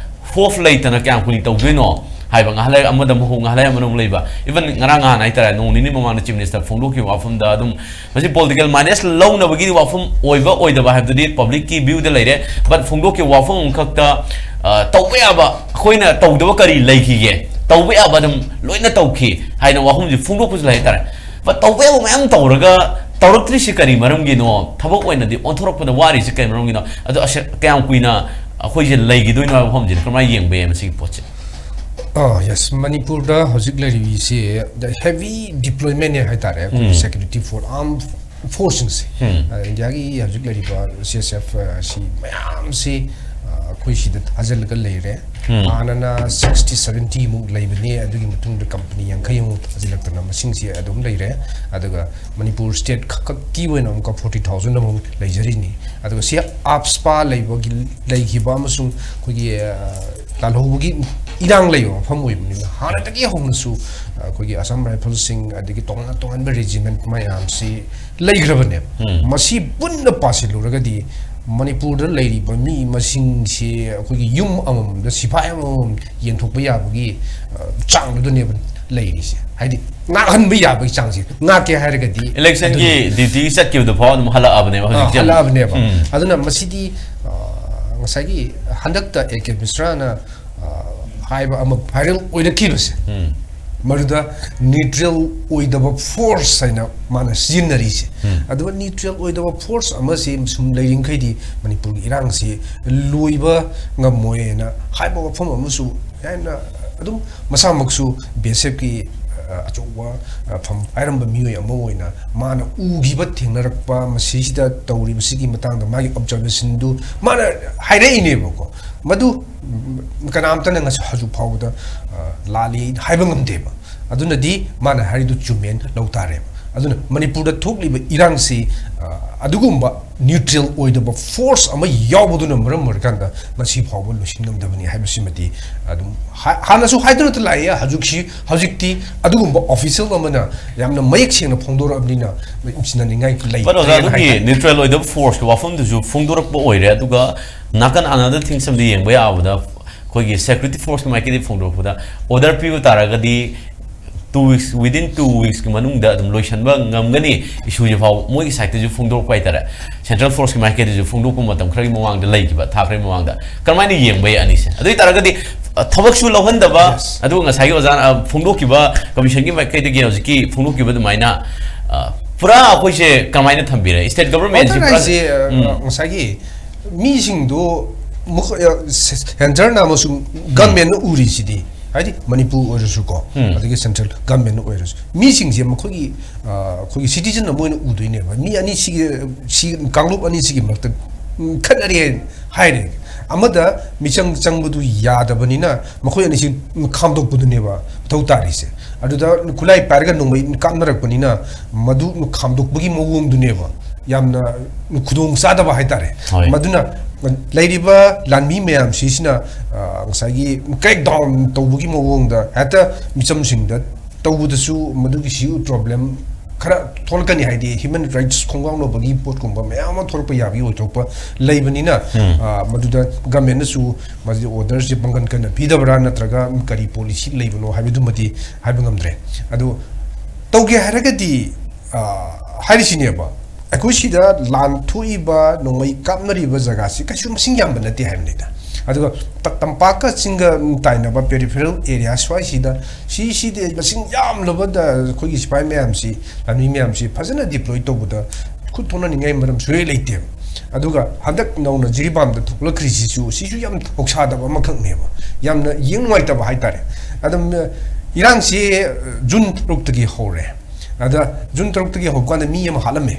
ꯍꯣꯞ ꯂꯩꯇꯅ ꯀꯌꯥꯝ ꯀꯨꯏꯅ ꯇꯧꯗꯣꯏꯅꯣ ꯍꯥꯏꯕ, ꯉꯥꯏꯍꯥꯛ ꯂꯩꯔ ꯑꯃꯗ ꯑꯃꯨꯛ ꯍꯧ, ꯉꯥꯏꯍꯥꯛ ꯂꯩꯔ ꯑꯃꯗ ꯑꯃꯨꯛ ꯂꯩꯕ꯫ Even ꯉꯔꯥꯡ ꯅꯍꯥꯟ ꯍꯥꯏꯇꯥꯔꯦ, ꯅꯣꯡ ꯅꯤꯅꯤ ꯃꯃꯥꯡꯗ ꯆꯤꯐ ꯃꯤꯅꯤꯁꯇꯔ ꯐꯣꯡꯗꯣꯛꯈꯤꯕ ꯋꯥꯐꯝꯗ ꯑꯗꯨꯝ, ꯃꯁꯤ ꯄꯣꯂꯤꯇꯤꯀꯦꯜ ꯃꯥꯏꯅꯦꯁ ꯂꯧꯅꯕꯒꯤ ꯋꯥꯐꯝ ꯑꯣꯏꯕ ꯑꯣꯏꯗꯕ ꯍꯥꯏꯕꯗꯨꯗꯤ ꯄꯕ꯭ꯂꯤꯛꯀꯤ ꯚ꯭ꯌꯨꯗ ꯂꯩꯔꯦ꯫ But ꯐꯣꯡꯗꯣꯛꯈꯤꯕ ꯋꯥꯐꯝ ꯑꯃꯈꯛꯇ, ꯑ, ꯇꯧꯕ ꯌꯥꯕ, ꯑꯩꯈꯣꯏꯅ ꯇꯧꯗꯕ ꯀꯔꯤ ꯂꯩꯈꯤꯒꯦ? ꯇꯧꯕ ꯌꯥꯕ ꯑꯗꯨꯝ ꯂꯣꯏꯅ ꯇꯧꯈꯤ ꯍꯥꯏꯅ ꯋꯥꯐꯝꯁꯤ ꯐꯣꯡꯗꯣꯛꯄꯁꯨ ꯂꯩ ꯍꯥꯏꯇꯥꯔꯦ꯫ But ꯇꯧꯕ ꯌꯥꯕ ꯃꯌꯥꯝ ꯇꯧꯔꯒ ꯇꯧꯔꯛꯇ꯭ꯔꯤꯁꯤ ꯀꯔꯤ ꯃꯔꯝꯒꯤꯅꯣ? ꯊꯕꯛ ꯑꯣꯏꯅꯗꯤ ꯑꯣꯟꯊꯣꯔꯛꯄꯗ ꯋꯥꯔꯤꯁꯤ ꯀꯔꯤ ꯃꯔꯝꯒꯤꯅꯣ? ꯑꯗꯣ ꯑꯁ, ꯀꯌꯥꯝ ꯀꯨꯏꯅ ꯑꯩꯈꯣꯏꯁꯦ ꯂꯩꯈꯤꯗꯣꯏꯅꯣ ꯍꯥꯏꯕ ꯋꯥꯐꯝꯁꯤꯗ ꯀꯔꯝꯍꯥꯏꯅ ꯌꯦꯡꯕ ꯌꯥꯏ ꯃꯁꯤꯒꯤ ꯄꯣꯠꯁꯦ? ꯑꯥ, ꯌꯦꯁ, ꯃꯅꯤꯄꯨꯔꯗ ꯍꯧꯖꯤꯛ ꯂꯩꯔꯤꯕꯁꯤ ꯍꯦꯚꯤ ꯗꯤꯄ꯭ꯂꯣꯏꯃꯦꯟꯅꯦ ꯍꯥꯏꯇꯥꯔꯦ, ꯑꯩꯈꯣꯏꯒꯤ ꯎꯝ꯫ Security four ꯑꯥꯔꯝ ꯐꯣꯔꯁꯁꯤꯡꯁꯦ꯫ ꯎꯝ꯫ ꯑ, ꯏꯟꯗꯤꯌꯥꯒꯤ ꯍꯧꯖꯤꯛ ꯂꯩꯔꯤꯕ ꯁꯤ ꯑꯦꯁ ꯑꯦꯐ ꯑꯁꯤ ꯃꯌꯥꯝꯁꯤ, ꯑ, ꯑꯩꯈꯣꯏ ꯁꯤꯗ ꯊꯥꯖꯤꯜꯂꯒ ꯂꯩꯔꯦ꯫ ꯎꯝ꯫ ꯍꯥꯟꯅꯅ ꯁꯤꯛꯁꯇꯤ ꯁꯚꯦꯟꯇꯤ ꯃꯨꯛ ꯂꯩꯕꯅꯤ, ꯑꯗꯨꯒꯤ ꯃꯇꯨꯡꯗ ꯀꯝꯄꯅꯤ ꯌꯥꯡꯈꯩ ꯑꯃꯨꯛ ꯊꯥꯖꯤꯜꯂꯛꯇꯅ ꯃꯁꯤꯡꯁꯤ ꯑꯗꯨꯝ ꯂꯩꯔꯦ꯫ ꯑꯗꯨꯒ ꯃꯅꯤꯄꯨꯔ ꯁ꯭ꯇꯦꯠ ꯈꯛꯀꯤ ꯑꯣꯏꯅ ꯑꯃꯨꯛꯀ ꯐꯣꯔꯇꯤ ꯊꯥꯎꯖꯟ ꯑꯃꯨꯛ ꯂꯩꯖꯔꯤꯅꯤ꯫ ꯑꯗꯨꯒ ꯁꯤ ꯑꯥꯞꯁꯄꯥ ꯂꯩꯕꯒꯤ, ꯂꯩꯈꯤꯕ ꯑꯃꯁꯨꯡ ꯑꯩꯈꯣꯏꯒꯤ, ꯑ, ꯂꯥꯜꯍꯧꯕꯒꯤ ꯏꯔꯥꯡ ꯂꯩꯕ ꯃꯐꯝ ꯑꯣꯏꯕꯅꯤꯅ, ꯍꯥꯟꯅꯗꯒꯤ ꯍꯧꯅꯁꯨ, ꯑ, ꯑꯩꯈꯣꯏꯒꯤ ꯑꯁꯥꯝ ꯔꯥꯏꯐꯜꯁꯤꯡ, ꯑꯗꯒꯤ ꯇꯣꯉꯥꯟ ꯇꯣꯉꯥꯟꯕ ꯔꯦꯖꯤꯃꯦꯟꯠ ꯃꯌꯥꯝꯁꯤ ꯂꯩꯈ꯭ꯔꯕꯅꯦꯕ꯫ ꯎꯝ꯫ ꯃꯁꯤ ꯄꯨꯟꯅ ꯄꯥꯁꯤꯜꯂꯨꯔꯒꯗꯤ ꯃꯅꯤꯄꯨꯔꯗ ꯂꯩꯔꯤꯕ ꯃꯤ ꯃꯁꯤꯡꯁꯤ ꯑꯩꯈꯣꯏꯒꯤ ꯌꯨꯝ ꯑꯃꯃꯝꯗ ꯁꯤꯐꯥꯏ ꯑꯃꯃꯝ ꯌꯦꯟꯊꯣꯛꯄ ꯌꯥꯕꯒꯤ, ꯑ, ꯆꯥꯡꯗꯨꯗꯅꯦꯕ ꯂꯩꯔꯤꯁꯦ꯫ ꯍꯥꯏꯗꯤ ꯉꯥꯛꯍꯟꯕ ꯌꯥꯕꯒꯤ ꯆꯥꯡꯁꯦ ꯉꯥꯛꯀꯦ ꯍꯥꯏꯔꯒꯗꯤ ꯏꯂꯦꯛꯁꯟꯒꯤ ꯑꯗꯨꯅꯤ꯫ ꯗ꯭ꯌꯨꯇꯤ ꯆꯠꯈꯤꯕꯗ ꯐꯥꯎ ꯑꯗꯨꯝ ꯍꯜꯂꯛꯑꯕꯅꯦꯕ ꯑ, ꯍꯧꯖꯤꯛꯇꯤ ꯑꯃꯨꯛ꯫ ꯍꯜꯂꯛꯑꯕꯅꯦꯕ꯫ ꯎꯝ꯫ ꯑꯗꯨꯅ ꯃꯁꯤꯗꯤ, ꯑ, ꯉꯁꯥꯏꯒꯤ ꯍꯟꯗꯛꯇ ꯑꯦ ꯀꯦ ꯃꯤꯁ꯭ꯔꯥꯅ, ꯑ, ꯍꯥꯏꯕ ꯑꯃ ꯚꯥꯏꯔꯦꯜ ꯑꯣꯏꯔꯛꯈꯤꯕꯁꯦ, ꯎꯝ꯫ ꯃꯗꯨꯗ ꯅ꯭ꯌꯨꯇ꯭ꯔꯦꯜ ꯑꯣꯏꯗꯕ ꯐꯣꯔꯁ ꯍꯥꯏꯅ ꯃꯥꯅ ꯁꯤꯖꯤꯟꯅꯔꯤꯁꯦ꯫ ꯎꯝ꯫ ꯑꯗꯨꯒ ꯅ꯭ꯌꯨꯇ꯭ꯔꯦꯜ ꯑꯣꯏꯗꯕ ꯐꯣꯔꯁ ꯑꯃꯁꯤ ꯁꯨꯝ ꯂꯩꯔꯤꯈꯩꯗꯤ ꯃꯅꯤꯄꯨꯔꯒꯤ ꯏꯔꯥꯡꯁꯤ ꯂꯣꯏꯕ ꯉꯝꯃꯣꯏꯅ ꯍꯥꯏꯕ ꯋꯥꯐꯝ ꯑꯃꯁꯨ ꯌꯥꯝꯅ ꯑꯗꯨꯝ ꯃꯁꯥꯃꯛꯁꯨ ꯕꯤ ꯑꯦꯁ ꯑꯦꯐꯀꯤ, ꯑ, ꯑ, ꯑꯆꯧꯕ, ꯑ, ꯐꯝ ꯄꯥꯏꯔꯝꯕ ꯃꯤꯑꯣꯏ ꯑꯃ ꯑꯣꯏꯅ ꯃꯥꯅ ꯎꯈꯤꯕ, ꯊꯦꯡꯅꯔꯛꯄ, ꯃꯁꯤꯁꯤꯗ ꯇꯧꯔꯤꯕꯁꯤꯒꯤ ꯃꯇꯥꯡꯗ ꯃꯥꯒꯤ observationꯗꯨ ꯃꯥꯅ ꯍꯥꯏꯔꯛꯏꯅꯦꯕꯀꯣ꯫ ꯃꯗꯨ, ꯎꯝ, ꯀꯅꯥꯝꯇꯅ ꯉꯁꯤ ꯍꯧꯖꯤꯛ ꯐꯥꯎꯕꯗ, ꯑ, ꯂꯥꯜꯂꯤ ꯍꯥꯏꯕ ꯉꯝꯗꯦꯕ꯫ ꯑꯗꯨꯅꯗꯤ ꯃꯥꯅ ꯍꯥꯏꯔꯤꯗꯨ ꯆꯨꯝꯃꯦꯅ ꯂꯧ ꯇꯥꯔꯦꯕ꯫ ꯑꯗꯨꯅ ꯃꯅꯤꯄꯨꯔꯗ ꯊꯣꯛꯂꯤꯕ ꯏꯔꯥꯡꯁꯤ, ꯑ, ꯑꯗꯨꯒꯨꯝꯕ neutral ꯑꯣꯏꯗꯕ force ꯑꯃ ꯌꯥꯎꯕꯗꯨꯅ ꯃꯔꯝ ꯑꯣꯏꯔꯀꯥꯟꯗ ꯉꯁꯤ ꯐꯥꯎꯕ ꯂꯣꯏꯁꯤꯟ ꯉꯝꯗꯕꯅꯤ ꯍꯥꯏꯕꯁꯤꯃꯗꯤ ꯑꯗꯨꯝ ꯍꯥ-, ꯍꯥꯟꯅꯁꯨ ꯍꯥꯏꯗꯨꯅꯇ ꯂꯥꯛꯑꯦ꯫ ꯍꯧꯖꯤꯛꯁꯤ, ꯍꯧꯖꯤꯛꯇꯤ ꯑꯗꯨꯒꯨꯝꯕ official ꯑꯃꯅ ꯌꯥꯝꯅ ꯃꯌꯦꯛ ꯁꯦꯡꯅ ꯐꯣꯡꯗꯣꯔꯛꯑꯕꯅꯤꯅ ꯆꯤꯡꯅꯅꯤꯡꯉꯥꯏ ꯂꯩꯇ꯭ꯔꯦꯅ ꯍꯥꯏꯇꯥꯔꯦ꯫ But ꯑꯣꯖꯥ, ꯑꯗꯨꯒꯤ neutral ꯑꯣꯏꯗꯕ forceꯀꯤ ꯋꯥꯐꯝꯗꯨꯁꯨ ꯐꯣꯡꯗꯣꯔꯛꯄ ꯑꯣꯏꯔꯦ, ꯑꯗꯨꯒ ꯅꯥꯀꯟ another things ꯑꯃꯗꯤ ꯌꯦꯡꯕ ꯌꯥꯕꯗ, ꯑꯩꯈꯣꯏꯒꯤ security forceꯀꯤ ꯃꯥꯏꯀꯩꯗꯒꯤ ꯐꯣꯡꯗꯣꯔꯛꯄꯗ order ꯄꯤꯕ ꯇꯥꯔꯒꯗꯤ two weeks, within two weeks ꯀꯤ ꯃꯅꯨꯡꯗ ꯑꯗꯨꯝ ꯂꯣꯏꯁꯤꯟꯕ ꯉꯝꯒꯅꯤ, issue ꯁꯦ ꯐꯥꯎ ꯃꯣꯏꯒꯤ side ꯇꯁꯨ ꯐꯣꯡꯗꯣꯔꯛꯄ ꯍꯥꯏꯇꯥꯔꯦ꯫ Central forceꯀꯤ ꯃꯥꯏꯀꯩꯗꯁꯨ ꯐꯣꯡꯗꯣꯛꯄ ꯃꯇꯝ ꯈꯔꯒꯤ ꯃꯃꯥꯡꯗ ꯂꯩꯈꯤꯕ, ꯊꯥ ꯈꯔꯒꯤ ꯃꯃꯥꯡꯗ꯫ ꯀꯔꯝꯍꯥꯏꯅ ꯌꯦꯡꯕ ꯌꯥꯏ ꯑꯅꯤꯁꯦ? ꯑꯗꯨ ꯑꯣꯏ ꯇꯥꯔꯒꯗꯤ, ꯑ, ꯊꯕꯛꯁꯨ ꯂꯧꯍꯟꯗꯕ, Yes. ꯑꯗꯨꯒ ꯉꯁꯥꯏꯒꯤ ꯑꯣꯖꯥꯅ, ꯑ, ꯐꯣꯡꯗꯣꯛꯈꯤꯕ commissionꯒꯤ ꯃꯥꯏꯀꯩꯗꯒꯤ ꯍꯧꯖꯤꯛꯀꯤ ꯐꯣꯡꯗꯣꯛꯈꯤꯕ ꯑꯗꯨꯃꯥꯏꯅ, ꯑ, ꯄꯨꯔꯥ ꯑꯩꯈꯣꯏꯁꯦ ꯀꯃꯥꯏꯅ ꯊꯝꯕꯤꯔꯦ? State governmentꯁꯤ order ꯄꯨꯔꯥ ꯍꯥꯏꯁꯦ, ꯑ, ꯎꯝ꯫ ꯉꯁꯥꯏꯒꯤ ꯃꯤꯁꯤꯡꯗꯣ ꯃꯈꯣꯏ, ꯑ, ꯁ-, centreꯅ ꯑꯃꯁꯨꯡ governmentꯅ ꯎꯔꯤꯁꯤꯗꯤ, ꯍꯥꯏꯗꯤ ꯃꯅꯤꯄꯨꯔ ꯑꯣꯏꯔꯁꯨꯀꯣ, ꯎꯝ꯫ ꯑꯗꯒꯤ central governmentꯅ ꯑꯣꯏꯔꯁꯨ, ꯃꯤꯁꯤꯡꯁꯦ ꯃꯈꯣꯏꯒꯤ, ꯑ, ꯑꯩꯈꯣꯏꯒꯤ citizen ꯑꯃ ꯑꯣꯏꯅ ꯎꯗꯣꯏꯅꯦꯕ꯫ ꯃꯤ ꯑꯅꯤꯁꯤꯒꯤ, ꯁꯤ, ꯀꯥꯡꯂꯨꯞ ꯑꯅꯤꯁꯤꯒꯤ ꯃꯔꯛꯇ, ꯎꯝ, ꯈꯠꯅꯔꯦ ꯍꯥꯏꯔꯦ, ꯑꯃꯗ ꯃꯤꯆꯪ ꯆꯪꯕꯗꯨ ꯌꯥꯗꯕꯅꯤꯅ ꯃꯈꯣꯏ ꯑꯅꯤꯁꯤ ꯈꯥꯝꯗꯣꯛꯄꯗꯨꯅꯦꯕ ꯃꯊꯧ ꯇꯥꯔꯤꯁꯦ꯫ ꯑꯗꯨꯗ ꯈꯨꯠꯂꯥꯏ ꯄꯥꯏꯔꯒ ꯅꯣꯡꯃꯩ ꯀꯥꯞꯅꯔꯛꯄꯅꯤꯅ ꯃꯗꯨ ꯈꯥꯝꯗꯣꯛꯄꯒꯤ ꯃꯑꯣꯡꯗꯨꯅꯦꯕ ꯌꯥꯝꯅ ꯈꯨꯗꯣꯡ ꯆꯥꯗꯕ ꯍꯥꯏꯇꯥꯔꯦ꯫ ꯍꯣꯏ꯫ ꯃꯗꯨꯅ ꯂꯩꯔꯤꯕ ꯂꯥꯟꯃꯤ ꯃꯌꯥꯝꯁꯤꯁꯤꯅ, ꯑ, ꯉꯁꯥꯏꯒꯤ crackdown ꯇꯧꯕꯒꯤ ꯃꯑꯣꯡꯗ ꯍꯦꯛꯇ ꯃꯤꯆꯝꯁꯤꯡꯗ ꯇꯧꯕꯗꯁꯨ ꯃꯗꯨꯒꯤ ꯁꯤ problem ꯈꯔ ꯊꯣꯛꯂꯛꯀꯅꯤ, ꯍꯥꯏꯗꯤ human rights ꯈꯣꯡꯒꯥꯎꯅꯕꯒꯤ ꯄꯣꯠꯀꯨꯝꯕ ꯃꯌꯥꯝ ꯑꯃ ꯊꯣꯛꯂꯛꯄ ꯌꯥꯕꯒꯤ ꯑꯣꯏꯊꯣꯛꯄ ꯂꯩꯕꯅꯤꯅ, ꯎꯝ꯫ ꯑ, ꯃꯗꯨꯗ governmentꯅꯁꯨ ꯃꯁꯤ orderꯁꯤ ꯄꯥꯡꯒꯟ ꯀꯟꯅ ꯄꯤꯗꯕ꯭ꯔꯥ ꯅꯠꯇ꯭ꯔꯒ ꯀꯔꯤ policy ꯂꯩꯕꯅꯣ ꯍꯥꯏꯕꯗꯨꯃꯗꯤ ꯍꯥꯏꯕ ꯉꯝꯗ꯭ꯔꯦ꯫ ꯑꯗꯨ ꯇꯧꯒꯦ ꯍꯥꯏꯔꯒꯗꯤ, ꯑ, ꯍꯥꯏꯔꯤꯁꯤꯅꯦꯕ, ꯑꯩꯈꯣꯏ ꯁꯤꯗ ꯂꯥꯟ ꯊꯣꯛꯏꯕ, ꯅꯣꯡꯃꯩ ꯀꯥꯞꯅꯔꯤꯕ ꯖꯒꯥꯁꯤ ꯀꯩꯁꯨ ꯃꯁꯤꯡ ꯌꯥꯝꯕ ꯅꯠꯇꯦ ꯍꯥꯏꯕꯅꯤꯗ꯫ ꯑꯗꯨꯒ ꯇ-, ꯇꯝꯄꯥꯛꯀ ꯆꯤꯡꯒ ꯇꯥꯏꯅꯕ peripheral area ꯁ꯭ꯋꯥꯏꯁꯤꯗ, ꯁꯤꯁꯤꯗꯤ ꯃꯁꯤꯡ ꯌꯥꯝꯂꯕꯗ ꯑꯩꯈꯣꯏꯒꯤ ꯁꯤꯐꯥꯏ ꯃꯌꯥꯝꯁꯤ, ꯂꯥꯟꯃꯤ ꯃꯌꯥꯝꯁꯤ ꯐꯖꯅ deploy ꯇꯧꯕꯗ ꯈꯨꯠ ꯊꯣꯛꯅꯅꯤꯡꯉꯥꯏ ꯃꯔꯝ ꯁꯨꯡꯂꯩ ꯂꯩꯇꯦꯕ꯫ ꯑꯗꯨꯒ ꯍꯟꯗꯛ ꯅꯧꯅ ꯖꯤꯔꯤꯕꯥꯝꯗ ꯊꯣꯛꯂꯛꯈ꯭ꯔꯤꯁꯤꯁꯨ, ꯁꯤꯁꯨ ꯌꯥꯝ ꯊꯧꯁꯥꯗꯕ ꯑꯃꯈꯛꯅꯦꯕ, ꯌꯥꯝꯅ ꯌꯦꯡ ꯅꯨꯡꯉꯥꯏꯇꯕ ꯍꯥꯏꯇꯥꯔꯦ꯫ ꯑꯗꯨꯝ, ꯑ, ꯏꯔꯥꯡꯁꯤ ꯖꯨꯟ ꯇꯔꯨꯛꯇꯒꯤ ꯍꯧꯔꯦ꯫ ꯑꯗ ꯖꯨꯟ ꯇꯔꯨꯛꯇꯒꯤ ꯍꯧꯕ ꯀꯥꯟꯗ ꯃꯤ ꯑꯃ ꯍꯥꯠꯂꯝꯃꯦ꯫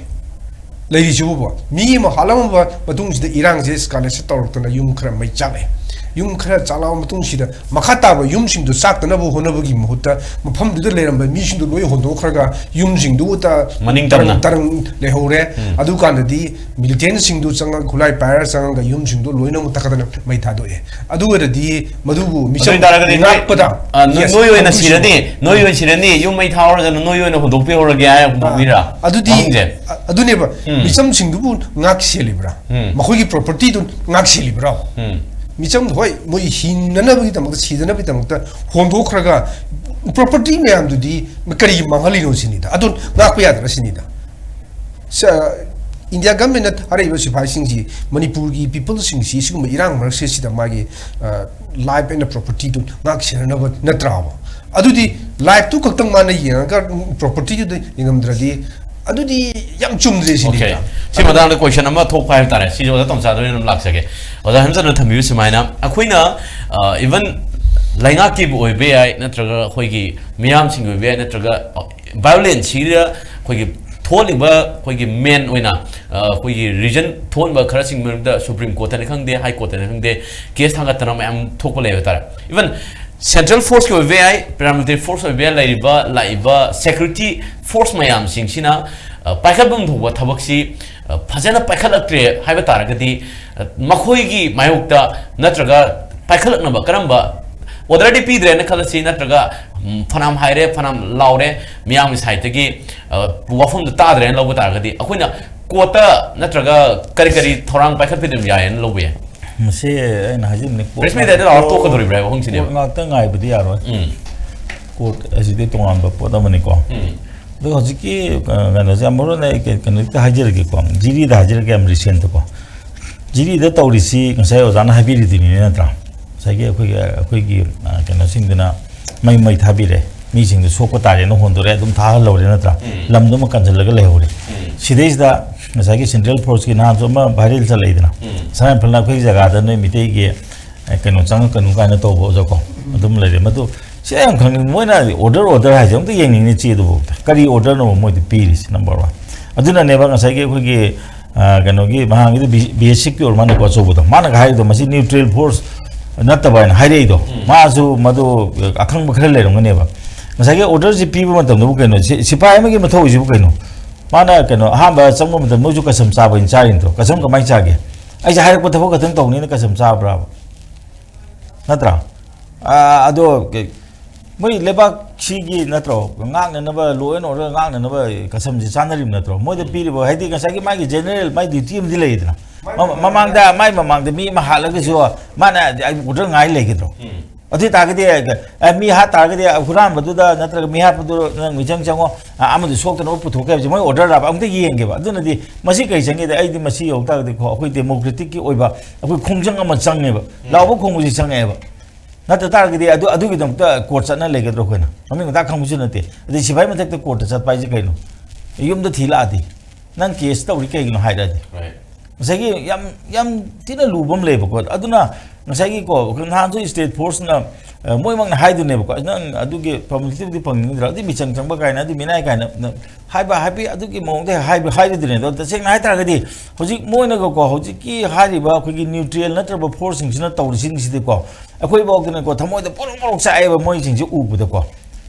ꯂꯩꯔꯤꯁꯤꯕꯨꯕ, ꯃꯤ ꯑꯃ ꯍꯥꯠꯂꯝꯃꯕ ꯃꯇꯨꯡꯁꯤꯗ ꯏꯔꯥꯡꯁꯦ escalation ꯇꯧꯔꯛꯇꯅ ꯌꯨꯝ ꯈꯔ ꯃꯩ ꯆꯥꯛꯂꯛꯑꯦ꯫ ꯌꯨꯝ ꯈꯔ ꯆꯥꯛꯂꯛꯑꯕ ꯃꯇꯨꯡꯁꯤꯗ ꯃꯈꯥ ꯇꯥꯕ ꯌꯨꯝꯁꯤꯡꯗꯨ ꯆꯥꯛꯇꯅꯕ ꯍꯣꯠꯅꯕꯒꯤ ꯃꯍꯨꯠꯇ ꯃꯐꯝꯗꯨꯗ ꯂꯩꯔꯝꯕ ꯃꯤꯁꯤꯡꯗꯨ ꯂꯣꯏ ꯍꯣꯟꯗꯣꯛꯈ꯭ꯔꯒ ꯌꯨꯝꯁꯤꯡꯗꯨꯕꯨ ꯇ-, ꯃꯅꯤꯡ ꯇꯝꯅ꯫ ꯇꯔꯪ ꯇꯔꯪ ꯂꯩꯍꯧꯔꯦ꯫ ꯎꯝ꯫ ꯑꯗꯨꯀꯥꯟꯗꯗꯤ militantꯁꯤꯡꯗꯨ ꯆꯪꯉꯒ, ꯈꯨꯠꯂꯥꯏ ꯄꯥꯏꯔꯒ ꯆꯪꯉꯒ ꯌꯨꯝꯁꯤꯡꯗꯨ ꯂꯣꯏꯅꯃꯛ ꯇꯛꯈꯠꯇꯅ ꯃꯩ ꯊꯥꯗꯣꯛꯑꯦ꯫ ꯑꯗꯨ ꯑꯣꯏꯔꯗꯤ ꯃꯗꯨꯕꯨ ꯑꯗꯨ ꯃꯤꯆꯝ ꯑꯣꯏꯇꯥꯔꯒꯗꯤ ꯅꯣꯏ, ꯉꯥꯛꯄꯗ, ꯑ, ꯅꯣ-, yes, ꯅꯣꯏ ꯑꯣꯏꯅ conclusion꯫ ꯁꯤꯔꯅꯤ, ꯅꯣꯏ ꯑꯣꯏꯅ ꯁꯤꯔꯅꯤ, ꯌꯨꯝ ꯃꯩ ꯊꯥꯍꯧꯔꯗꯅ ꯅꯣꯏ ꯑꯣꯏꯅ ꯍꯨꯟꯗꯣꯛꯄꯤꯍꯧꯔꯒꯦ ꯍꯥꯏ ꯍꯨꯟꯗꯣꯛꯄꯤꯔꯥ? ꯑꯗꯨꯗꯤ, ꯋꯥꯍꯪꯁꯦ꯫ ꯑ-, ꯑꯗꯨꯅꯦꯕ, ꯎꯝ꯫ ꯃꯤꯆꯝꯁꯤꯡꯗꯨꯕꯨ ꯉꯥꯛ ꯁꯦꯜꯂꯤꯕ꯭ꯔꯥ? ꯎꯝ꯫ ꯃꯈꯣꯏꯒꯤ propertyꯗꯨ ꯉꯥꯛ ꯁꯦꯜꯂꯤꯕ꯭ꯔꯥ? ꯎꯝ꯫ ꯃꯤꯆꯝ, ꯍꯣꯏ, ꯃꯣꯏ ꯍꯤꯡꯅꯅꯕꯒꯤꯗꯃꯛꯇ, ꯁꯤꯗꯅꯕꯒꯤꯗꯃꯛꯇ ꯍꯣꯟꯗꯣꯛꯈ꯭ꯔꯒ property ꯃꯌꯥꯝꯗꯨꯗꯤ ꯀꯔꯤꯒꯤ ꯃꯥꯡꯍꯜꯂꯤꯅꯣ ꯁꯤꯅꯤꯗ꯫ ꯑꯗꯨ ꯉꯥꯛꯄ ꯌꯥꯗ꯭ꯔꯥ ꯁꯤꯅꯤꯗ꯫ ꯁ-, India governmentꯅ ꯊꯥꯔꯛꯏꯕ ꯁꯤꯐꯥꯏꯁꯤꯡꯁꯤ ꯃꯅꯤꯄꯨꯔꯒꯤ peopleꯁꯤꯡꯁꯤ ꯁꯤꯒꯨꯝꯕ ꯏꯔꯥꯡ ꯃꯔꯛꯁꯤꯗ ꯃꯥꯒꯤ, ꯑ, life and propertyꯗꯨ ꯉꯥꯛ ꯁꯦꯟꯅꯅꯕ ꯅꯠꯇ꯭ꯔꯥꯕ? ꯑꯗꯨꯗꯤ lifeꯇꯨ ꯈꯛꯇꯪ ꯃꯥꯅ ꯌꯦꯡꯉꯒ propertyꯗꯨꯗ ꯌꯦꯡꯉꯝꯗ꯭ꯔꯗꯤ ꯑꯗꯨꯗꯤ ꯌꯥꯝ ꯆꯨꯝꯗ꯭ꯔꯦ ꯁꯤꯅꯤ꯫ Okay꯫ ꯁꯤ ꯃꯇꯥꯡꯗ question ꯑꯃ ꯊꯣꯛꯄ ꯍꯥꯏꯕ ꯇꯥꯔꯦ꯫ ꯁꯤꯁꯦ ꯑꯣꯖꯥ ꯇꯣꯝꯆꯥꯗ ꯑꯣꯏꯅ ꯑꯗꯨꯝ ꯂꯥꯛꯆꯒꯦ꯫ ꯑꯣꯖꯥ ꯍꯦꯝꯆꯟꯗ꯭ꯔ ꯊꯝꯕꯤꯕ ꯁꯨꯃꯥꯏꯅ ꯑꯩꯈꯣꯏꯅ, ꯑ, even ꯂꯩꯉꯥꯛꯀꯤꯕꯨ ꯑꯣꯏꯕ ꯌꯥꯏ, ꯅꯠꯇ꯭ꯔꯒ ꯑꯩꯈꯣꯏꯒꯤ ꯃꯤꯌꯥꯝꯁꯤꯡꯒꯤ ꯑꯣꯏꯕ ꯌꯥꯏ, ꯅꯠꯇ꯭ꯔꯒ violenceꯁꯤꯗ ꯑꯩꯈꯣꯏꯒꯤ ꯊꯣꯛꯍꯜꯂꯤꯕ ꯑꯩꯈꯣꯏꯒꯤ main ꯑꯣꯏꯅ, ꯑ, ꯑꯩꯈꯣꯏꯒꯤ reason ꯊꯣꯛꯍꯟꯕ ꯈꯔꯁꯤꯡꯒꯤ ꯃꯔꯛꯇ Supreme Courtꯇꯅꯤ ꯈꯪꯗꯦ, High Courtꯇꯅꯤ ꯈꯪꯗꯦ, case ꯊꯥꯡꯒꯠꯇꯅ ꯃꯌꯥꯝ ꯊꯣꯛꯄ ꯂꯩꯕ ꯇꯥꯔꯦ꯫ Even central forceꯀꯤ ꯑꯣꯏꯕ ꯌꯥꯏ, paramilitary force ꯑꯣꯏꯕ ꯌꯥꯏ, ꯂꯩꯔꯤꯕ, ꯂꯥꯛꯏꯕ security force ꯃꯌꯥꯝꯁꯤꯡꯁꯤꯅ, ꯑ, ꯄꯥꯏꯈꯠꯐꯝ ꯊꯣꯛꯄ ꯊꯕꯛꯁꯤ, ꯑ, ꯐꯖꯅ ꯄꯥꯏꯈꯠꯂꯛꯇ꯭ꯔꯦ ꯍꯥꯏꯕ ꯇꯥꯔꯒꯗꯤ, ꯑ, ꯃꯈꯣꯏꯒꯤ ꯃꯥꯌꯣꯛꯇ ꯅꯠꯇ꯭ꯔꯒ ꯄꯥꯏꯈꯠꯂꯛꯅꯕ ꯀꯔꯝꯕ orderꯗꯤ ꯄꯤꯗ꯭ꯔꯦꯅ ꯈꯜꯂꯁꯤ, ꯅꯠꯇ꯭ꯔꯒ, ꯎꯝ, ꯐꯅꯌꯥꯝ ꯍꯥꯏꯔꯦ, ꯐꯅꯌꯥꯝ ꯂꯥꯎꯔꯦ, ꯃꯤꯌꯥꯝꯒꯤ sideꯇꯒꯤ, ꯑ, ꯋꯥꯐꯝꯗꯨ ꯇꯥꯗ꯭ꯔꯦꯅ ꯂꯧꯕ ꯇꯥꯔꯒꯗꯤ, ꯑꯩꯈꯣꯏꯅ courtꯇ ꯅꯠꯇ꯭ꯔꯒ ꯀꯔꯤ ꯀꯔꯤ ꯊꯧꯔꯥꯡ ꯄꯥꯏꯈꯠꯄꯤꯗꯕ ꯌꯥꯏꯅ ꯂꯧꯕ ꯌꯥꯏ? ꯃꯁꯤ ꯑꯩꯅ ꯍꯥꯏꯖꯅꯤꯡꯕ, court press meetꯗ ꯂꯥꯎꯔ ꯉꯥꯛꯇ, ꯇꯣꯛꯀꯗꯧꯔꯤꯕ꯭ꯔꯥ ꯍꯥꯏꯕ ꯋꯥꯍꯪꯁꯤꯅꯦꯕ꯫ Court ꯉꯥꯛꯇ ꯉꯥꯏꯕꯗꯤ ꯌꯥꯔꯣꯏ꯫ ꯎꯝ꯫ Court ꯑꯁꯤꯗꯤ ꯇꯣꯉꯥꯟꯕ ꯄꯣꯠ ꯑꯃꯅꯤꯀꯣ꯫ ꯎꯝ꯫ ꯑꯗꯨꯒ ꯍꯧꯖꯤꯛꯀꯤ, ꯑ, ꯀꯩꯅꯣꯁꯦ ꯌꯥꯝ ꯃꯔꯨ ꯑꯣꯏꯅ ꯑꯩ ꯀꯩ-, ꯀꯩꯅꯣ ꯈꯤꯇ ꯍꯥꯏꯖꯔꯒꯦꯀꯣ, ꯖꯤꯔꯤꯗ ꯍꯥꯏꯖꯔꯒꯦ ꯌꯥꯝ recentꯇꯀꯣ꯫ ꯖꯤꯔꯤꯗ ꯇꯧꯔꯤꯁꯤ ꯉꯁꯥꯏ ꯑꯣꯖꯥꯅ ꯍꯥꯏꯕꯤꯔꯤꯗꯨꯅꯤ ꯅꯠꯇ꯭ꯔꯥ? ꯉꯁꯥꯏꯒꯤ ꯑꯩꯈꯣꯏꯒꯤ, ꯑꯩꯈꯣꯏꯒꯤ, ꯑ, ꯀꯩꯅꯣꯁꯤꯡꯗꯨꯅ ꯃꯩ, ꯃꯩ ꯊꯥꯕꯤꯔꯦ, ꯃꯤꯁꯤꯡꯗꯣ ꯁꯣꯛꯄ ꯇꯥꯔꯦꯅ ꯍꯣꯟꯗꯣꯔꯦ, ꯑꯗꯨꯝ ꯊꯥꯍꯜꯍꯧꯔꯦ ꯅꯠꯇ꯭ꯔꯥ? ꯎꯝ꯫ ꯂꯝꯗꯨꯃ ꯀꯟꯁꯤꯜꯂꯒ ꯂꯩꯍꯧꯔꯦ꯫ ꯎꯝ꯫ ꯁꯤꯗꯩꯁꯤꯗ ꯉꯁꯥꯏꯒꯤ central forceꯀꯤ ꯅꯍꯥꯟꯁꯨ ꯑꯃ viral ꯆꯠꯂꯛꯏꯗꯅ, ꯎꯝ꯫ ꯁꯅꯥ ꯏꯝꯐꯥꯜꯅ ꯑꯩꯈꯣꯏꯒꯤ ꯖꯒꯥꯗ ꯅꯣꯏ ꯃꯤꯇꯩꯒꯤ, ꯑ, ꯀꯩꯅꯣ ꯆꯪꯉꯛꯀꯅꯨ ꯀꯥꯏꯅ ꯇꯧꯕ ꯑꯣꯖꯥꯀꯣ, ꯑꯗꯨꯝ ꯂꯩꯔꯦ꯫ ꯃꯗꯨ ꯁꯤ ꯌꯥꯝ ꯈꯪꯅꯤꯡ, ꯃꯣꯏꯅ order order ꯍꯥꯏꯁꯦ ꯑꯝꯇ ꯌꯦꯡꯅꯤꯡꯉꯤ ꯆꯦꯗꯨꯐꯥꯎꯗ꯫ ꯀꯔꯤ orderꯅꯣꯕ ꯃꯣꯏꯗ ꯄꯤꯔꯤꯁꯤ? Number one꯫ ꯑꯗꯨꯅꯅꯦꯕ ꯉꯁꯥꯏꯒꯤ ꯑꯩꯈꯣꯏꯒꯤ, ꯑ, ꯀꯩꯅꯣꯒꯤ ꯃꯍꯥꯟꯒꯤꯗꯨ ꯕꯤ-, ꯕꯤ ꯑꯦꯁ ꯑꯦꯐꯀꯤ ꯑꯣꯏꯔ ꯃꯥꯅꯀꯣ, ꯑꯆꯧꯕꯗꯣ꯫ ꯃꯥꯅꯒ ꯍꯥꯏꯔꯤꯗꯣ ꯃꯁꯤ neutral force ꯅꯠꯇꯕ ꯍꯥꯏꯅ ꯍꯥꯏꯔꯛꯏꯗꯣ꯫ ꯎꯝ꯫ ꯃꯥꯁꯨ ꯃꯗꯨ ꯑꯈꯪꯕ ꯈꯔ ꯂꯩꯔꯝꯒꯅꯦꯕ꯫ ꯉꯁꯥꯏꯒꯤ orderꯁꯤ ꯄꯤꯕ ꯃꯇꯝꯗꯕꯨ ꯀꯩꯅꯣ? ꯁꯤ-, ꯁꯤꯐꯥꯏ ꯑꯃꯒꯤ ꯃꯊꯧꯁꯤꯕꯨ ꯀꯩꯅꯣ? ꯃꯥꯅ ꯀꯩꯅꯣ ꯑꯍꯥꯟꯕ ꯆꯪꯕ ꯃꯇꯝꯗ ꯃꯣꯏꯁꯨ ꯀꯁꯝ ꯆꯥꯕ ꯑꯣꯏꯅ ꯆꯥꯔꯤꯅꯤ ꯅꯠꯇ꯭ꯔꯣ? ꯀꯁꯝ ꯀꯃꯥꯏꯅ ꯆꯥꯒꯦ? ꯑꯩꯁꯦ ꯍꯥꯏꯔꯛꯄ ꯊꯕꯛ ꯈꯛꯇꯪ ꯇꯧꯅꯤꯅ ꯀꯁꯝ ꯆꯥꯕ꯭ꯔꯥꯕ? ꯅꯠꯇ꯭ꯔꯥ? ꯑ, ꯑꯗꯣ ꯀꯩ-, ꯃꯣꯏ ꯂꯩꯕꯥꯛꯁꯤꯒꯤ ꯅꯠꯇ꯭ꯔꯣ, ꯉꯥꯛꯅꯅꯕ, law and order ꯉꯥꯛꯅꯅꯕ ꯀꯁꯝꯁꯤ ꯆꯥꯅꯔꯤꯕ ꯅꯠꯇ꯭ꯔꯣ? ꯃꯣꯏꯗ ꯄꯤꯔꯤꯕ, ꯍꯥꯏꯗꯤ ꯉꯁꯥꯏꯒꯤ ꯃꯥꯒꯤ general, ꯃꯥꯒꯤ duty ꯑꯃꯗꯤ ꯂꯩꯗꯅ꯫ ꯃ-, ꯃꯃꯥꯡꯗ, ꯃꯥꯏ ꯃꯃꯥꯡꯗ ꯃꯤ ꯑꯃ ꯍꯥꯠꯂꯒꯁꯨ ꯃꯥꯅ order ꯉꯥꯏ ꯂꯩꯒꯗ꯭ꯔꯣ? ꯎꯝ꯫ ꯑꯗꯨ ꯑꯣꯏ ꯇꯥꯔꯒꯗꯤ, ꯑꯦ, ꯃꯤ ꯍꯥꯠ ꯇꯥꯔꯒꯗꯤ ꯍꯨꯔꯥꯟꯕꯗꯨꯗ ꯅꯠꯇ꯭ꯔꯒ ꯃꯤ ꯍꯥꯠꯄꯗꯨ ꯅꯪ ꯃꯤꯆꯪ ꯆꯪꯉꯣ, ꯑ, ꯑꯃꯗꯤ ꯁꯣꯛꯇꯅꯕ ꯄꯨꯊꯣꯛꯀꯦ ꯍꯥꯏꯕꯁꯦ ꯃꯣꯏ order ꯂꯥꯛꯄ ꯑꯃꯨꯛꯇ ꯌꯦꯡꯒꯦꯕ꯫ ꯑꯗꯨꯅꯗꯤ ꯃꯁꯤ ꯀꯔꯤ ꯆꯪꯒꯦꯗ, ꯑꯩꯗꯤ ꯃꯁꯤ ꯌꯧ ꯇꯥꯔꯒꯗꯤꯀꯣ, ꯑꯩꯈꯣꯏ democraticꯀꯤ ꯑꯣꯏꯕ ꯑꯩꯈꯣꯏ ꯈꯣꯡꯖꯪ ꯑꯃ ꯆꯪꯉꯦꯕ꯫ ꯎꯝ꯫ ꯂꯥꯎꯕ ꯈꯣꯡꯕꯁꯤ ꯆꯪꯉꯛꯑꯦꯕ꯫ ꯅꯠꯇ ꯇꯥꯔꯒꯗꯤ ꯑꯗꯨ, ꯑꯗꯨꯒꯤꯗꯃꯛꯇ court ꯆꯠꯅ ꯂꯩꯒꯗ꯭ꯔꯣ ꯑꯩꯈꯣꯏꯅ? ꯃꯃꯤꯡ ꯃꯊꯥ ꯈꯪꯕꯁꯨ ꯅꯠꯇꯦ꯫ ꯑꯗꯩ ꯁꯤꯐꯥꯏ ꯃꯊꯛꯇ courtꯇ ꯆꯠꯄ ꯍꯥꯏꯁꯦ ꯀꯩꯅꯣ? ꯌꯨꯝꯗ ꯊꯤ ꯂꯥꯛꯑꯗꯤ, "ꯅꯪ case ꯇꯧꯔꯤ ꯀꯩꯒꯤꯅꯣ?" ꯍꯥꯏꯔꯛꯑꯗꯤ꯫ Right꯫ ꯉꯁꯥꯏꯒꯤ ꯌꯥꯝ, ꯌꯥꯝ ꯊꯤꯅ ꯂꯨꯕ ꯑꯃ ꯂꯩꯌꯦꯕꯀꯣ꯫ ꯑꯗꯨꯅ ꯉꯁꯥꯏꯒꯤꯀꯣ, ꯅꯍꯥꯟꯁꯨ state forceꯅ, ꯑ, ꯃꯣꯏꯃꯛꯅ ꯍꯥꯏꯗꯨꯅꯦꯕꯀꯣ, "ꯅꯪ ꯑꯗꯨꯒꯤ publicityꯕꯨꯗꯤ ꯐꯪꯅꯤꯡꯗ꯭ꯔꯥ? ꯑꯗꯨ ꯃꯤꯆꯪ ꯆꯪꯕ ꯀꯥꯏꯅ, ꯑꯗꯨ ꯃꯤꯅꯥꯏ ꯀꯥꯏꯅ", ꯅ-, ꯍꯥꯏꯕ, ꯍꯥꯏꯕꯤ-, ꯑꯗꯨꯒꯤ ꯃꯑꯣꯡꯗ ꯍꯥꯏꯕ, ꯍꯥꯏꯔꯨꯗ꯭ꯔꯤꯅꯦ꯫ ꯑꯗꯣ ꯇꯁꯦꯡꯅ ꯍꯥꯏ ꯇꯥꯔꯒꯗꯤ ꯍꯧꯖꯤꯛ ꯃꯣꯏꯅꯒꯀꯣ, ꯍꯧꯖꯤꯛꯀꯤ ꯍꯥꯏꯔꯤꯕ ꯑꯩꯈꯣꯏꯒꯤ neutral ꯅꯠꯇ꯭ꯔꯕ forceꯁꯤꯡꯁꯤꯅ ꯇꯧꯔꯤꯁꯤꯡꯁꯤꯗꯤꯀꯣ, ꯑꯩꯈꯣꯏꯐꯥꯎꯗꯅꯀꯣ ꯊꯃꯣꯏꯗ ꯄꯣꯔꯣꯛ ꯄꯣꯔꯣꯛ ꯆꯥꯛꯑꯦꯕ ꯃꯣꯏꯁꯤꯡꯁꯦ ꯎꯕꯗꯀꯣ꯫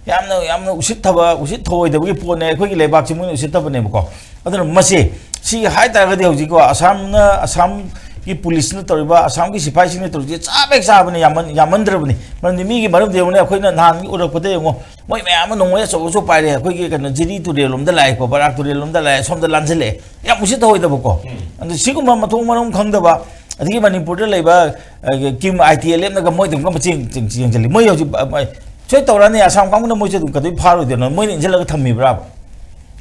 ꯌꯥꯝꯅ, ꯌꯥꯝꯅ ꯎꯁꯤꯠꯇꯕ, ꯎꯁꯤꯠ ꯊꯑꯣꯏꯗꯕꯒꯤ ꯄꯣꯠꯅꯦ꯫ ꯑꯩꯈꯣꯏꯒꯤ ꯂꯩꯕꯥꯛꯁꯤ ꯃꯣꯏꯅ ꯎꯁꯤꯠꯇꯕꯅꯦꯕꯀꯣ꯫ ꯑꯗꯨꯅ ꯃꯁꯤ, ꯁꯤ ꯍꯥꯏ ꯇꯥꯔꯒꯗꯤ ꯍꯧꯖꯤꯛꯀꯣ ꯑꯁꯥꯝꯅ, ꯑꯁꯥꯝꯒꯤ ꯄꯨꯂꯤꯁꯅ ꯇꯧꯔꯤꯕ, ꯑꯁꯥꯝꯒꯤ ꯁꯤꯐꯥꯏꯁꯤꯡꯅ ꯇꯧꯔꯤꯁꯦ ꯆꯥꯕ ꯍꯦꯛ ꯆꯥꯕꯅꯦ, ꯌꯥꯝꯃꯟ-, ꯌꯥꯝꯃꯟꯗ꯭ꯔꯕꯅꯤ꯫ ꯃꯔꯝꯗꯤ ꯃꯤꯒꯤ ꯃꯔꯝꯗꯤ ꯌꯦꯡꯉꯨꯅꯦ, ꯑꯩꯈꯣꯏꯅ ꯅꯍꯥꯟꯒꯤ ꯎꯔꯛꯄꯗ ꯌꯦꯡꯉꯣ, ꯃꯣꯏ ꯃꯌꯥꯝ ꯑꯃ ꯅꯣꯡꯃꯩ ꯑꯆꯧ ꯑꯆꯧ ꯄꯥꯏꯔꯦ꯫ ꯑꯩꯈꯣꯏꯒꯤ ꯀꯩꯅꯣ ꯖꯤꯔꯤ ꯇꯨꯔꯦꯜ ꯂꯣꯝꯗ ꯂꯥꯛꯑꯦꯀꯣ, ꯕꯔꯥꯛ ꯇꯨꯔꯦꯜ ꯂꯣꯝꯗ ꯂꯥꯛꯑꯦ, ꯁꯣꯝꯗ ꯂꯥꯟꯁꯤꯜꯂꯛꯑꯦ꯫ ꯌꯥꯝ ꯎꯁꯤꯠ ꯊꯑꯣꯏꯗꯕꯀꯣ꯫ ꯎꯝ꯫ ꯑꯗꯨ ꯁꯤꯒꯨꯝꯕ ꯃꯊꯣꯡ ꯃꯔꯝ ꯈꯪꯗꯕ, ꯑꯗꯒꯤ ꯃꯅꯤꯄꯨꯔꯗ ꯂꯩꯕ, ꯑ, ꯀꯤꯝ ꯑꯥꯏ ꯇꯤ ꯑꯦꯜ ꯑꯦꯐꯅꯒ ꯃꯣꯏꯗ ꯑꯃꯨꯛꯀ ꯃꯆꯦꯡ ꯆꯦꯡ-, ꯌꯦꯡꯁꯤꯜꯂꯤ꯫ ꯃꯣꯏ ꯍꯧꯖꯤꯛ, ꯑ, ꯃꯣꯏ ꯁꯣꯏ ꯇꯧꯔꯛꯑꯅꯤ, ꯑꯁꯥꯝ ꯀꯥꯡꯕꯨꯅ ꯃꯣꯏꯁꯨ ꯑꯗꯨꯝ ꯀꯩꯗꯧ ꯐꯥꯔꯣꯏꯗꯣꯏꯅꯣ? ꯃꯣꯏꯅ ꯏꯟꯁꯤꯜꯂꯒ ꯊꯝꯃꯤꯕ꯭ꯔꯥꯕ?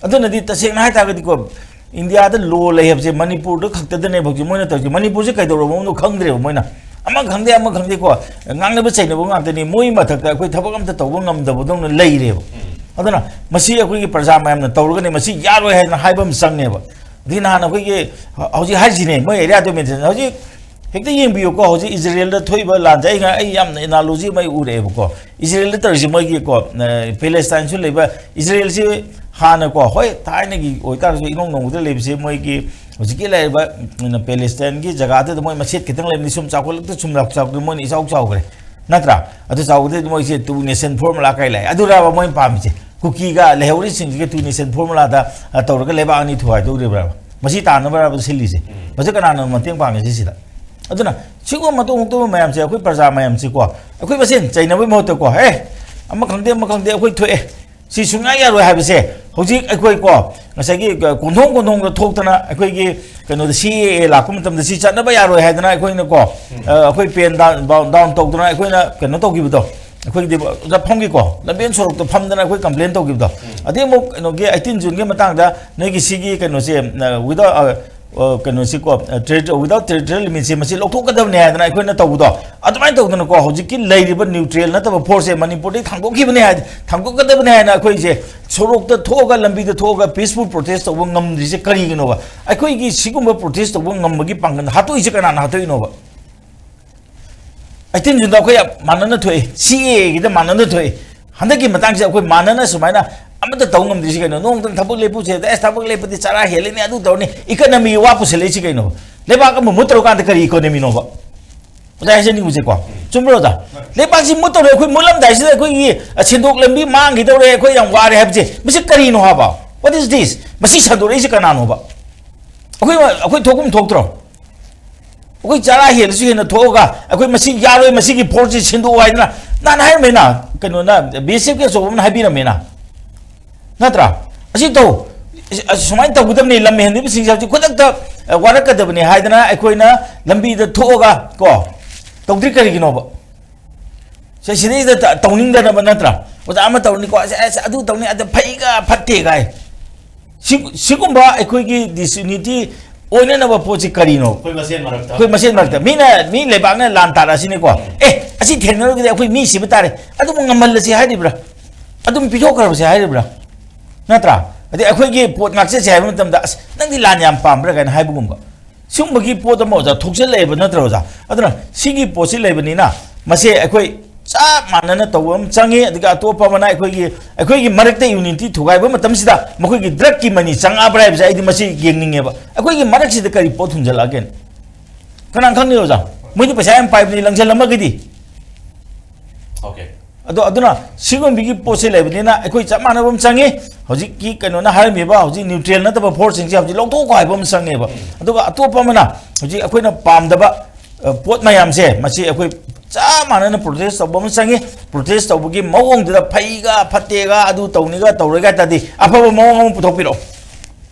ꯑꯗꯨꯅꯗꯤ ꯇꯁꯦꯡꯅ ꯍꯥꯏꯇꯥꯔꯒꯗꯤꯀꯣ, ꯏꯟꯗꯤꯌꯥꯗ law ꯂꯩ ꯍꯥꯏꯕꯁꯦ ꯃꯅꯤꯄꯨꯔꯗ ꯈꯛꯇꯗꯅꯦꯕ ꯍꯧꯖꯤꯛ ꯃꯣꯏꯅ ꯇꯧꯔꯤꯁꯦ꯫ ꯃꯅꯤꯄꯨꯔꯁꯦ ꯀꯩꯗꯧꯔꯕꯅꯣ ꯈꯪꯗ꯭ꯔꯦꯕ ꯃꯣꯏꯅ꯫ ꯑꯃ ꯈꯪꯗꯦ, ꯑꯃ ꯈꯪꯗꯦꯀꯣ, ꯉꯥꯡꯅꯕ ꯆꯩꯅꯕ ꯉꯥꯛꯇꯅꯤ꯫ ꯃꯣꯏ ꯃꯊꯛꯇ ꯑꯩꯈꯣꯏ ꯊꯕꯛ ꯑꯝꯇ ꯇꯧꯕ ꯉꯝꯗꯕꯗꯧꯅ ꯂꯩꯔꯦꯕ꯫ ꯎꯝ꯫ ꯑꯗꯨꯅ ꯃꯁꯤ ꯑꯩꯈꯣꯏꯒꯤ ꯄ꯭ꯔꯖꯥ ꯃꯌꯥꯝꯅ ꯇꯧꯔꯒꯅꯤ, ꯃꯁꯤ ꯌꯥꯔꯣꯏ ꯍꯥꯏꯗꯅ ꯍꯥꯏꯕ ꯑꯃ ꯆꯪꯉꯦꯕ꯫ ꯑꯗꯒꯤ ꯅꯍꯥꯟ ꯑꯩꯈꯣꯏꯒꯤ ꯍꯧꯖꯤꯛ ꯍꯥꯏꯔꯤꯁꯤꯅꯦ, ꯃꯣꯏ area domination ꯍꯧꯖꯤꯛ ꯍꯦꯛꯇ ꯌꯦꯡꯕꯤꯌꯨꯀꯣ, ꯍꯧꯖꯤꯛ ꯏꯖꯔꯦꯜꯗ ꯊꯣꯛꯏꯕ ꯂꯥꯟꯁꯦ ꯑꯩ ꯉ-, ꯑꯩ ꯌꯥꯝꯅ analogy ꯑꯃ ꯑꯩ ꯎꯔꯛꯑꯦꯕꯀꯣ꯫ ꯏꯖꯔꯦꯜꯗ ꯇꯧꯔꯤꯁꯦ ꯃꯣꯏꯒꯤꯀꯣ, ꯑ, ꯄꯦꯂꯦꯁꯇꯥꯏꯟꯁꯨ ꯂꯩꯕ ꯏꯖꯔꯦꯜꯁꯤ ꯍꯥꯟꯅꯀꯣ, ꯍꯣꯏ, ꯊꯥꯏꯅꯒꯤ ꯑꯣꯏꯇꯥꯔꯁꯨ ꯏꯅꯧ ꯅꯧꯕꯗ ꯂꯩꯕꯁꯦ ꯃꯣꯏꯒꯤ ꯍꯧꯖꯤꯛꯀꯤ ꯂꯩꯔꯤꯕ, ꯎꯝ, ꯄꯦꯂꯦꯁꯇꯥꯏꯟꯒꯤ ꯖꯒꯥꯗꯨꯗ ꯃꯣꯏ ꯃꯁꯦꯠ ꯈꯤꯇꯪ ꯂꯩꯕꯅꯤ, ꯁꯨꯝ ꯆꯥꯎꯈꯠꯂꯛꯇ ꯁꯨꯝ ꯆꯥꯎ-, ꯆꯥꯎꯈ꯭ꯔꯦ, ꯅꯠꯇ꯭ꯔꯥ? ꯑꯗꯨ ꯆꯥꯎꯕꯗꯩ ꯃꯣꯏꯁꯦ two nation formula ꯀꯥꯏ ꯂꯥꯛꯑꯦ꯫ ꯑꯗꯨꯔꯕ ꯃꯣꯏꯅ ꯄꯥꯝꯃꯤꯁꯦ? ꯀꯨꯀꯤꯒ ꯂꯩꯍꯧꯔꯤꯁꯤꯡꯁꯤꯒ two nation formulaꯗ, ꯑ, ꯇꯧꯔꯒ ꯂꯩꯕꯥꯛ ꯑꯅꯤ ꯊꯨꯒꯥꯏꯗꯧꯔꯤꯕ꯭ꯔꯕ? ꯃꯁꯤ ꯇꯥꯅꯕꯔꯕ ꯁꯤꯜꯂꯤꯁꯦ? ꯎꯝ꯫ ꯃꯁꯤ ꯀꯅꯥꯅ ꯃꯇꯦꯡ ꯄꯥꯡꯉꯤꯁꯦ ꯁꯤꯗ? ꯑꯗꯨꯅ ꯁꯤꯒꯨꯝꯕ ꯃꯇꯧ ꯃꯇꯧ ꯃꯌꯥꯝꯁꯦ ꯑꯩꯈꯣꯏ ꯄ꯭ꯔꯖꯥ ꯃꯌꯥꯝꯁꯤꯀꯣ, ꯑꯩꯈꯣꯏ ꯃꯁꯦꯟ ꯆꯩꯅꯕꯒꯤ ꯃꯍꯨꯠꯇꯀꯣ, "ꯑꯦ, ꯑꯃ ꯈꯪꯗꯦ, ꯑꯃ ꯈꯪꯗꯦ, ꯑꯩꯈꯣꯏ ꯊꯣꯛꯑꯦ, ꯁꯤ ꯁꯨꯡꯌꯥ ꯌꯥꯔꯣꯏ" ꯍꯥꯏꯕꯁꯦ ꯍꯧꯖꯤꯛ ꯑꯩꯈꯣꯏꯀꯣ, ꯉꯁꯥꯏꯒꯤ ꯀꯣꯟꯊꯣꯡ ꯀꯣꯟꯊꯣꯡꯗ ꯊꯣꯛꯇꯅ ꯑꯩꯈꯣꯏꯒꯤ ꯀꯩꯅꯣꯗ C A A ꯂꯥꯛꯄ ꯃꯇꯝꯗ ꯁꯤ ꯆꯠꯅꯕ ꯌꯥꯔꯣꯏ ꯍꯥꯏꯗꯅ ꯑꯩꯈꯣꯏꯅꯀꯣ, ꯎꯝ꯫ ꯑ, ꯑꯩꯈꯣꯏ pen down, down, down ꯇꯧꯗꯅ ꯑꯩꯈꯣꯏꯅ ꯀꯩꯅꯣ ꯇꯧꯈꯤꯕꯗꯣ, ꯑꯩꯈꯣꯏꯒꯤꯗꯤ ꯐꯝꯒꯤꯀꯣ, ꯂꯝꯕꯦꯟ ꯁꯣꯔꯣꯛꯇ ꯐꯝꯗꯅ ꯑꯩꯈꯣꯏ complain ꯇꯧꯈꯤꯕꯗꯣ, ꯎꯝ꯫ ꯑꯗꯩ ꯑꯃꯨꯛ ꯀꯩꯅꯣꯒꯤ eighteen Juneꯒꯤ ꯃꯇꯥꯡꯗ ꯅꯣꯏꯒꯤ ꯁꯤꯒꯤ ꯀꯩꯅꯣꯁꯦ, ꯑ, without, ꯑ, ꯑ, ꯀꯩꯅꯣꯁꯤꯀꯣ, ꯑ, territory, without territorial limitꯁꯦ ꯃꯁꯤ ꯂꯧꯊꯣꯛꯀꯗꯕꯅꯦ ꯍꯥꯏꯗꯅ ꯑꯩꯈꯣꯏꯅ ꯇꯧꯕꯗꯣ, ꯑꯗꯨꯃꯥꯏꯅ ꯇꯧꯗꯅꯀꯣ, ꯍꯧꯖꯤꯛꯀꯤ ꯂꯩꯔꯤꯕ neutral ꯅꯠꯇꯕ forceꯁꯦ ꯃꯅꯤꯄꯨꯔꯗꯒꯤ ꯊꯥꯡꯗꯣꯛꯈꯤꯕꯅꯦ ꯍꯥꯏ-, ꯊꯥꯡꯗꯣꯛꯀꯗꯕꯅꯦ ꯍꯥꯏꯅ ꯑꯩꯈꯣꯏꯁꯦ ꯁꯣꯔꯣꯛꯇ ꯊꯣꯛꯑꯒ, ꯂꯝꯕꯤꯗ ꯊꯣꯛꯑꯒ peaceful protest ꯇꯧꯕ ꯉꯝꯗ꯭ꯔꯤꯁꯦ ꯀꯔꯤꯒꯤꯅꯣꯕ? ꯑꯩꯈꯣꯏꯒꯤ ꯁꯤꯒꯨꯝꯕ protest ꯇꯧꯕ ꯉꯝꯕꯒꯤ ꯄꯥꯡꯒꯜ ꯍꯥꯠꯇꯣꯛꯏꯁꯦ ꯀꯅꯥꯅ ꯍꯥꯠꯇꯣꯛꯏꯅꯣꯕ? Eighteen Juneꯗ ꯑꯩꯈꯣꯏ ꯃꯥꯟꯅꯅ ꯊꯣꯛꯑꯦ, C A Aꯒꯤꯗ ꯃꯥꯟꯅꯅ ꯊꯣꯛꯑꯦ꯫ ꯍꯟꯗꯛꯀꯤ ꯃꯇꯥꯡꯁꯤꯗ ꯑꯩꯈꯣꯏ ꯃꯥꯟꯅꯅ ꯁꯨꯃꯥꯏꯅ ꯑꯃꯠꯇ ꯇꯧ ꯉꯝꯗ꯭ꯔꯤꯁꯤ ꯀꯩꯅꯣ? ꯅꯣꯡꯃꯇ ꯊꯕꯛ ꯂꯦꯞꯄꯨꯁꯦ, ꯑꯁ, ꯊꯕꯛ ꯂꯦꯞꯄꯗꯤ ꯆꯔꯥ ꯍꯦꯜꯂꯅꯤ, ꯑꯗꯨ ꯇꯧꯔꯅꯤ, economyꯒꯤ ꯋꯥ ꯄꯨꯁꯜꯂꯛꯏꯁꯤ ꯀꯩꯅꯣ? ꯂꯩꯕꯥꯛ ꯑꯃ ꯃꯨꯠꯇꯧꯔꯀꯥꯟꯗ ꯀꯔꯤ economyꯅꯣꯕ? ꯑꯣꯖꯥ ꯍꯥꯏꯖꯅꯤꯡꯕꯁꯦꯀꯣ, ꯆꯨꯝꯕ꯭ꯔꯣ ꯑꯣꯖꯥ? ꯂꯩꯕꯥꯛꯁꯤ ꯃꯨꯠꯇꯧꯔꯦ, ꯑꯩꯈꯣꯏ ꯃꯨꯠꯂꯝꯗꯥꯏꯁꯤꯗ ꯑꯩꯈꯣꯏꯒꯤ, ꯑ, ꯁꯦꯟꯊꯣꯛ ꯂꯝꯕꯤ ꯃꯥꯡꯈꯤꯗꯧꯔꯦ, ꯑꯩꯈꯣꯏ ꯌꯥꯝ ꯋꯥꯔꯦ ꯍꯥꯏꯕꯁꯦ, ꯃꯁꯤ ꯀꯔꯤꯅꯣ ꯍꯥꯏꯕ? What is this? ꯃꯁꯤ ꯁꯟꯗꯣꯔꯛꯏꯁꯤ ꯀꯅꯥꯅꯣꯕ? ꯑꯩꯈꯣꯏ, ꯑꯩꯈꯣꯏ ꯊꯣꯛꯐꯝ ꯊꯣꯛꯇ꯭ꯔꯣ? ꯑꯩꯈꯣꯏ ꯆꯔꯥ ꯍꯦꯜꯂꯁꯨ ꯍꯦꯟꯅ ꯊꯣꯛꯑꯒ, "ꯑꯩꯈꯣꯏ ꯃꯁꯤ ꯌꯥꯔꯣꯏ, ꯃꯁꯤꯒꯤ forceꯁꯤ ꯁꯤꯟꯗꯣꯛꯑꯣ" ꯍꯥꯏꯗꯅ ꯅꯍꯥꯟ ꯍꯥꯏꯔꯝꯃꯦꯅ, ꯀꯩꯅꯣꯅ, B S Fꯀꯤ ꯑꯆꯧꯕ ꯑꯃꯅ ꯍꯥꯏꯕꯤꯔꯝꯃꯦꯅ, ꯅꯠꯇ꯭ꯔꯥ? "ꯑꯁꯤ ꯇꯧ, ꯑꯁꯤ, ꯑꯁꯤ ꯁꯨꯃꯥꯏꯅ ꯇꯧꯒꯗꯕꯅꯤ, ꯂꯝ ꯍꯦꯟꯕꯤꯕꯁꯤꯡꯁꯦ ꯍꯧꯖꯤꯛ ꯈꯨꯗꯛꯇ, ꯑ, ꯋꯥꯔꯛꯀꯗꯕꯅꯤ" ꯍꯥꯏꯗꯅ ꯑꯩꯈꯣꯏꯅ ꯂꯝꯕꯤꯗ ꯊꯣꯛꯑꯒ ꯀꯣ ꯇꯧꯗ꯭ꯔꯤ ꯀꯔꯤꯒꯤꯅꯣꯕ? ꯁꯤ ꯁꯤꯗꯩꯁꯤꯗ ꯇ-, ꯇꯧꯅꯤꯡꯗꯅꯕ ꯅꯠꯇ꯭ꯔꯥ? ꯑꯣꯖꯥ ꯑꯃ ꯇꯧꯅꯤꯀꯣ, ꯑꯁ, ꯑꯁ, ꯑꯗꯨ ꯇꯧꯅꯤ, ꯑꯗꯨ ꯐꯩꯒ ꯐꯠꯇꯦꯒ ꯍꯥꯏ꯫ ꯁꯤ-, ꯁꯤꯒꯨꯝꯕ ꯑꯩꯈꯣꯏꯒꯤ disunity ꯑꯣꯏꯅꯅꯕ ꯄꯣꯠꯁꯤ ꯀꯔꯤꯅꯣ? ꯑꯩꯈꯣꯏ ꯃꯁꯦꯟ ꯃꯔꯛꯇ꯫ ꯑꯩꯈꯣꯏ ꯃꯁꯦꯟ ꯃꯔꯛꯇ꯫ ꯃꯤꯅ, ꯃꯤ ꯂꯩꯕꯥꯛꯅ ꯂꯥꯟ ꯇꯥꯔꯛꯑꯁꯤꯅꯦꯀꯣ꯫ "ꯑꯦ, ꯑꯁꯤ ꯊꯦꯡꯅꯔꯒꯗꯤ ꯑꯩꯈꯣꯏ ꯃꯤ ꯁꯤꯕ ꯇꯥꯔꯦ꯫ ꯑꯗꯨꯕꯨ ꯉꯝꯍꯜꯂꯁꯤ" ꯍꯥꯏꯔꯤꯕ꯭ꯔꯥ? ꯑꯗꯨꯝ ꯄꯤꯊꯣꯛꯈ꯭ꯔꯕꯁꯦ ꯍꯥꯏꯔꯤꯕ꯭ꯔꯥ? ꯅꯠꯇ꯭ꯔꯥ? ꯑꯗꯩ ꯑꯩꯈꯣꯏꯒꯤ ꯄꯣꯠ ꯉꯥꯛꯆꯠꯁꯦ ꯍꯥꯏꯕ ꯃꯇꯝꯗ, "ꯑꯁ, ꯅꯪꯗꯤ ꯂꯥꯟ ꯌꯥꯝ ꯄꯥꯝꯕ꯭ꯔꯥ?" ꯀꯥꯏꯅ ꯍꯥꯏꯕꯒꯨꯝꯕ꯫ ꯁꯤꯒꯨꯝꯕꯒꯤ ꯄꯣꯠ ꯑꯃ, ꯑꯣꯖꯥ, ꯊꯣꯛꯆꯜꯂꯛꯑꯦꯕ ꯅꯠꯇ꯭ꯔꯣ, ꯑꯣꯖꯥ? ꯑꯗꯨꯅ ꯁꯤꯒꯤ ꯄꯣꯠꯁꯤ ꯂꯩꯕꯅꯤꯅ, ꯃꯁꯦ ꯑꯩꯈꯣꯏ ꯆꯞ ꯃꯥꯟꯅꯅ ꯇꯧꯕ ꯑꯃ ꯆꯪꯉꯤ꯫ ꯑꯗꯨꯒ ꯑꯇꯣꯞꯄ ꯑꯃꯅ ꯑꯩꯈꯣꯏꯒꯤ, ꯑꯩꯈꯣꯏꯒꯤ ꯃꯔꯛꯇ ꯌꯨꯅꯤꯇꯤ ꯊꯨꯒꯥꯏꯕ ꯃꯇꯝꯁꯤꯗ ꯃꯈꯣꯏꯒꯤ ꯗ꯭ꯔꯒꯀꯤ ꯃꯅꯤ ꯆꯪꯉꯛꯑꯕ꯭ꯔꯥ ꯍꯥꯏꯕꯁꯦ ꯑꯩꯗꯤ ꯃꯁꯤ ꯌꯦꯡꯅꯤꯡꯉꯦꯕ꯫ ꯑꯩꯈꯣꯏꯒꯤ ꯃꯔꯛꯁꯤꯗ ꯀꯔꯤ ꯄꯣꯠ ꯊꯨꯡꯖꯜꯂꯛꯑꯒꯦꯅ? ꯀꯅꯥ ꯈꯪꯅꯤ, ꯑꯣꯖꯥ? ꯃꯣꯏꯗꯤ ꯄꯩꯁꯥ ꯌꯥꯝ ꯄꯥꯏꯕꯅꯤ, ꯂꯪꯁꯤꯜꯂꯝꯃꯒꯗꯤ꯫ Okay. ꯑꯗꯣ, ꯑꯗꯨꯅ ꯁꯤꯒꯨꯝꯕꯒꯤ ꯄꯣꯠꯁꯦ ꯂꯩꯕꯅꯤꯅ ꯑꯩꯈꯣꯏ ꯆꯞ ꯃꯥꯟꯅꯕ ꯑꯃ ꯆꯪꯉꯤ꯫ ꯍꯧꯖꯤꯛꯀꯤ ꯀꯩꯅꯣꯅ ꯍꯥꯏꯔꯝꯃꯤꯕ, ꯍꯧꯖꯤꯛ ꯅ꯭ꯌꯨꯇ꯭ꯔꯦꯜ ꯅꯠꯇꯕ ꯐꯣꯔꯁꯁꯤꯡꯁꯦ ꯍꯧꯖꯤꯛ ꯂꯧꯊꯣꯛꯈꯣ ꯍꯥꯏꯕ ꯑꯃ ꯆꯪꯉꯦꯕ꯫ ꯑꯗꯨꯒ ꯑꯇꯣꯞꯄ ꯑꯃꯅ ꯍꯧꯖꯤꯛ ꯑꯩꯈꯣꯏꯅ ꯄꯥꯝꯗꯕ, ꯑ, ꯄꯣꯠ ꯃꯌꯥꯝꯁꯦ, ꯃꯁꯤ ꯑꯩꯈꯣꯏ ꯆꯞ ꯃꯥꯟꯅꯅ ꯄ꯭ꯔꯣꯇꯦꯁ ꯇꯧꯕ ꯑꯃ ꯆꯪꯉꯤ꯫ ꯄ꯭ꯔꯣꯇꯦꯁ ꯇꯧꯕꯒꯤ ꯃꯑꯣꯡꯗꯨꯗ ꯐꯩꯒ ꯐꯠꯇꯦꯒ, ꯑꯗꯨ ꯇꯧꯅꯤꯒ ꯇꯧꯔꯣꯏꯒ ꯍꯥꯏ ꯇꯥꯔꯗꯤ, ꯑꯐꯕ ꯃꯑꯣꯡ ꯑꯃ ꯄꯨꯊꯣꯛꯄꯤꯔꯛꯑꯣ꯫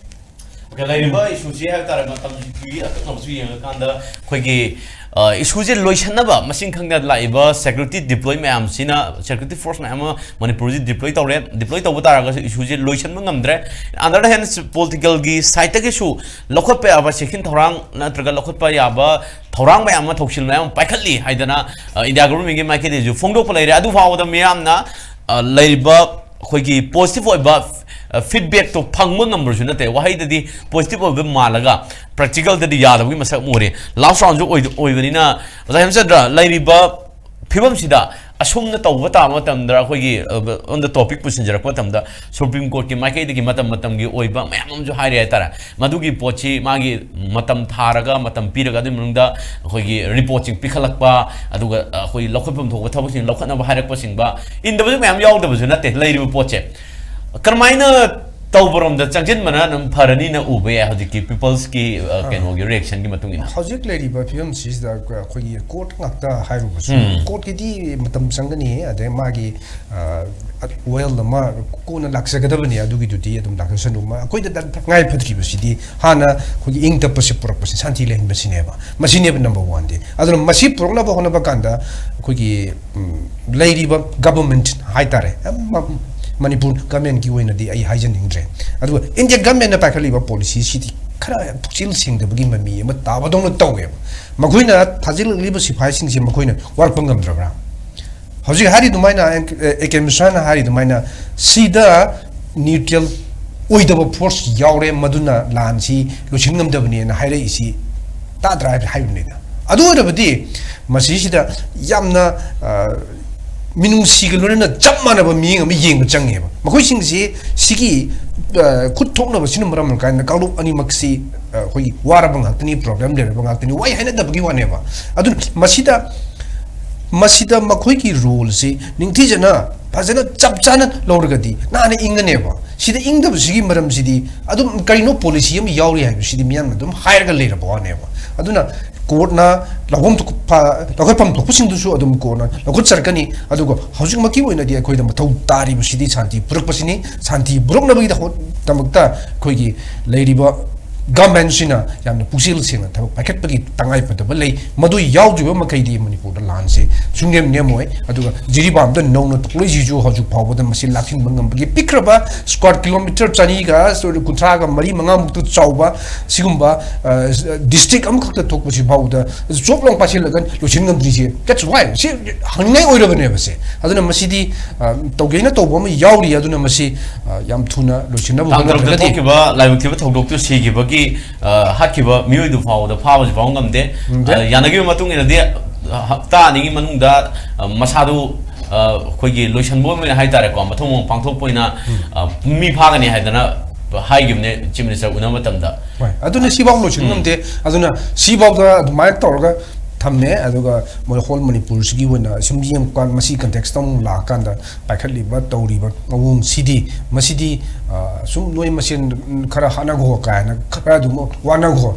Okay, ꯂꯩꯔꯤꯕ ꯏꯁꯨꯁꯤ ꯍꯥꯏꯕ ꯇꯥꯔꯦ, ꯃꯇꯝꯒꯤ ꯑꯀꯛꯅꯕꯁꯨ ꯌꯦꯡꯉꯀꯥꯟꯗ ꯑꯩꯈꯣꯏꯒꯤ, ꯑ, ꯏꯁꯨꯁꯦ ꯂꯣꯏꯁꯟꯅꯕ, ꯃꯁꯤꯡ ꯈꯪꯗ ꯂꯥꯛꯏꯕ ꯁꯦꯀ꯭ꯌꯨꯔꯤꯇꯤ ꯗꯤꯄ꯭ꯂꯣꯏ ꯃꯌꯥꯝꯁꯤꯅ, ꯁꯦꯀ꯭ꯌꯨꯔꯤꯇꯤ ꯐꯣꯔꯁ ꯃꯌꯥꯝ ꯑꯃ ꯃꯅꯤꯄꯨꯔꯁꯤ ꯗꯤꯄ꯭ꯂꯣꯏ ꯇꯧꯔꯦ꯫ ꯗꯤꯄ꯭ꯂꯣꯏ ꯇꯧꯕ ꯇꯥꯔꯒꯁꯨ ꯏꯁꯨꯁꯦ ꯂꯣꯏꯁꯟꯕ ꯉꯝꯗ꯭ꯔꯦ꯫ On the other hand, ꯄꯣꯂꯤꯇꯤꯀꯦꯜꯒꯤ ꯁꯥꯏꯠꯇꯒꯤꯁꯨ ꯂꯧꯈꯠꯄ ꯌꯥꯕ ꯆꯦꯛꯁꯤꯟ ꯊꯧꯔꯥꯡ ꯅꯠꯇ꯭ꯔꯒ ꯂꯧꯈꯠꯄ ꯌꯥꯕ ꯊꯧꯔꯥꯡ ꯃꯌꯥꯝ ꯑꯃ, ꯊꯧꯁꯤꯜ ꯃꯌꯥꯝ ꯑꯃ ꯄꯥꯏꯈꯠꯂꯤ ꯍꯥꯏꯗꯅ, ꯑ, ꯏꯟꯗꯤꯌꯥ ꯒꯣꯚꯔꯟꯃꯦꯟꯠꯀꯤ ꯃꯥꯏꯀꯩꯗꯒꯤꯁꯨ ꯐꯣꯡꯗꯣꯛꯄ ꯂꯩꯔꯦ꯫ ꯑꯗꯨ ꯐꯥꯎꯕꯗ ꯃꯤꯌꯥꯝꯅ, ꯑ, ꯂꯩꯔꯤꯕ ꯑꯩꯈꯣꯏꯒꯤ ꯄꯣꯖꯤꯇꯤꯚ ꯑꯣꯏꯕ, ꯑ, ꯐꯤꯗꯕꯦꯛꯇꯣ ꯐꯪꯕ ꯉꯝꯕꯁꯨ ꯅꯠꯇꯦ꯫ ꯋꯥꯍꯩꯗꯗꯤ ꯄꯣꯖꯤꯇꯤꯚ ꯑꯣꯏꯕ ꯃꯥꯜꯂꯒ ꯄ꯭ꯔꯦꯛꯇꯤꯀꯦꯜꯗꯗꯤ ꯌꯥꯗꯕꯒꯤ ꯃꯁꯛ ꯑꯃ ꯎꯔꯦ꯫ ꯂꯥꯁ ꯔꯥꯎꯟꯁꯨ ꯑꯣꯏꯗ-, ꯑꯣꯏꯕꯅꯤꯅ, ꯑꯣꯖꯥ ꯍꯦꯃꯆꯟꯗ꯭ꯔ, ꯂꯩꯔꯤꯕ ꯐꯤꯕꯝꯁꯤꯗ ꯑꯁꯨꯝꯅ ꯇꯧꯕ ꯇꯥꯕ ꯃꯇꯝꯗ, ꯑꯩꯈꯣꯏꯒꯤ, ꯑ, on the topic ꯄꯨꯁꯤꯟꯖꯔꯛꯄ ꯃꯇꯝꯗ, ꯁꯨꯄ꯭ꯔꯤꯝ ꯀꯣꯔꯠꯀꯤ ꯃꯥꯏꯀꯩꯗꯒꯤ ꯃꯇꯝ ꯃꯇꯝꯒꯤ ꯑꯣꯏꯕ ꯃꯌꯥꯝ ꯑꯃꯁꯨ ꯍꯥꯏꯔꯦ ꯍꯥꯏꯇꯥꯔꯦ꯫ ꯃꯗꯨꯒꯤ ꯄꯣꯠꯁꯤ ꯃꯥꯒꯤ ꯃꯇꯝ ꯊꯥꯔꯒ, ꯃꯇꯝ ꯄꯤꯔꯒ, ꯑꯗꯨꯒꯤ ꯃꯅꯨꯡꯗ ꯑꯩꯈꯣꯏꯒꯤ ꯔꯤꯄꯣꯔꯠꯁꯤꯡ ꯄꯤꯈꯠꯂꯛꯄ, ꯑꯗꯨꯒ ꯑꯩꯈꯣꯏ ꯂꯧꯈꯠꯐꯝ ꯊꯣꯛꯄ ꯊꯕꯛꯁꯤꯡ ꯂꯧꯈꯠꯅꯕ ꯍꯥꯏꯔꯛꯄꯁꯤꯡꯕ, ꯏꯟꯗꯕꯁꯨ ꯃꯌꯥꯝ ꯌꯥꯎꯗꯕꯁꯨ ꯅꯠꯇꯦ꯫ ꯂꯩꯔꯤꯕ ꯄꯣꯠꯁꯦ ꯀꯔꯝꯍꯥꯏꯅ ꯇꯧꯕꯔꯣꯝꯗ ꯆꯪꯁꯤꯟꯕꯅ ꯑꯗꯨꯝ ꯐꯔꯅꯤꯅ ꯎꯕ ꯌꯥꯏ, ꯍꯧꯖꯤꯛꯀꯤ ꯄꯤꯄꯜꯁꯀꯤ, ꯑ, ꯀꯩꯅꯣꯒꯤ ꯔꯤꯌꯦꯛꯁꯟꯒꯤ ꯃꯇꯨꯡ ꯏꯟꯅ? ꯍꯧꯖꯤꯛ ꯂꯩꯔꯤꯕ ꯐꯤꯕꯝꯁꯤꯗ ꯑꯩꯈꯣꯏꯒꯤ ꯀꯣꯔꯠ ꯉꯥꯛꯇ ꯍꯥꯏꯔꯨꯕꯁꯨ, ꯎꯝ. ꯀꯣꯔꯠꯀꯤꯗꯤ ꯃꯇꯝ ꯆꯪꯒꯅꯤ, ꯑꯗꯩ ꯃꯥꯒꯤ, ꯑ, ꯋꯦꯜ ꯑꯃ ꯀꯣꯟꯅ ꯂꯥꯛꯆꯒꯗꯕꯅꯤ, ꯑꯗꯨꯒꯤꯗꯨꯗꯤ ꯑꯗꯨꯝ ꯂꯥꯛꯆꯁꯅꯨ꯫ ꯃ-, ꯑꯩꯈꯣꯏꯗ ꯇꯉꯥꯏ ꯐꯗ꯭ꯔꯤꯕꯁꯤꯗꯤ ꯍꯥꯟꯅ ꯑꯩꯈꯣꯏꯒꯤ ꯏꯪ ꯇꯞꯄꯁꯦ ꯄꯨꯔꯛꯄꯁꯦ, ꯁꯥꯟꯇꯤ ꯂꯩꯍꯟꯕꯁꯤꯅꯦꯕ꯫ ꯃꯁꯤꯅꯦꯕ ꯅꯝꯕꯔ ꯋꯥꯟꯗꯤ꯫ ꯑꯗꯨꯅ ꯃꯁꯤ ꯄꯨꯔꯛꯅꯕ ꯍꯣꯠꯅꯕ ꯀꯥꯟꯗ ꯑꯩꯈꯣꯏꯒꯤ, ꯎꯝ, ꯂꯩꯔꯤꯕ ꯒꯚꯔꯟꯃꯦꯟꯠ ꯍꯥꯏꯇꯥꯔꯦ, ꯃ-, ꯃꯅꯤꯄꯨꯔ ꯒꯚꯔꯟꯃꯦꯟꯠꯀꯤ ꯑꯣꯏꯅꯗꯤ ꯑꯩ ꯍꯥꯏꯖꯅꯤꯡꯗ꯭ꯔꯦ꯫ ꯑꯗꯨꯒ ꯏꯟꯗꯤꯌꯥ ꯒꯚꯔꯟꯃꯦꯟꯠꯅ ꯄꯥꯏꯈꯠꯂꯤꯕ ꯄꯣꯂꯤꯁꯤꯁꯤꯗꯤ ꯈꯔ ꯄꯨꯛꯆꯦꯜ ꯁꯦꯡꯗꯕꯒꯤ ꯃꯃꯤ ꯑꯃ ꯇꯥꯕꯗꯧꯅ ꯇꯧꯋꯦꯕ꯫ ꯃꯈꯣꯏꯅ ꯊꯥꯖꯤꯜꯂꯛꯂꯤꯕ ꯁꯤꯐꯥꯏꯁꯤꯡꯁꯦ ꯃꯈꯣꯏꯅ ꯋꯥꯔꯛꯄ ꯉꯝꯗ꯭ꯔꯕ꯭ꯔꯥ? ꯍꯧꯖꯤꯛ ꯍꯥꯏꯔꯤ ꯑꯗꯨꯃꯥꯏꯅ, ꯑꯦ ꯀꯦ ꯃꯤꯁ꯭ꯔꯥꯅ ꯍꯥꯏꯔꯤ ꯑꯗꯨꯃꯥꯏꯅ, ꯁꯤꯗ ꯅ꯭ꯌꯨꯇ꯭ꯔꯦꯜ ꯑꯣꯏꯗꯕ ꯐꯣꯔꯁ ꯌꯥꯎꯔꯦ, ꯃꯗꯨꯅ ꯂꯥꯟꯁꯤ ꯂꯣꯏꯁꯤꯟ ꯉꯝꯗꯕꯅꯦꯅ ꯍꯥꯏꯔꯛꯏꯁꯤ ꯇꯥꯗ꯭ꯔꯥ ꯍꯥꯏꯕ ꯍꯥꯏꯕꯅꯤꯗ꯫ ꯑꯗꯨ ꯑꯣꯏꯔꯕꯗꯤ ꯃꯁꯤꯁꯤꯗ ꯌꯥꯝꯅ ꯃꯤꯅꯨꯡꯁꯤꯒ ꯂꯣꯏꯅꯅ ꯆꯞ ꯃꯥꯟꯅꯕ ꯃꯤꯠꯌꯦꯡ ꯑꯃ ꯌꯦꯡꯕ ꯆꯪꯉꯦꯕ꯫ ꯃꯈꯣꯏꯁꯤꯡꯁꯤ ꯁꯤꯒꯤ ꯈꯨꯠ ꯊꯣꯛꯅꯕꯁꯤꯅ ꯃꯔꯝ ꯑꯣꯏꯔꯀꯥꯟꯗ ꯀꯥꯡꯂꯨꯞ ꯑꯅꯤꯃꯛꯁꯤ ꯑꯩꯈꯣꯏꯒꯤ ꯋꯥꯔꯕ ꯉꯥꯛꯇꯅꯤ, ꯄ꯭ꯔꯣꯕ꯭ꯂꯦꯝ ꯂꯩꯔꯕ ꯉꯥꯛꯇꯅꯤ, ꯋꯥꯏ ꯍꯥꯏꯅꯗꯕꯒꯤ ꯋꯥꯅꯦꯕ꯫ ꯑꯗꯨꯅ ꯃꯁꯤꯗ ꯃꯁꯤꯗ ꯃꯈꯣꯏꯒꯤ ꯔꯣꯜꯁꯤ ꯅꯤꯡꯊꯤꯖꯅ ꯐꯖꯅ ꯆꯞ ꯆꯥꯅ ꯂꯧꯔꯒꯗꯤ ꯅꯍꯥꯟꯅ ꯏꯪꯒꯅꯦꯕ꯫ ꯁꯤꯗ ꯏꯪꯗꯕꯁꯤꯒꯤ ꯃꯔꯝꯁꯤꯗꯤ ꯑꯗꯨꯝ ꯀꯔꯤꯅꯣ ꯄꯣꯂꯤꯁꯤ ꯑꯃ ꯌꯥꯎꯔꯤ ꯍꯥꯏꯕꯁꯤꯗꯤ ꯃꯤꯌꯥꯝꯅ ꯑꯗꯨꯝ ꯍꯥꯏꯔꯒ ꯂꯩꯔꯕ ꯋꯥꯅꯦꯕ꯫ ꯑꯗꯨꯅ ꯀꯣꯔꯠꯅ ꯂꯧꯐꯝ ꯊꯣꯛꯄ, ꯂꯧꯈꯠꯐꯝ ꯊꯣꯛꯄꯁꯤꯡꯗꯨꯁꯨ ꯑꯗꯨꯝ ꯀꯣꯔꯠꯅ ꯂꯧꯈꯠꯆꯔꯛꯀꯅꯤ꯫ ꯑꯗꯨꯒ ꯍꯧꯖꯤꯛꯃꯛꯀꯤ ꯑꯣꯏꯅꯗꯤ ꯑꯩꯈꯣꯏꯗ ꯃꯊꯧ ꯇꯥꯔꯤꯕꯁꯤꯗꯤ ꯁꯥꯟꯇꯤ ꯄꯨꯔꯛꯄꯁꯤꯅꯤ꯫ ꯁꯥꯟꯇꯤ ꯄꯨꯔꯛꯅꯕꯒꯤꯗꯃꯛꯇ ꯑꯩꯈꯣꯏꯒꯤ ꯂꯩꯔꯤꯕ ꯒꯚꯔꯟꯃꯦꯟꯁꯤꯅ ꯌꯥꯝꯅ ꯄꯨꯛꯆꯦꯜ ꯁꯦꯡꯅ ꯊꯕꯛ ꯄꯥꯏꯈꯠꯄꯒꯤ ꯇꯉꯥꯏꯐꯗꯕ ꯂꯩ꯫ ꯃꯗꯨ ꯌꯥꯎꯗ꯭ꯔꯤꯕ ꯃꯈꯩꯗꯤ ꯃꯅꯤꯄꯨꯔꯗ ꯂꯥꯟꯁꯦ ꯁꯨꯡꯅꯦꯝ ꯅꯦꯝꯃꯣꯏ꯫ ꯑꯗꯨꯒ ꯖꯤꯔꯤꯕꯥꯝꯗ ꯅꯧꯅ ꯇꯧꯔꯛꯏꯁꯤꯁꯨ ꯍꯧꯖꯤꯛ ꯐꯥꯎꯕꯗ ꯃꯁꯤ ꯂꯥꯛꯁꯤꯟꯕ ꯉꯝꯕꯒꯤ ꯄꯤꯛꯈ꯭ꯔꯕ ꯁ꯭ꯀ꯭ꯋꯥꯔ ꯀꯤꯂꯣꯃꯤꯇꯔ ꯆꯅꯤꯒ ꯀꯨꯟꯊ꯭ꯔꯥꯒ ꯃꯔꯤ ꯃꯉꯥꯃꯨꯛꯇ ꯆꯥꯎꯕ ꯁꯤꯒꯨꯝꯕ ꯗꯤꯁꯇ꯭ꯔꯤꯛ ꯑꯃꯈꯛꯇ ꯊꯣꯛꯄꯁꯤ ꯐꯥꯎꯕꯗ ꯆꯣꯞ ꯂꯥꯎ ꯄꯥꯏꯁꯤꯜꯂꯒ ꯂꯣꯏꯁꯤꯟ ꯉꯝꯗ꯭ꯔꯤꯁꯦ꯫ That's why ꯁꯤ ꯍꯪꯅꯤꯡꯉꯥꯏ ꯑꯣꯏꯔꯕꯅꯦꯕ ꯁꯦ꯫ ꯑꯗꯨꯅ ꯃꯁꯤꯗꯤ ꯇꯧꯒꯦꯅ ꯇꯧꯕ ꯑꯃ ꯌꯥꯎꯔꯤ꯫ ꯑꯗꯨꯅ ꯃꯁꯤ ꯌꯥꯝ ꯊꯨꯅ ꯂꯣꯏꯁꯤꯟꯅꯕ ꯇꯥꯡ ꯇꯔꯨꯛꯇ ꯍꯣꯠꯅꯗ꯭ꯔꯒꯗꯤ ꯊꯣꯛꯈꯤꯕ ꯂꯥꯏꯕꯛ ꯊꯤꯕ ꯊꯧꯗꯣꯛꯇꯨ ꯁꯤꯈꯤꯕꯒꯤ, ꯑ, ꯍꯥꯠꯈꯤꯕ ꯃꯤꯑꯣꯏꯗꯨ ꯐꯥꯎꯕꯗ ꯐꯥꯕꯁꯨ ꯐꯥꯎ ꯉꯝꯗꯦ꯫ ꯉꯝꯗꯦ꯫ ꯑ, ꯌꯥꯅꯈꯤꯕ ꯃꯇꯨꯡ ꯏꯟꯅꯗꯤ, ꯑ, ꯍꯞꯇꯥ ꯑꯅꯤꯒꯤ ꯃꯅꯨꯡꯗ, ꯑ, ꯃꯁꯥꯗꯨ, ꯑ, ꯑꯩꯈꯣꯏꯒꯤ ꯂꯣꯏꯁꯤꯟꯕ ꯑꯣꯏꯅ ꯍꯥꯏꯇꯥꯔꯦꯀꯣ, ꯃꯊꯧ ꯃꯉꯝ ꯄꯥꯡꯊꯣꯛꯄ ꯑꯣꯏꯅ, ꯎꯝ꯫ ꯑ, ꯃꯤ ꯐꯥꯒꯅꯤ ꯍꯥꯏꯗꯅ ꯍꯥꯏꯈꯤꯕꯅꯦ Chief Minister ꯎꯅꯕ ꯃꯇꯝꯗ꯫ ꯍꯣꯏ, ꯑꯗꯨꯅ ꯁꯤꯐꯥꯎ ꯂꯣꯏꯁꯤꯟ ꯎꯝ꯫ ꯉꯝꯗꯦ꯫ ꯑꯗꯨꯅ ꯁꯤꯐꯥꯎꯗ ꯑꯗꯨꯃꯥꯏꯅ ꯇꯧꯔꯒ ꯊꯝꯃꯦ꯫ ꯑꯗꯨꯒ ꯃꯣꯏ ꯍꯣꯜ ꯃꯅꯤꯄꯨꯔꯁꯤꯒꯤ ꯑꯣꯏꯅ ꯁꯨꯝ ꯌꯦꯡꯕ ꯀꯥꯟꯗ, ꯃꯁꯤ ꯀꯟꯇꯦꯛꯁꯇ ꯑꯃꯨꯛ ꯂꯥꯛꯑꯀꯥꯟꯗ ꯄꯥꯏꯈꯠꯂꯤꯕ, ꯇꯧꯔꯤꯕ ꯃꯑꯣꯡꯁꯤꯗꯤ, ꯃꯁꯤꯗꯤ, ꯑ, ꯁꯨꯝ ꯅꯣꯏ ꯃꯁꯦꯟ ꯈꯔ ꯍꯥꯠꯅꯈꯣ ꯀꯥꯏꯅ ꯈꯔ ꯑꯗꯨꯝ ꯋꯥꯅꯈꯣ,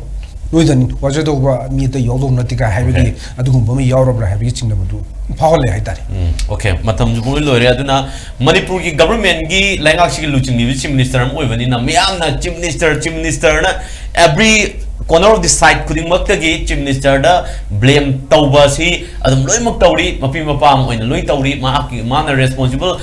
ꯅꯣꯏꯗ ꯋꯥꯖꯗꯧꯕ ꯃꯤ ꯑꯇꯩ ꯌꯥꯎꯗꯧ ꯅꯠꯇꯦ ꯀꯥꯏ ꯍꯥꯏꯕꯒꯤ, OK꯫ ꯑꯗꯨꯒꯨꯝꯕ ꯑꯃ ꯌꯥꯎꯔꯕ꯭ꯔꯥ ꯍꯥꯏꯕꯒꯤ ꯆꯤꯡꯅꯕꯗꯨ ꯐꯥꯎꯍꯜꯂꯦ ꯍꯥꯏꯇꯥꯔꯦ꯫ ꯎꯝ, OK, ꯃꯇꯝꯁꯨ ꯄꯨꯡꯂꯣꯏ ꯂꯣꯏꯔꯦ꯫ ꯑꯗꯨꯅ ꯃꯅꯤꯄꯨꯔꯒꯤ ꯒꯚꯔꯟꯃꯦꯟꯒꯤ ꯂꯩꯉꯥꯛꯁꯤꯒꯤ ꯂꯨꯆꯤꯡꯂꯤꯕ Chief Minister ꯑꯃ ꯑꯣꯏꯕꯅꯤꯅ ꯃꯤꯌꯥꯝꯅ Chief Minister, Chief Ministerꯅ every corner of the side ꯈꯨꯗꯤꯡꯃꯛꯇꯒꯤ Chief Ministerꯗ blame ꯇꯧꯕ ꯑꯁꯤ ꯑꯗꯨꯝ ꯂꯣꯏꯅꯃꯛ ꯇꯧꯔꯤ, ꯃꯄꯤ ꯃꯄꯥ ꯑꯃ ꯑꯣꯏꯅ ꯂꯣꯏ ꯇꯧꯔꯤ꯫ ꯃꯍꯥꯛꯀꯤ, ꯃꯥꯅ responsible,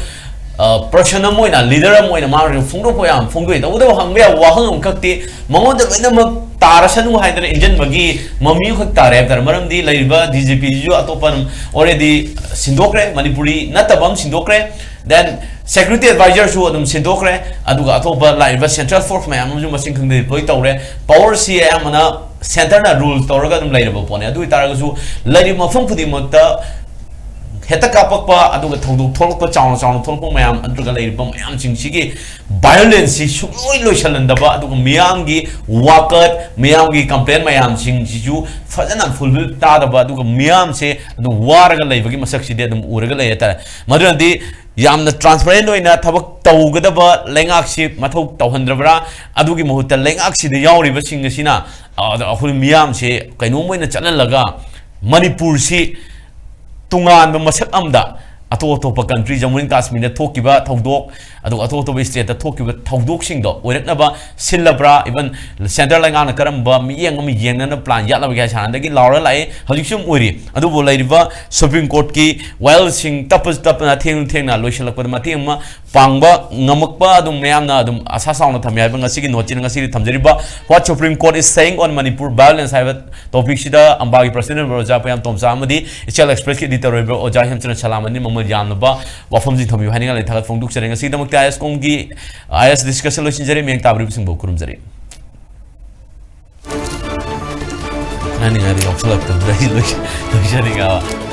ꯑ, person ꯑꯃ ꯑꯣꯏꯅ, leader ꯑꯃ ꯑꯣꯏꯅ ꯃꯥꯅ ꯐꯣꯡꯗꯣꯛꯄ ꯌꯥꯝ ꯐꯣꯡꯗꯣꯛꯑꯦ꯫ ꯇꯧꯕꯇꯕꯨ ꯍꯪꯕ ꯌꯥꯕ ꯋꯥꯍꯪ ꯑꯃꯈꯛꯇꯤ, ꯃꯉꯣꯟꯗ ꯂꯣꯏꯅꯃꯛ ꯇꯥꯔꯁꯅꯨ ꯍꯥꯏꯗꯅ ꯏꯟꯖꯟꯕꯒꯤ ꯃꯃꯤ ꯑꯃꯈꯛ ꯇꯥꯔꯦ ꯍꯥꯏꯕ ꯇꯥꯔꯦ꯫ ꯃꯔꯝꯗꯤ ꯂꯩꯔꯤꯕ DGPꯁꯤꯁꯨ ꯑꯇꯣꯞꯄ ꯑꯗꯨꯝ already ꯁꯤꯟꯗꯣꯛꯈ꯭ꯔꯦ, ꯃꯅꯤꯄꯨꯔꯤ ꯅꯠꯇꯕ ꯑꯃ ꯁꯤꯟꯗꯣꯛꯈ꯭ꯔꯦ꯫ Then security advisorꯁꯨ ꯑꯗꯨꯝ ꯁꯤꯟꯗꯣꯛꯈ꯭ꯔꯦ꯫ ꯑꯗꯨꯒ ꯑꯇꯣꯞꯄ ꯂꯥꯛꯏꯕ central force ꯃꯌꯥꯝ ꯑꯃꯁꯨ ꯃꯁꯤꯡ ꯈꯪꯗꯦ deploy ꯇꯧꯔꯦ꯫ Powerꯁꯤ ꯑꯌꯥꯝꯕꯅ ꯁꯦꯟꯇꯔꯅ ꯔꯨꯜ ꯇꯧꯔꯒ ꯑꯗꯨꯝ ꯂꯩꯔꯕ ꯄꯣꯠꯅꯤ꯫ ꯑꯗꯨ ꯑꯣꯏꯇꯥꯔꯒꯁꯨ ꯂꯩꯔꯤꯕ ꯃꯐꯝ ꯈꯨꯗꯤꯡꯃꯛꯇ ꯍꯦꯛꯇ ꯀꯥꯞꯄꯛꯄ, ꯑꯗꯨꯒ ꯊꯧꯗꯣꯛ ꯊꯣꯛꯂꯛꯄ, ꯆꯥꯎꯅ ꯆꯥꯎꯅ ꯊꯣꯛꯂꯛꯄ ꯃꯌꯥꯝ, ꯑꯗꯨꯒ ꯂꯩꯔꯤꯕ ꯃꯌꯥꯝꯁꯤꯡꯁꯤꯒꯤ ꯚꯥꯏꯑꯣꯂꯦꯟꯁꯁꯤ ꯁꯨꯡꯂꯣꯏ ꯂꯣꯏꯁꯤꯜꯍꯟꯗꯕ, ꯑꯗꯨꯒ ꯃꯤꯌꯥꯝꯒꯤ ꯋꯥꯀꯠ, ꯃꯤꯌꯥꯝꯒꯤ ꯀꯝꯄ꯭ꯂꯦꯟ ꯃꯌꯥꯝꯁꯤꯡꯁꯤꯁꯨ ꯐꯖꯅ ꯐꯨꯜꯐꯤꯜ ꯇꯥꯗꯕ, ꯑꯗꯨꯒ ꯃꯤꯌꯥꯝꯁꯦ ꯑꯗꯨꯝ ꯋꯥꯔꯒ ꯂꯩꯕꯒꯤ ꯃꯁꯛꯁꯤꯗꯤ ꯑꯗꯨꯝ ꯎꯔꯒ ꯂꯩ ꯍꯥꯏꯇꯥꯔꯦ꯫ ꯃꯗꯨꯅꯗꯤ ꯌꯥꯝꯅ ꯇ꯭ꯔꯥꯟꯁꯄꯔꯦꯟ ꯑꯣꯏꯅ ꯊꯕꯛ ꯇꯧꯒꯗꯕ ꯂꯩꯉꯥꯛꯁꯤ ꯃꯊꯧ ꯇꯧꯍꯟꯗ꯭ꯔꯕ꯭ꯔꯥ? ꯑꯗꯨꯒꯤ ꯃꯍꯨꯠꯇ ꯂꯩꯉꯥꯛꯁꯤꯗ ꯌꯥꯎꯔꯤꯕꯁꯤꯡ ꯑꯁꯤꯅ, ꯑ, ꯑꯩꯈꯣꯏ ꯃꯤꯌꯥꯝꯁꯦ ꯀꯩꯅꯣꯝ ꯑꯣꯏꯅ ꯆꯠꯍꯜꯂꯒ ꯃꯅꯤꯄꯨꯔꯁꯤ ꯇꯣꯉꯥꯟꯕ ꯃꯁꯛ ꯑꯃꯗ, ꯑꯇꯣꯞ ꯑꯇꯣꯞꯄ ꯀꯟꯇ꯭ꯔꯤ, ꯖꯝꯃꯨ ꯑꯦꯟ ꯀꯥꯁꯃꯤꯔꯗ ꯊꯣꯛꯈꯤꯕ ꯊꯧꯗꯣꯛ, ꯑꯗꯨꯒ ꯑꯇꯣꯞ ꯑꯇꯣꯞꯄ ꯁ꯭ꯇꯦꯠꯇ ꯊꯣꯛꯈꯤꯕ ꯊꯧꯗꯣꯛꯁꯤꯡꯗꯣ ꯑꯣꯏꯔꯛꯅꯕ ꯁꯤꯜꯂꯕ꯭ꯔꯥ? ꯏꯚꯟ ꯁꯦꯟꯇ꯭ꯔ ꯂꯩꯉꯥꯛꯅ ꯀꯔꯝꯕ ꯃꯤꯠꯌꯦꯡ ꯑꯃ ꯌꯦꯡꯅꯅ ꯄ꯭ꯂꯥꯟ ꯌꯥꯠꯂꯕꯒꯦ ꯍꯥꯏꯁꯦ ꯍꯥꯟꯅꯗꯒꯤ ꯂꯥꯎꯔ ꯂꯥꯛꯑꯦ, ꯍꯧꯖꯤꯛꯁꯨ ꯑꯗꯨꯝ ꯑꯣꯏꯔꯤ꯫ ꯑꯗꯨꯕꯨ ꯂꯩꯔꯤꯕ ꯁꯨꯄ꯭ꯔꯤꯝ ꯀꯣꯔꯠꯀꯤ ꯋꯥꯌꯦꯜꯁꯤꯡ ꯇꯞꯄꯁꯨ ꯇꯞꯄꯅ, ꯊꯦꯡꯅ ꯊꯦꯡꯅ ꯂꯣꯏꯁꯤꯜꯂꯛꯄꯗ ꯃꯇꯦꯡ ꯑꯃ ꯄꯥꯡꯕ ꯉꯝꯃꯛꯄ ꯑꯗꯨꯝ ꯃꯌꯥꯝꯅ ꯑꯗꯨꯝ ꯑꯁꯥ ꯆꯥꯎꯅ ꯊꯝꯃꯤ ꯍꯥꯏꯕ ꯉꯁꯤꯒꯤ ꯅꯣꯠꯁꯤꯅ ꯉꯁꯤꯗꯤ ꯊꯝꯖꯔꯤꯕ꯫ What Supreme Court is saying on Manipur violence ꯍꯥꯏꯕ ꯇꯣꯄꯤꯛꯁꯤꯗ ꯑꯝꯕꯥꯒꯤ ꯄ꯭ꯔꯁꯤꯗꯦꯟ ꯑꯣꯏꯕ ꯑꯣꯖꯥ ꯄꯌꯥꯝ ꯇꯣꯝꯆꯥ ꯑꯃꯗꯤ ꯏꯆꯦꯜ ꯑꯦꯛꯁꯄ꯭ꯔꯦꯁꯀꯤ ꯏꯗꯤꯇꯔ ꯑꯣꯏꯕ ꯑꯣꯖꯥ ꯍꯦꯝꯆꯟꯗ꯭ꯔ ꯁꯂꯥꯃꯅꯤ ꯃꯃꯜ ꯌꯥꯝꯂꯕ ꯋꯥꯐꯝꯁꯤꯡ ꯊꯝꯕꯤꯌꯨ ꯍꯥꯏꯅꯤꯡꯉꯥꯏ ꯂꯩ꯫ ꯊꯥꯒꯠ ꯐꯣꯡꯗꯣꯛꯆꯔꯤ꯫ ꯉꯁꯤꯒꯤꯗꯃꯛꯇ ꯑꯥꯏ ꯑꯦꯁ ꯀꯣꯝꯒꯤ ꯑꯥꯏ ꯑꯦꯁ ꯗꯤꯁꯀꯁꯟ ꯂꯣꯏꯁꯤꯟꯖꯔꯤ꯫ ꯃꯤꯌꯦꯡ ꯇꯥꯕꯤꯔꯤꯕꯁꯤꯡꯕꯨ ꯈꯨꯔꯨꯝꯖꯔꯤ꯫ ꯍꯥꯏꯅꯤꯡꯉꯥꯏꯗꯤ ꯌꯥꯎꯁꯜꯂꯛꯇꯕꯗ ꯑꯩ ꯂꯣꯏ-, ꯂꯣꯏꯖꯅꯤꯡꯉꯕ꯫